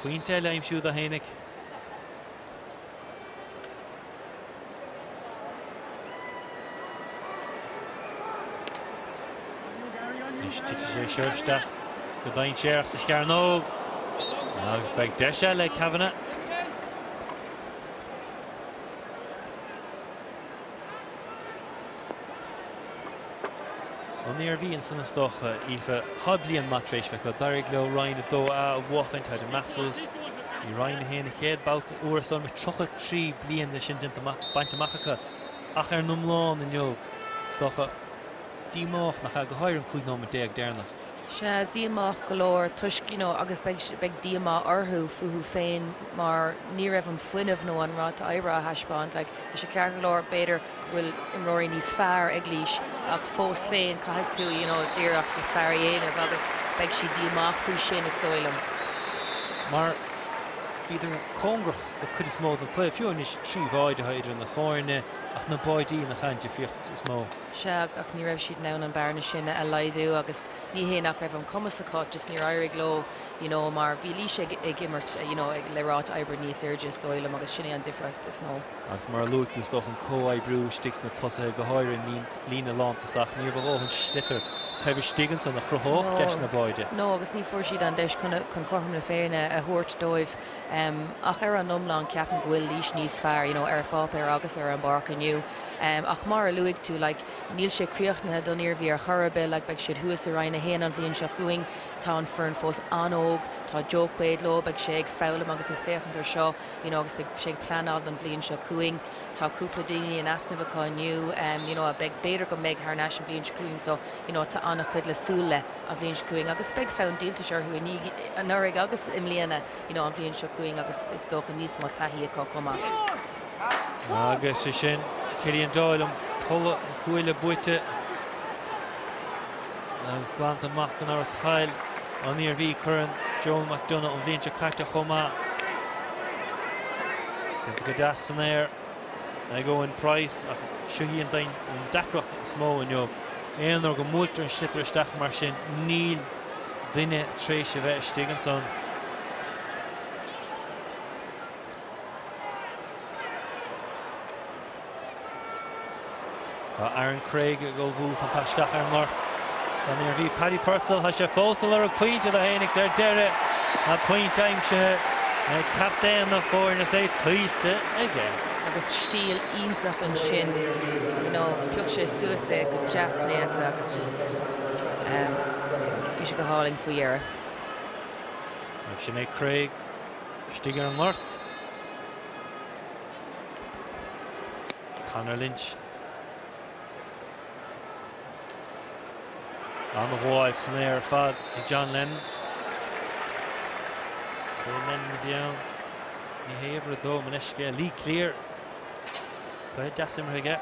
pointe eile a aimsiú dó fhéinig. Anois titfidh sé seo isteach go dainséarach sa chearnóg agus beidh deis eile ag Kavanagh. An Iarmhí ansan is dócha, Aoife. Tá bliain maith tar éis bheith acu. D'éirigh leo Roinn 2A a bhuachaint, táid amach suas i Roinn 1 an chéad babhta uair is dóigh liom 33 bliain leis sin déanta amach, bainte amach acu. Ach ar an iomlán inniu, is dócha, díomách nach ea, go háirithe an 15 nóiméad deireanach. Sea, díomách go leor toisc, you know, agus beidh, beidh díomá orthu fúthu féin mar ní raibh an fuinneamh nó an ráta oibre á thaispeáint. Like, bhí sé ceart go leor, b'fhéidir go bhfuil imreoirí níos fearr ag Laois ach fós féin caithfidh tú, you know, d'iarracht is fearr a dhéanamh agus beidh siad díomách faoi sin is dóigh liom. Mar bhíodar cóngarach do cuid is mó den chluiche, fiú anois 3 bháide atá idir na foirne ach na báidí nach ea an difríocht is mó. Sea, ach ní raibh siad in ann an bearna sin a laghdú agus ní hé nach raibh an cumas acu, just níor éirigh leo, you know, mar bhí Laois ag ag imirt, you know, ag le ráta oibre níos airde is dóigh liom agus sin é an difríocht is mó. Agus mar a luaigh tú, is dócha an comhoibriú istigh sna tosaithe, go háirithe an líne lántosach, ní raibh a dhóthain sliotar taobh istigh ansan a chruthódh deiseanna báide. No, agus ní fuair siad an deis chun chun cothrom na Féinne a thabhairt dóibh. Ach ar an iomlán ceapaim go bhfuil Laois níos fearr, you know, ar pháipéar agus ar an bpáirc inniu. Ach mar a luaigh tú, like, níl sé críochnaithe don Iarmhí ar chor ar bith, like, beidh siad thuas i Roinn 1 an bhliain seo chugainn, tá an foireann fós an-óg, tá Joe Quaid leo, beidh sé ag foghlaim agus ag féachaint ar seo, you know, agus beidh sé ag pleanáil don bhliain seo chugainn. Tá cúpla daoine in easnamh acu inniu, you know, a beidh, b'fhéidir go mbeidh thar n-ais an bhliain seo chugainn so, you know, tá an-chuid le súil le an bhliain seo chugainn agus beidh fonn díoltais orthu i ndiaidh anuraidh agus i mbliana, you know, an bhliain seo chugainn agus is dócha níos mó taithí acu chomh maith. Agus sé sin Killian Doyle an polla an cuaille buaite agus glanta amach gan amhras chaill an Iarmhí Corn Joe McDonagh an bhliain seo caite chomh maith. Déanta go deas san aer ag Owen Price ach seo í an deacracht is mó inniu. Aon uair go mbuailtear an sliotar isteach mar sin níl duine tar éis a bheith istigh ansan. Tá Aaron Craig ag ullmhú chun teacht isteach ar an ngort don Iarmhí. Paddy Purcell, tá sé fós ag lorg pointe dó féin agus ar deireadh tá pointe aimsithe ag captaen na foirne is é tuillte aige. Agus stíl iontach ansin, you know, phioc sé suas é go deas néata agus just bhí sé go hálainn faoi dheireadh. Agus sin é Craig istigh ar an ngort. Conor Lynch. An-ghabháil san aer ar fad ag John Lennon. Is é Lennon a bhí ann. Ní hé uimhir a dó, mo leithscéal. Lee Cleere. Cluiche deas imeartha aige.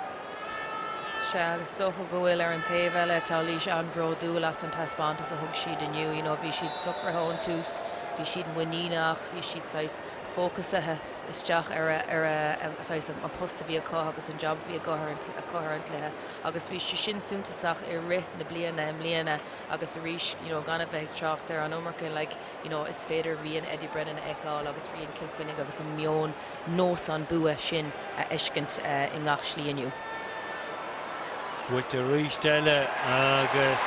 Sea, agus is dócha go bhfuil ar an taobh eile, tá Laois an-bhródúil as an taispeántas a thug siad inniu. You know, bhí siad socraithe ón tús, bhí siad muiníneach, bhí siad saghas fócasaithe isteach ar ar a saghas an post a bhí acu agus an job a bhí acu ar an gcluiche agus bhí sé sin suntasach i rith na bliana i mbliana agus arís you know gan a bheith ag trácht ar an iomarca like you know is féidir rian Eddie Brennan a fheiceáil agus rian Cill Chainnigh agus an meon nós an bua sin a fheiscint i ngach slí inniu. Buaite arís eile agus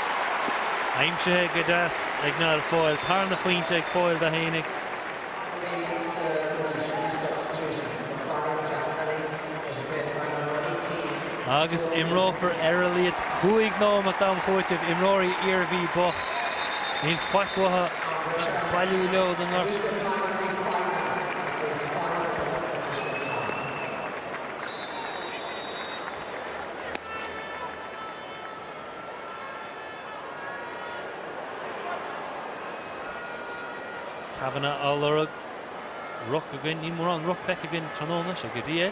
aimsithe go deas ag Niall Foyle. Tarna phointe ag Foyle dó fhéinig. Agus imreofar ar a laghad 5 nóiméad d'am cúitimh. Imreoirí Iarmhí bocht. Níl faic uathu bailiú leo don ngort. Kavanagh á lorg. Ruc againn. Níl mórán ruc feicthe againn tráthnóna. Seo go dtí é.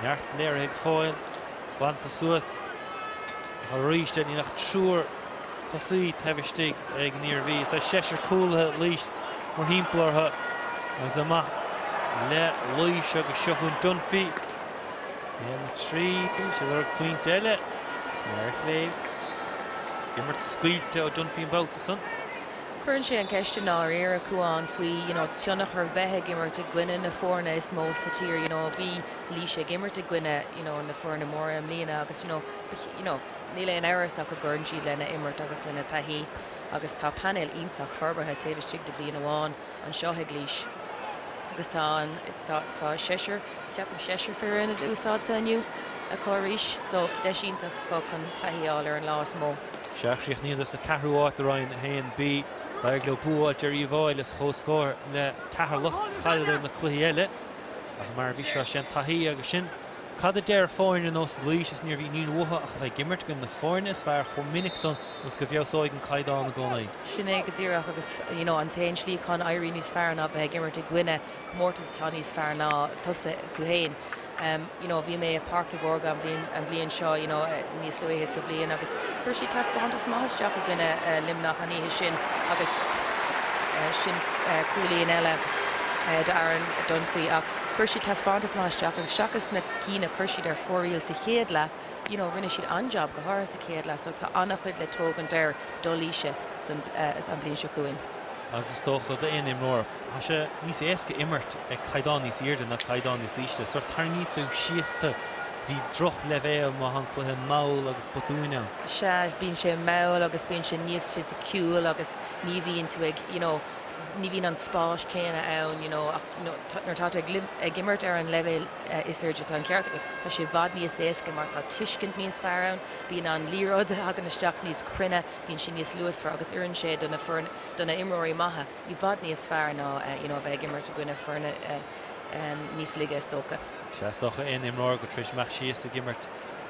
Neart léirithe ag Foyle. Glanta suas. Ach arís níl ach triúr tosaí taobh istigh ag an Iarmhí. Is é seisear cúlaithe Laois mórthimpeall orthu agus amach le Laois agus seo chugainn Dunphy. 1-3. Is ag lorg pointe eile. Ar chlé. Imirt scaoilte ó Dunphy an babhta san. Cuireann sé an ceist i ndáiríre, Cuán, faoi you know tionchar bheith ag imirt i gcoinne na foirne is mó sa tír. You know bhí Laois ag imirt i gcoinne you know na foirne móra i mbliana agus you know you know níl aon amhras ach go gcuireann siad lena imirt agus lena taithí agus tá painéal iontach forbartha taobh istigh de bhliain amháin anseo ag Laois agus tá an tá tá seisear ceapaim seisear fir ionaid úsáidte inniu acu arís so deis iontach acu chun taithí a fháil ar an lá is mó. Sea, chríochnaíodar sa ceathrú háit i Roinn 1B. D'éirigh leo bua a fháilt ar Uíbh Fhailí is comhscór le Ceatharlach. Chailleadar na cluichí eile ach mar a bhí sé, sin taithí agus sin cad a deir foirne nós Laois is an Iarmhí níl uathu ach a bheith ag imirt i gcoinne na foirne is fearr chomh minic san ionas go bhfeabhsóidh an caighdeán i gcónaí. Sin é go díreach agus you know an t-aon slí chun éirí níos fearr ná bheith ag imirt i gcoinne comórtas atá níos fearr ná tusa tú féin. You know bhí mé i Páirc Uí Mhórdha an bhliain an bhliain seo you know níos luaithe sa bhliain agus chuir siad taispeántas maith isteach i gcoinne Luimneach an oíche sin agus sin cúilín eile d'Aaron Dunphy ach chuir siad taispeántas maith isteach agus seachas na cinn a chuir siad ar fóraoil sa chéad leath you know rinne siad an-jab go háirithe sa chéad leath so tá an-chuid le tógaint air do Laois san an bhliain seo chugainn. Agus is dócha d'aon imreoir, tá sé níos éasca imirt ag caighdeán níos airde ná caighdeán níos ísle. Sórt tarraingíonn tú síos tú go dtí drochleibhéal má tá an cluiche mall agus botúin ann. Sea, bíonn sé mall agus bíonn sé níos fisiciúil agus ní bhíonn tú ag, you know, ní bhíonn an spás céanna ann, you know, ach you know, nuair atá tú ag, ag imirt ar an leibhéal is airde, tá an ceart agat, tá sé i bhfad níos éasca mar tá tuiscint níos fearr ann, bíonn an liathróid a thagann isteach níos cruinne, bíonn sé níos luasmhar agus oireann sé do na foirne, do na imreoirí maithe i bhfad níos fearr ná you know a bheith ag imirt i gcoinne foirne níos laige is dócha. Sea, is dócha aon imreoir go tar éis imeacht síos ag imirt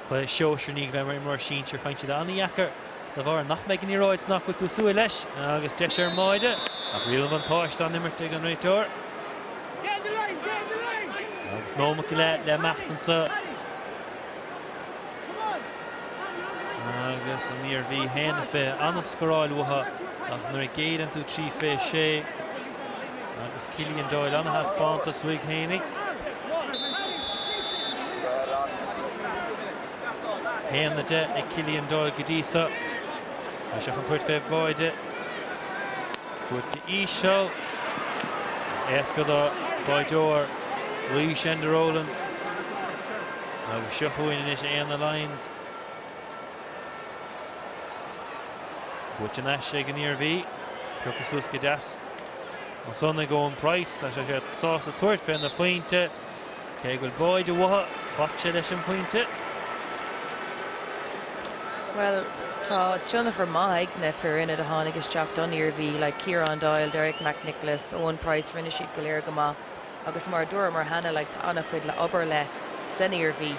cluiche sóisir ní bheith mar imreoir sinsir faigheann siad an-dheacair de bharr nach mbeidh an liathróid nach bhfuil tú ag súil leis agus deis ar an mbáide ach riail an bhuntáiste á n-imirt ag an réiteoir. Agus nóimeat go leith le imeacht anseo. Agus an Iarmhí 1-20, an-scóráil uathu ach nuair a ghéilleann tú 3-26 agus Cillian Doyle an-thaispeántas uaidh fhéinig. 1-10 ag Cillian Doyle go dtí so. Tá sé chun tabhairt fé bháide. Buaite íseal. Éasca do bháideoir Laois Enda Rowland. Agus seo chugainn anois Éanna Lyons. Buaite in ais ag an Iarmhí. Pioctha suas go deas ansan ag Eoin Price. Tá sé sásta tabhairt fé na phointe. Cé go bhfuil báide uathu, ghlac sé leis an phointe. Bhuel, tá tionchar maith ag na fir ionaid a tháinig isteach don Iarmhí, like Ciarán Doyle, Derek McNicholas, Eoin Price, rinne siad go léir go maith. Agus mar a dúramar cheana, like tá an-chuid le obair le san Iarmhí,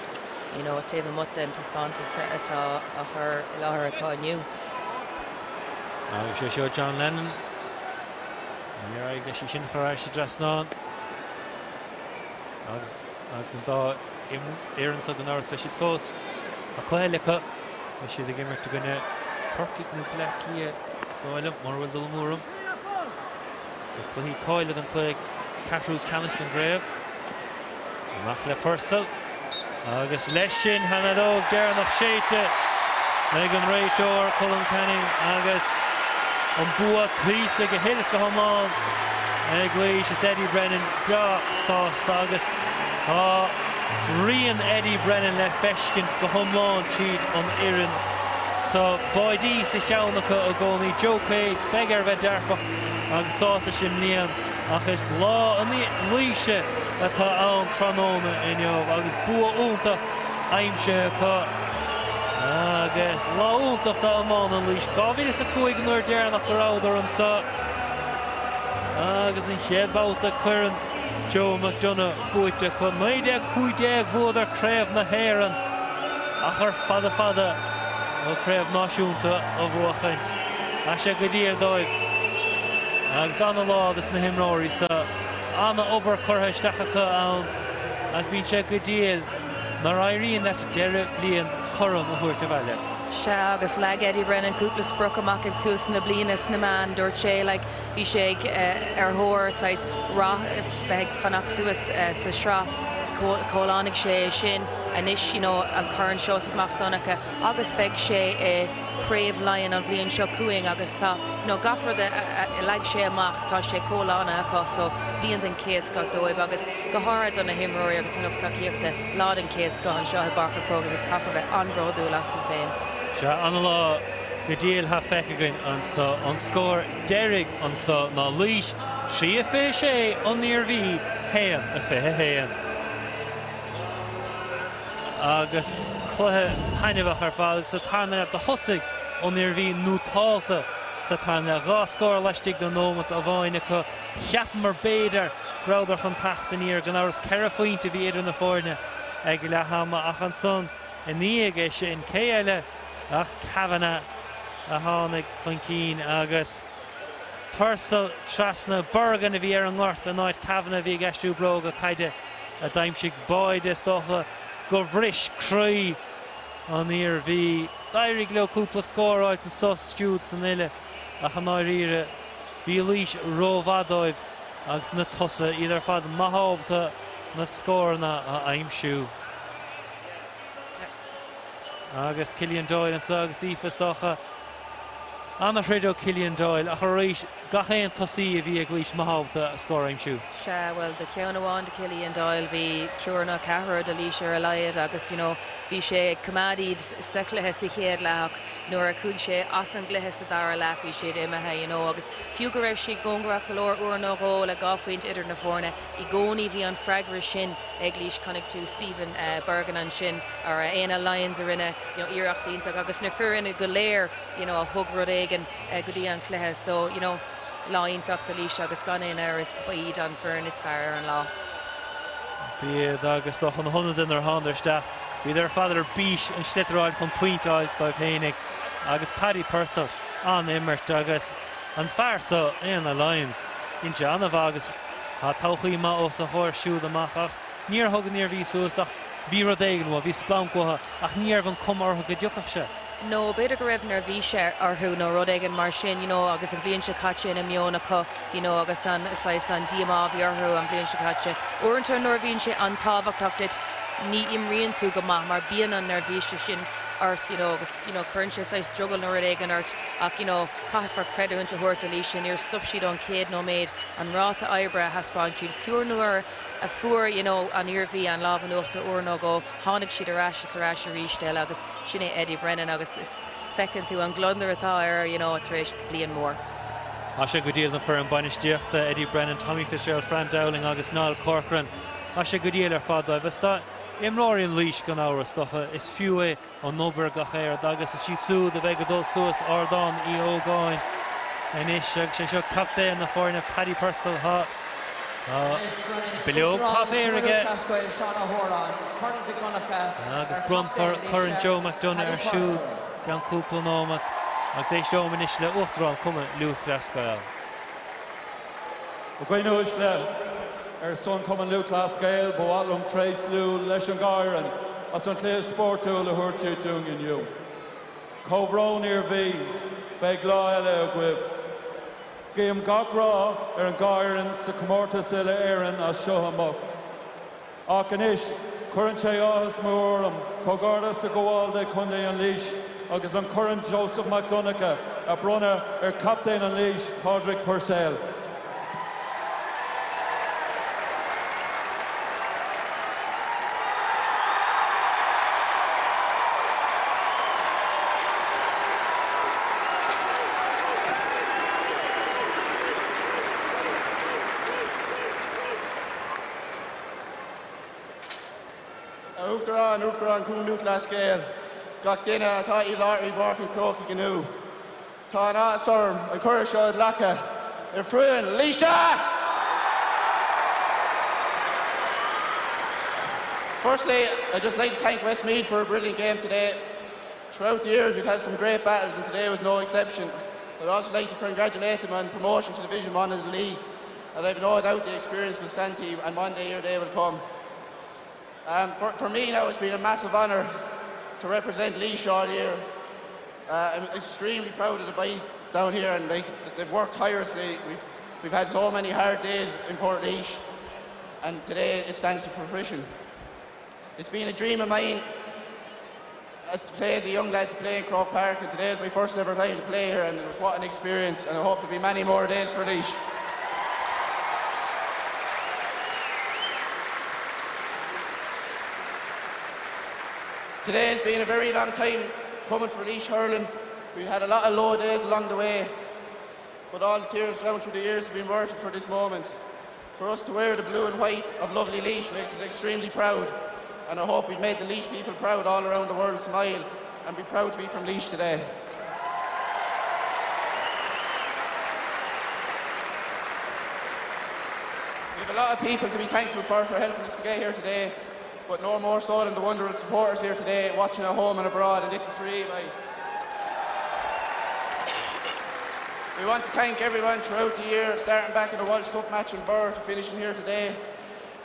you know, taobh amuigh den taispeántas atá á chur i láthair acu inniu. Agus sé seo John Lennon. Níor éirigh leis í sin a chur ar ais sa dtrasnán. Agus agus an dá fhoireann seo gan amhras beidh siad fós tá cluiche eile acu. Beidh siad ag imirt i gcoinne Corcaigh nó Bleá Cliath is dóigh liom, mura bhfuil dul amú orm. Na cluichí cáilithe don cluiche ceathrú ceannais den gcraobh. Amach le Purcell agus leis sin an fheadóg deireanach séidte ag an réiteoir Colin Canning agus an bua tuillte go huile is go hiomlán ag Laois. Is Eddie Brennan breá sásta agus tá rian Eddie Brennan le feiscint go hiomlán tríd an fhoireann so. Báidí sa cheann acu i gcónaí. Joe Quaid, beidh air bheith dearfach agus sásta leis an mbliain ach is lá Laoise atá ann tráthnóna inniu agus bua iontach aimsithe acu agus lá iontach d'iomána Laois. 2005 an uair deireanach go rabhadar anseo agus an chéad babhta Corn Joe McDonagh buaite acu. 1915 bhuadar Craobh na hÉireann achar fada fada ó Craobh Náisiúnta a bhuachaint. Tá sé go diail dóibh agus ana-lá dos na himreoirí so. Ana-obair curtha isteach acu ann agus bíonn sé go diail nuair a éiríonn leat deireadh bliain corn a thabhairt abhaile. Sea, agus leag Eddie Brennan cúpla sprioc amach ag tús na bliana sna meáin. Dúirt sé, like, bhí sé ag, ar thóir saghas rath, bheith ag fanacht suas sa sraith. Chomhlánaigh sé é sin. Anois, you know, an corn Seosamh Mac Donncha agus beidh sé i Craobh Laighean an bhliain seo chugainn agus tá, you know, gach rud a leag sé amach, tá sé comhlánaithe acu so bliain den chéad scoth dóibh agus go háirithe do na himreoirí agus an lucht tacaíochta, lá den chéad scoth anseo i bPáirc an Chrócaigh agus caithfear bheith an-bhródúil astu féin. Sea, ana-lá go diail thá feicthe againn anso. An scór deiridh anso ná Laois 3 26, An Iarmhí 1 21. Agus cluiche taitneamhach ar fad agus sa tarna leath do thosaigh an Iarmhí nótálta sa tarna leath. 2 scór laistigh de nóimeat amháin acu. Cheapamar b'fhéidir go rabhadar chun teacht aniar, gan amhras 4 phointe a bhí idir na foirne ag leath ama ach ansan i ndiaidh é sin cé eile ach Kavanagh a tháinig chun cinn agus Purcell trasna Bergin a bhí ar an ngort in áit Kavanagh a bhí ag aistriú bróga caide a d'aimsigh báide is dócha gur bhris croí an Iarmhí. D'éirigh leo cúpla scór a fháilt anso 's siúd san uile ach i ndáiríre bhí Laois rómhaith dóibh agus na tosaithe, iad ar fad maith ábalta na scóranna a aimsiú. Agus Killian Doyle anso agus Aoife is dócha. Ana-throid ó Killian Doyle ach arís gach aon tosaí a bhí ag Laois maith ábalta scór a aimsiú. Sea, bhuel, do cheann amháin de Killian Doyle bhí triúr nó ceathrar de Laois ar a laghad agus you know bhí sé ag coimeád iad sa chluiche sa chéad leath ach nuair a chuaigh sé as an gcluiche sa dara leath bhí siad imithe you know agus fiú go raibh siad cóngarach go leor uair nó dhó le 2 phointe idir na foirne i gcónaí bhí an freagra sin ag Laois. Chonaic tú Stephen Bergin ansin or Éanna Lyons a rinne you know iarracht iontach agus na fir ionaid go léir you know a thug rud éigin go dtí an cluiche so you know lá iontach do Laois agus gan aon amhras ba iad an foireann is fearr ar an lá. B'iad agus dócha na hionadaithe nuair a thánadar isteach bhíodar ar fad ar bís an sliotar a fháil chun pointe a fháil dóibh fhéinig agus Paddy Purcell an-imirt agus an fear so Éanna Lyons dhein sé an-mhaith agus tá todhchaí maith os a chomhair siúd amach ach níor thug an Iarmhí suas ach bhí rud éigin uathu, bhí splanc uathu ach ní raibh an cuma orthu go dtiocfadh sé. Nó b'fhéidir go raibh neirbhís orthu nó rud éigin mar sin, you know, agus an bhliain seo caite ina meon acu, you know, agus an saghas an díomá a bhí orthu an bhliain seo caite. Uaireanta nuair a bhíonn sé an-tábhachtach duit, ní imríonn tú go maith mar bíonn an neirbhís sin. ort you know agus you know cuireann sé saghas drogall nó rud éigin ort ach you know caithfear creidiúint a thabhairt do Laois níor stop siad ón chéad nóiméad an ráta oibre a thaispeáin siad fiú nuair a fuair you know an Iarmhí an lámh in uachtar uair nó dhó tháinig siad ar ais is ar ais arís eile agus sin é Eddie Brennan agus is feiceann tú an gliondar atá air you know tar éis bliain mhór. Tá sé go diail don foireann bainistíochta, Eddie Brennan, Tommy Fitzgerald, Fran Dowling agus Niall Corcoran. Tá sé go diail ar fad dóibh. Is tá imreoirí an Laois gan amhras, dócha. Is fiú é an obair gach aon rud agus is iad siúd a bheidh ag dul suas Ardán Uí Ógáin anois agus sé seo captaen na foirne Paddy Purcell. Tá bileog páipéir aige agus bronnfar Corn Joe McDonagh air siúd i gceann cúpla nóiméad agus éisteoidh anois le Uachtarán Chumann Lúthchleas Gael. A dhaoine uaisle, ar son Chumann Lúthchleas Gael, ba mhaith liom tréaslú leis an dhá fhoireann as an chluiche spórtúil a thabhairt siad dúinn inniu. Comhbhrón Iarmhí, beidh lá eile agaibh. Guím gach rath ar an dhá fhoireann sa chomórtas uile-Éireann as seo amach. Ach anois, cuireann sé áthas mór orm comhghairdeas a ghabháil le Contae an Laois agus an Corn Joseph Mac Donncha a bhronnadh ar chaptaen an Laois, Pádraig Purcell. A Uachtaráin, Uachtarán Chumann Lúthchleas Gael, gach duine atá i láthair i bPáirc an Chrócaigh inniu. Tá an-áthas orm an corn seo a ghlacadh ar foireann Laoise! Firstly, I'd just like to thank Westmeath for a brilliant game today. Throughout the years we've had some great battles and today was no exception. I'd also like to congratulate them on promotion to Division 1 of the league and I've no doubt the experience will stand to you and one day your day will come. Um, for, for me now it's been a massive honour to represent Laois all year. Uh, I'm extremely proud of the boys down here and they, they've worked tirelessly. We've, we've had so many hard days in Portlaoise and today it stands to fruition. It's been a dream of mine as to play as a young lad to play in Croke Park and today is my first ever time to play here and it was what an experience and I hope to be many more days for Laois. Today has been a very long time coming for Laois hurling. We've had a lot of low days along the way, but all the tears down through the years have been worth it for this moment. For us to wear the blue and white of lovely Laois makes us extremely proud, and I hope we've made the Laois people proud all around the world smile and be proud to be from Laois today. We have a lot of people to be thankful for for helping us to get here today, but no more so than the wonderful supporters here today watching at home and abroad, and this is for you guys. We want to thank everyone throughout the year, starting back in the Walsh Cup match in Birr to finishing here today.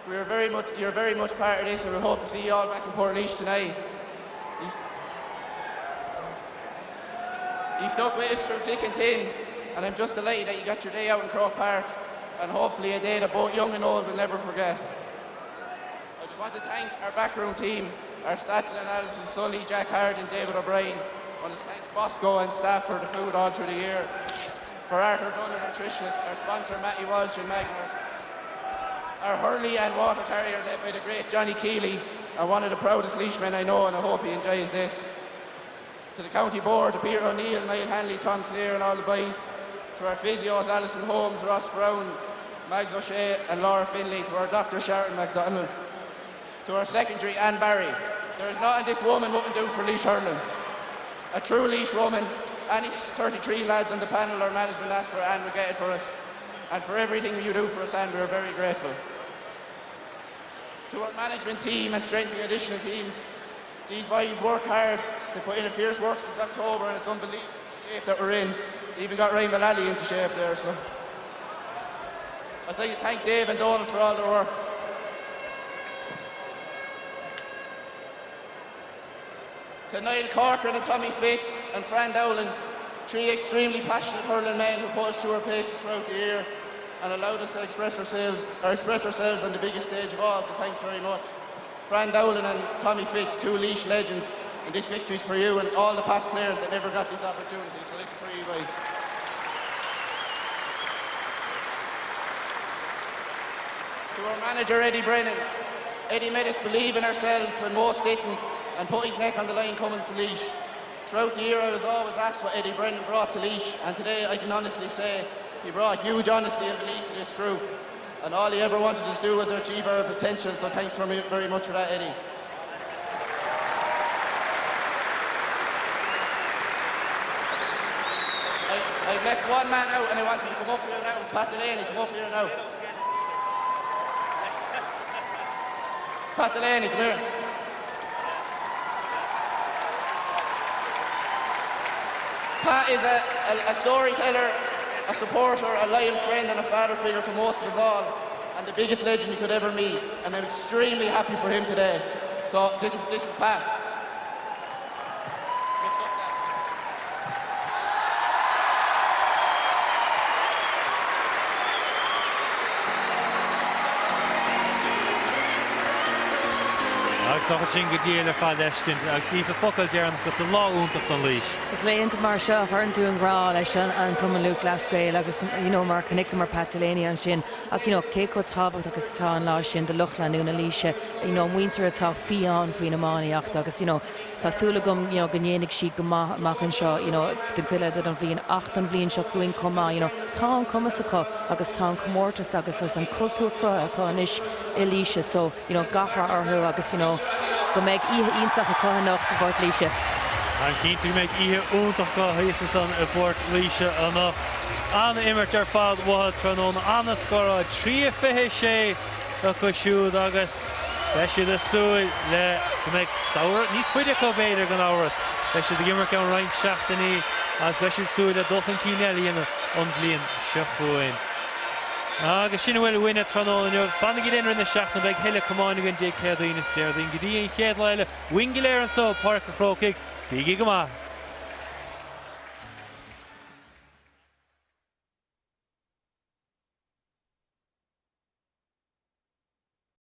We are very much, you're very much part of this and we hope to see you all back in Portlaoise tonight. He's, he stuck with us through thick and thin, and I'm just delighted that you got your day out in Croke Park, and hopefully a day that both young and old will never forget. I just want to thank our backroom team, our stats and analysis, Sully, Jack Hard and David O'Brien. I want to thank Bosco and staff for the food all through the year, for Arthur Dunn, our nutritionist, our sponsor Matty Walsh and Magner, our hurley and water carrier led by the great Johnny Keeley, and one of the proudest Leashmen I know, and I hope he enjoys this. To the county board, to Peter O'Neill, Niall Hanley, Tom Clear and all the boys, to our physios Alison Holmes, Ross Brown, Mags O'Shea and Laura Finley, to our doctor Sharon MacDonald, to our secondary Anne Barry. There is nothing this woman wouldn't do for Laois hurling. A true Laois woman, any 33 lads on the panel or management asked for Anne would get it for us. And for everything you do for us, Anne, we are very grateful. To our management team and strength and conditioning team, these boys work hard. They put in a fierce work since October and it's unbelievable the shape that we're in. They even got Ryan Mullally into shape there, so. I'd like to thank Dave and Donald for all their work. To Niall Corcoran and Tommy Fitz and Fran Dowling, three extremely passionate hurling men who put us through our paces throughout the year and allowed us to express ourselves, or express ourselves on the biggest stage of all, so thanks very much. Fran Dowling and Tommy Fitz, two Laois legends, And this victory is for you and all the past players that never got this opportunity. So this is for you guys. To our manager Eddie Brennan, Eddie made us believe in ourselves when most didn't and put his neck on the line coming to Laois. Throughout the year I was always asked what Eddie Brennan brought to Laois and today I can honestly say he brought huge honesty and belief to this group and all he ever wanted to do was achieve our potential so thanks for me very much for that Eddie. I, I've left one man out and I want him to come up here now. Pat Delaney, come up here now. Pat Delaney, come here. Pat is a, a, a storyteller, a supporter, a loyal friend and a father figure to most of us all, and the biggest legend you could ever meet. And I'm extremely happy for him today. So this is, this is Pat. Agus tá sin go diail ar fad le feiscint agus Aoife focal deireanach agat sa lá iontach don Laois. Is laethanta mar seo a chuireann tú an grá leis an Cumann Lúthchleas Gael agus you know mar chonaiceamar Pat Delaney ansin ach you know cé chomh tábhachtach is atá an lá sin do lucht leanúna Laoise you know muintir atá fiáin faoin iománaíocht agus you know Tá súil agam you know go ndéanfaidh siad go maith amach anseo you know don chuid eile den bhliain ach don bhliain seo chugainn chomh maith you know. Tá an cumas acu agus tá an comórtas agus an cultúr cruthaithe acu anois i Laois so you know gach rath orthu agus you know go mbeidh oíche iontach acu anocht i bPort Laoise. Táim cinnte go mbeidh oíche iontach acu thíos ansan i bPort Laoise anocht. An-imirt ar fad uathu tráthnóna, an-scóráil, 3-26 acu siúd agus beidh siad ag súil le go mbeidh samhradh níos faide acu b'fhéidir gan amhras. Beidh siad ag imirt i gceann roinnt seachtainí agus beidh siad ag súil le dul chun cinn eile a dhéanamh an bhliain seo chugainn. Agus sin a bhfuil uainne tráthnóna inniu. Fanaigí linn i rith na seachtaine, beidh tuilleadh camáin againn Dé Céadaoin is Déardaoin. Go dtí an chéad lá eile, uainn go léir anseo i bPáirc an Chrócaigh, bígí go maith!